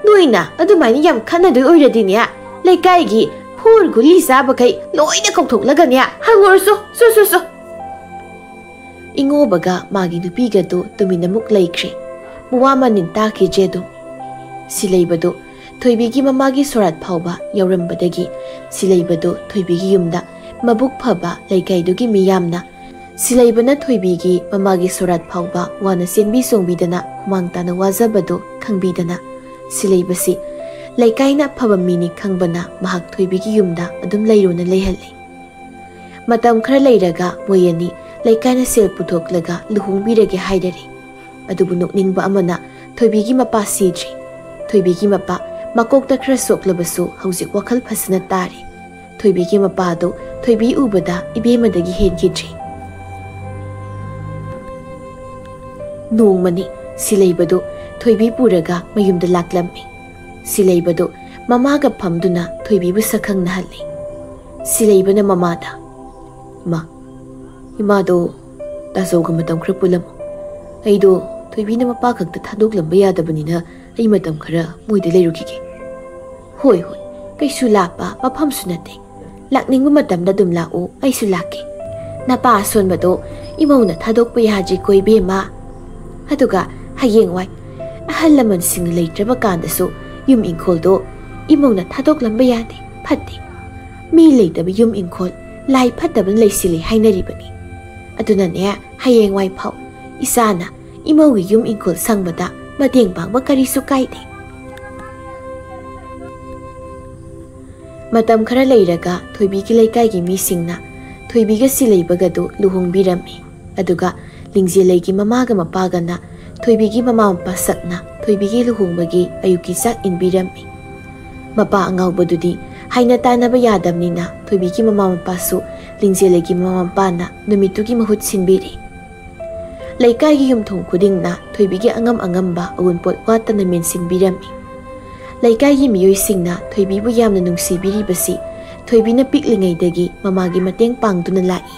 ꯅꯣꯏꯅ ꯑꯗꯨꯃꯥꯏꯅ ꯌꯥꯝ ꯈꯟꯅꯗꯣꯏ ꯑꯣꯏꯔꯗꯤꯅꯦ, ꯂꯩꯀꯥꯏꯒꯤ ꯐꯣꯔ ꯒꯨꯂꯤ ꯆꯥꯕꯈꯩ ꯂꯣꯏꯅ ꯀꯧꯊꯣꯛꯂꯒꯅꯦ ꯍꯪꯉꯨꯔꯁꯨ꯫ ꯁꯨ, ꯁꯨ, ꯁꯨ꯫" ꯏꯉꯣꯕꯒ ꯃꯥꯒꯤ ꯅꯨꯄꯤꯒꯗꯨ ꯇꯨꯃꯤꯟꯅꯃꯨꯛ ꯂꯩꯈ꯭ꯔꯦ꯫ ꯃꯋꯥ ꯃꯅꯤꯟ ꯇꯥꯈꯤꯗ꯭ꯔꯦ ꯑꯗꯨꯝ꯫ ꯁꯤꯂꯩꯕꯗꯨ ꯊꯣꯏꯕꯤꯒꯤ ꯃꯃꯥꯒꯤ ꯁꯣꯔꯥꯠ ꯐꯥꯎꯕ ꯌꯥꯎꯔꯝꯕꯗꯒꯤ ꯁꯤꯂꯩꯕꯗꯨ ꯊꯣꯏꯕꯤꯒꯤ ꯌꯨꯝꯗ ꯃꯕꯨꯛ ꯐꯕ ꯂꯩꯀꯥꯏꯗꯨꯒꯤ ꯃꯤꯌꯥꯝꯅ ꯁꯤꯂꯩꯕꯅ ꯊꯣꯏꯕꯤꯒꯤ ꯃꯃꯥꯒꯤ ꯁꯣꯔꯥꯠ ꯐꯥꯎꯕ ꯋꯥꯅ ꯆꯦꯟꯕꯤ ꯆꯣꯡꯕꯤꯗꯅ ꯍꯨꯃꯥꯡ ꯇꯥꯅ ꯋꯥꯖꯕꯗꯨ ꯈꯪꯕꯤꯗꯅ ꯁꯤꯂꯩꯕꯁꯤ ꯂꯩꯀꯥꯏꯅ ꯑꯐꯕ ꯃꯤꯅꯤ ꯈꯪꯕꯅ ꯃꯍꯥꯛ ꯊꯣꯏꯕꯤꯒꯤ ꯌꯨꯝꯗ ꯑꯗꯨꯝ ꯂꯩꯔꯨꯅ ꯂꯩꯍꯜꯂꯤ꯫ ꯃꯇꯝ ꯈꯔ ꯂꯩꯔꯒ ꯃꯣꯏ ꯑꯅꯤ ꯂꯩꯀꯥꯏꯅ ꯁꯦꯜ ꯄꯨꯊꯣꯛꯂꯒ ꯂꯨꯍꯣꯡꯕꯤꯔꯒꯦ ꯍꯥꯏꯔꯔꯦ꯫ ꯑꯗꯨꯕꯨ ꯅꯣꯛꯅꯤꯡꯕ ꯑꯃꯅ ꯊꯣꯏꯕꯤꯒꯤ ꯃꯄꯥ ꯁꯤꯗ꯭ꯔꯤ꯫ ꯊꯣꯏꯕꯤꯒꯤ ꯃꯄꯥ ꯃꯀꯣꯛꯇ ꯈꯔ ꯁꯣꯛꯂꯕꯁꯨ ꯍꯧꯖꯤꯛ ꯋꯥꯈꯜ ꯐꯖꯅ ꯇꯥꯔꯤ꯫ ꯊꯣꯏꯕꯤꯒꯤ ꯃꯄꯥꯗꯨ ꯊꯣꯏꯕꯤ ꯎꯕꯗ ꯏꯕꯦꯝꯃꯗꯒꯤ ꯍꯦꯟꯈꯤꯗ꯭ꯔꯤ꯫ ꯅꯣꯡꯃꯅꯤ ꯁꯤꯂꯩꯕꯗꯨ ꯊꯣꯏꯕꯤ ꯄꯨꯔꯒ ꯃꯌꯨꯝꯗ ꯂꯥꯛꯂꯝꯃꯤ꯫ ꯁꯤꯂꯩꯕꯗꯨ ꯃꯃꯥꯒ ꯐꯝꯗꯨꯅ ꯊꯣꯏꯕꯤꯕꯨ ꯁꯛꯈꯪꯅꯍꯜꯂꯤ꯫ ꯁꯤꯂꯩꯕꯅ ꯃꯃꯥꯗ, "ꯏꯃꯥ, ꯏꯃꯥꯗꯣ ꯇꯥꯖꯧꯒ ꯃꯇꯝ ꯈꯔ ꯄꯨꯜꯂꯝꯃꯨ꯫ ꯑꯩꯗꯣ ꯊꯣꯏꯕꯤꯅ ꯃꯄꯥ ꯈꯛꯇ ꯊꯥꯗꯣꯛꯂꯝꯕ ꯌꯥꯗꯕꯅꯤꯅ ꯑꯩ ꯃꯇꯝ ꯈꯔ ꯃꯣꯏꯗ ꯂꯩꯔꯨꯈꯤꯒꯦ꯫" "ꯍꯣꯏ, ꯍꯣꯏ, ꯀꯩꯁꯨ ꯂꯥꯞꯄ ꯃꯐꯝꯁꯨ ꯅꯠꯇꯦ꯫ ꯂꯥꯛꯅꯤꯡꯕ ꯃꯇꯝꯗ ꯑꯗꯨꯝ ꯂꯥꯛꯎ, ꯑꯩꯁꯨ ꯂꯥꯛꯀꯦ꯫ ꯅꯄꯥ ꯑꯁꯣꯟꯕꯗꯣ ꯏꯃꯧꯅ ꯊꯥꯗꯣꯛꯄ ꯌꯥꯗ꯭ꯔꯤꯀꯣ ꯏꯕꯦꯝꯃ꯫ ꯑꯗꯨꯒ ꯍꯌꯦꯡꯋꯥꯏ ꯑꯍꯜ ꯂꯃꯟꯁꯤꯡꯅ ꯂꯩꯇ꯭ꯔꯕ ꯀꯥꯟꯗꯁꯨ ꯌꯨꯝ ꯏꯪꯈꯣꯜꯗꯣ ꯏꯃꯧꯅ ꯊꯥꯗꯣꯛꯂꯝꯕ ꯌꯥꯗꯦ, ꯐꯠꯇꯦ꯫ ꯃꯤ ꯂꯩꯇꯕ ꯌꯨꯝ ꯏꯪꯈꯣꯜ ꯂꯥꯏ ꯐꯠꯇꯕꯅ ꯂꯩꯁꯤꯜꯂꯤ ꯍꯥꯏꯅꯔꯤꯕꯅꯤ꯫ ꯑꯗꯨꯅꯅꯦ, ꯍꯌꯦꯡꯋꯥꯏ ꯐꯥꯎ ꯏꯆꯥꯅ ꯏꯃꯧꯒꯤ ꯌꯨꯝ ꯏꯪꯈꯣꯜ ꯁꯪꯕꯗ ꯃꯇꯦꯡ ꯄꯥꯡꯕ ꯀꯔꯤꯁꯨ ꯀꯥꯏꯗꯦ꯫ ꯃꯇꯝ ꯈꯔ ꯂꯩꯔꯒ ꯊꯣꯏꯕꯤꯒꯤ ꯂꯩꯀꯥꯏꯒꯤ ꯃꯤꯁꯤꯡꯅ ꯊꯣꯏꯕꯤꯒ ꯁꯤꯂꯩꯕꯒꯗꯨ ꯂꯨꯍꯣꯡꯕꯤꯔꯝꯃꯤ꯫ ꯑꯗꯨꯒ ꯂꯤꯡꯖꯦꯜꯂꯩꯒꯤ ꯃꯃꯥꯒ ꯃꯄꯥꯒꯅ ꯊꯣꯏꯕꯤꯒꯤ ꯃꯃꯥ ꯃꯄꯥ ꯁꯛꯅ ꯊꯣꯏꯕꯤꯒꯤ ꯂꯨꯍꯣꯡꯕꯒꯤ ꯑꯌꯨꯛꯀꯤ ꯆꯥꯛ ꯏꯟꯕꯤꯔꯝꯃꯤ꯫ ꯃꯄꯥ ꯑꯉꯥꯎꯕꯗꯨꯗꯤ ꯍꯥꯏꯅ ꯇꯥꯅꯕ ꯌꯥꯗꯕꯅꯤꯅ ꯊꯣꯏꯕꯤꯒꯤ ꯃꯃꯥ ꯃꯄꯥꯁꯨ ꯂꯤꯡꯖꯦꯜꯂꯩꯒꯤ ꯃꯃꯥ ꯃꯄꯥꯅ ꯅꯨꯃꯤꯠꯇꯨꯒꯤ ꯃꯍꯨꯠ ꯁꯤꯟꯕꯤꯔꯤ꯫ ꯂꯩꯀꯥꯏꯒꯤ ꯌꯨꯝꯊꯣꯡ ꯈꯨꯗꯤꯡꯅ ꯊꯣꯏꯕꯤꯒꯤ ꯑꯉꯝ ꯑꯉꯝꯕ ꯑꯋꯨꯟꯄꯣꯠ ꯋꯥꯠꯇꯅ ꯃꯦꯟꯁꯤꯟꯕꯤꯔꯝꯃꯤ꯫ ꯂꯩꯀꯥꯏꯒꯤ ꯃꯤꯑꯣꯏꯁꯤꯡꯅ ꯊꯣꯏꯕꯤꯕꯨ ꯌꯥꯝꯅ ꯅꯨꯡꯁꯤꯕꯤꯔꯤꯕꯁꯤ ꯊꯣꯏꯕꯤꯅ ꯄꯤꯛꯂꯤꯉꯩꯗꯒꯤ ꯃꯃꯥꯒꯤ ꯃꯇꯦꯡ ꯄꯥꯡꯗꯨꯅ ꯂꯥꯛꯏ꯫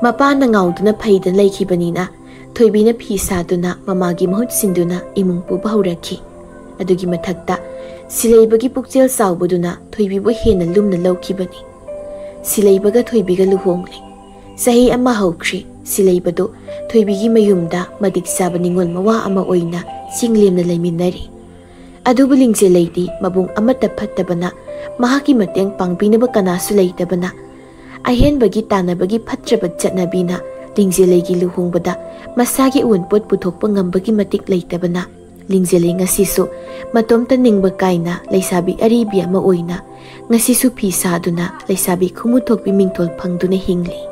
ꯃꯄꯥꯅ ꯉꯥꯎꯗꯨꯅ ꯐꯩꯗꯅ ꯂꯩꯈꯤꯕꯅꯤꯅ ꯊꯣꯏꯕꯤꯅ ꯐꯤ ꯁꯥꯗꯨꯅ ꯃꯃꯥꯒꯤ ꯃꯍꯨꯠ ꯁꯤꯟꯗꯨꯅ ꯏꯃꯨꯡ ꯄꯨꯕ ꯍꯧꯔꯛꯈꯤ꯫ ꯑꯗꯨꯒꯤ ꯃꯊꯛꯇ ꯁꯤꯂꯩꯕꯒꯤ ꯄꯨꯛꯆꯦꯜ ꯆꯥꯎꯕꯗꯨꯅ ꯊꯣꯏꯕꯤꯕꯨ ꯍꯦꯟꯅ ꯂꯨꯝꯅ ꯂꯧꯈꯤꯕꯅꯤ꯫ ꯁꯤꯂꯩꯕꯒ ꯊꯣꯏꯕꯤꯒ ꯂꯨꯍꯣꯡꯂꯦ꯫ ꯆꯍꯤ ꯑꯃ ꯍꯧꯈ꯭ꯔꯦ꯫ ꯁꯤꯂꯩꯕꯗꯨ ꯊꯣꯏꯕꯤꯒꯤ ꯃꯌꯨꯝꯗ ꯃꯇꯤꯛ ꯆꯥꯕ ꯅꯤꯉꯣꯜ ꯃꯋꯥ ꯑꯃ ꯑꯣꯏꯅ ꯆꯤꯡꯂꯦꯝꯅ ꯂꯩꯃꯤꯟꯅꯔꯤ꯫ ꯑꯗꯨꯕꯨ ꯂꯤꯡꯖꯦꯜꯂꯩꯗꯤ ꯃꯕꯨꯡ ꯑꯃꯠꯇ ꯐꯠꯇꯕꯅ, ꯃꯍꯥꯛꯀꯤ ꯃꯇꯦꯡ ꯄꯥꯡꯕꯤꯅꯕ ꯀꯅꯥꯁꯨ ꯂꯩꯇꯕꯅ, ꯑꯍꯦꯟꯕꯒꯤ ꯇꯥꯟꯅꯕꯒꯤ ꯐꯠꯇ꯭ꯔꯕ ꯆꯠꯅꯕꯤꯅ ꯂꯤꯡꯖꯦꯜꯂꯩꯒꯤ ꯂꯨꯍꯣꯡꯕꯗ ꯃꯁꯥꯒꯤ ꯑꯋꯨꯟꯄꯣꯠ ꯄꯨꯊꯣꯛꯄ ꯉꯝꯕꯒꯤ ꯃꯇꯤꯛ ꯂꯩꯇꯕꯅ, ꯂꯤꯡꯖꯦꯜꯂꯩ ꯉꯁꯤꯁꯨ ꯃꯇꯣꯝꯇ ꯅꯤꯡꯕ ꯀꯥꯏꯅ ꯂꯩꯁꯥꯕꯤ ꯑꯔꯤꯕꯤ ꯑꯃ ꯑꯣꯏꯅ ꯉꯁꯤꯁꯨ ꯐꯤ ꯁꯥꯗꯨꯅ ꯂꯩꯁꯥꯕꯤ ꯈꯨꯃꯨꯊꯣꯛꯄꯤ ꯃꯤꯡꯊꯣꯜ ꯐꯪꯗꯨꯅ ꯍꯤꯡꯂꯤ꯫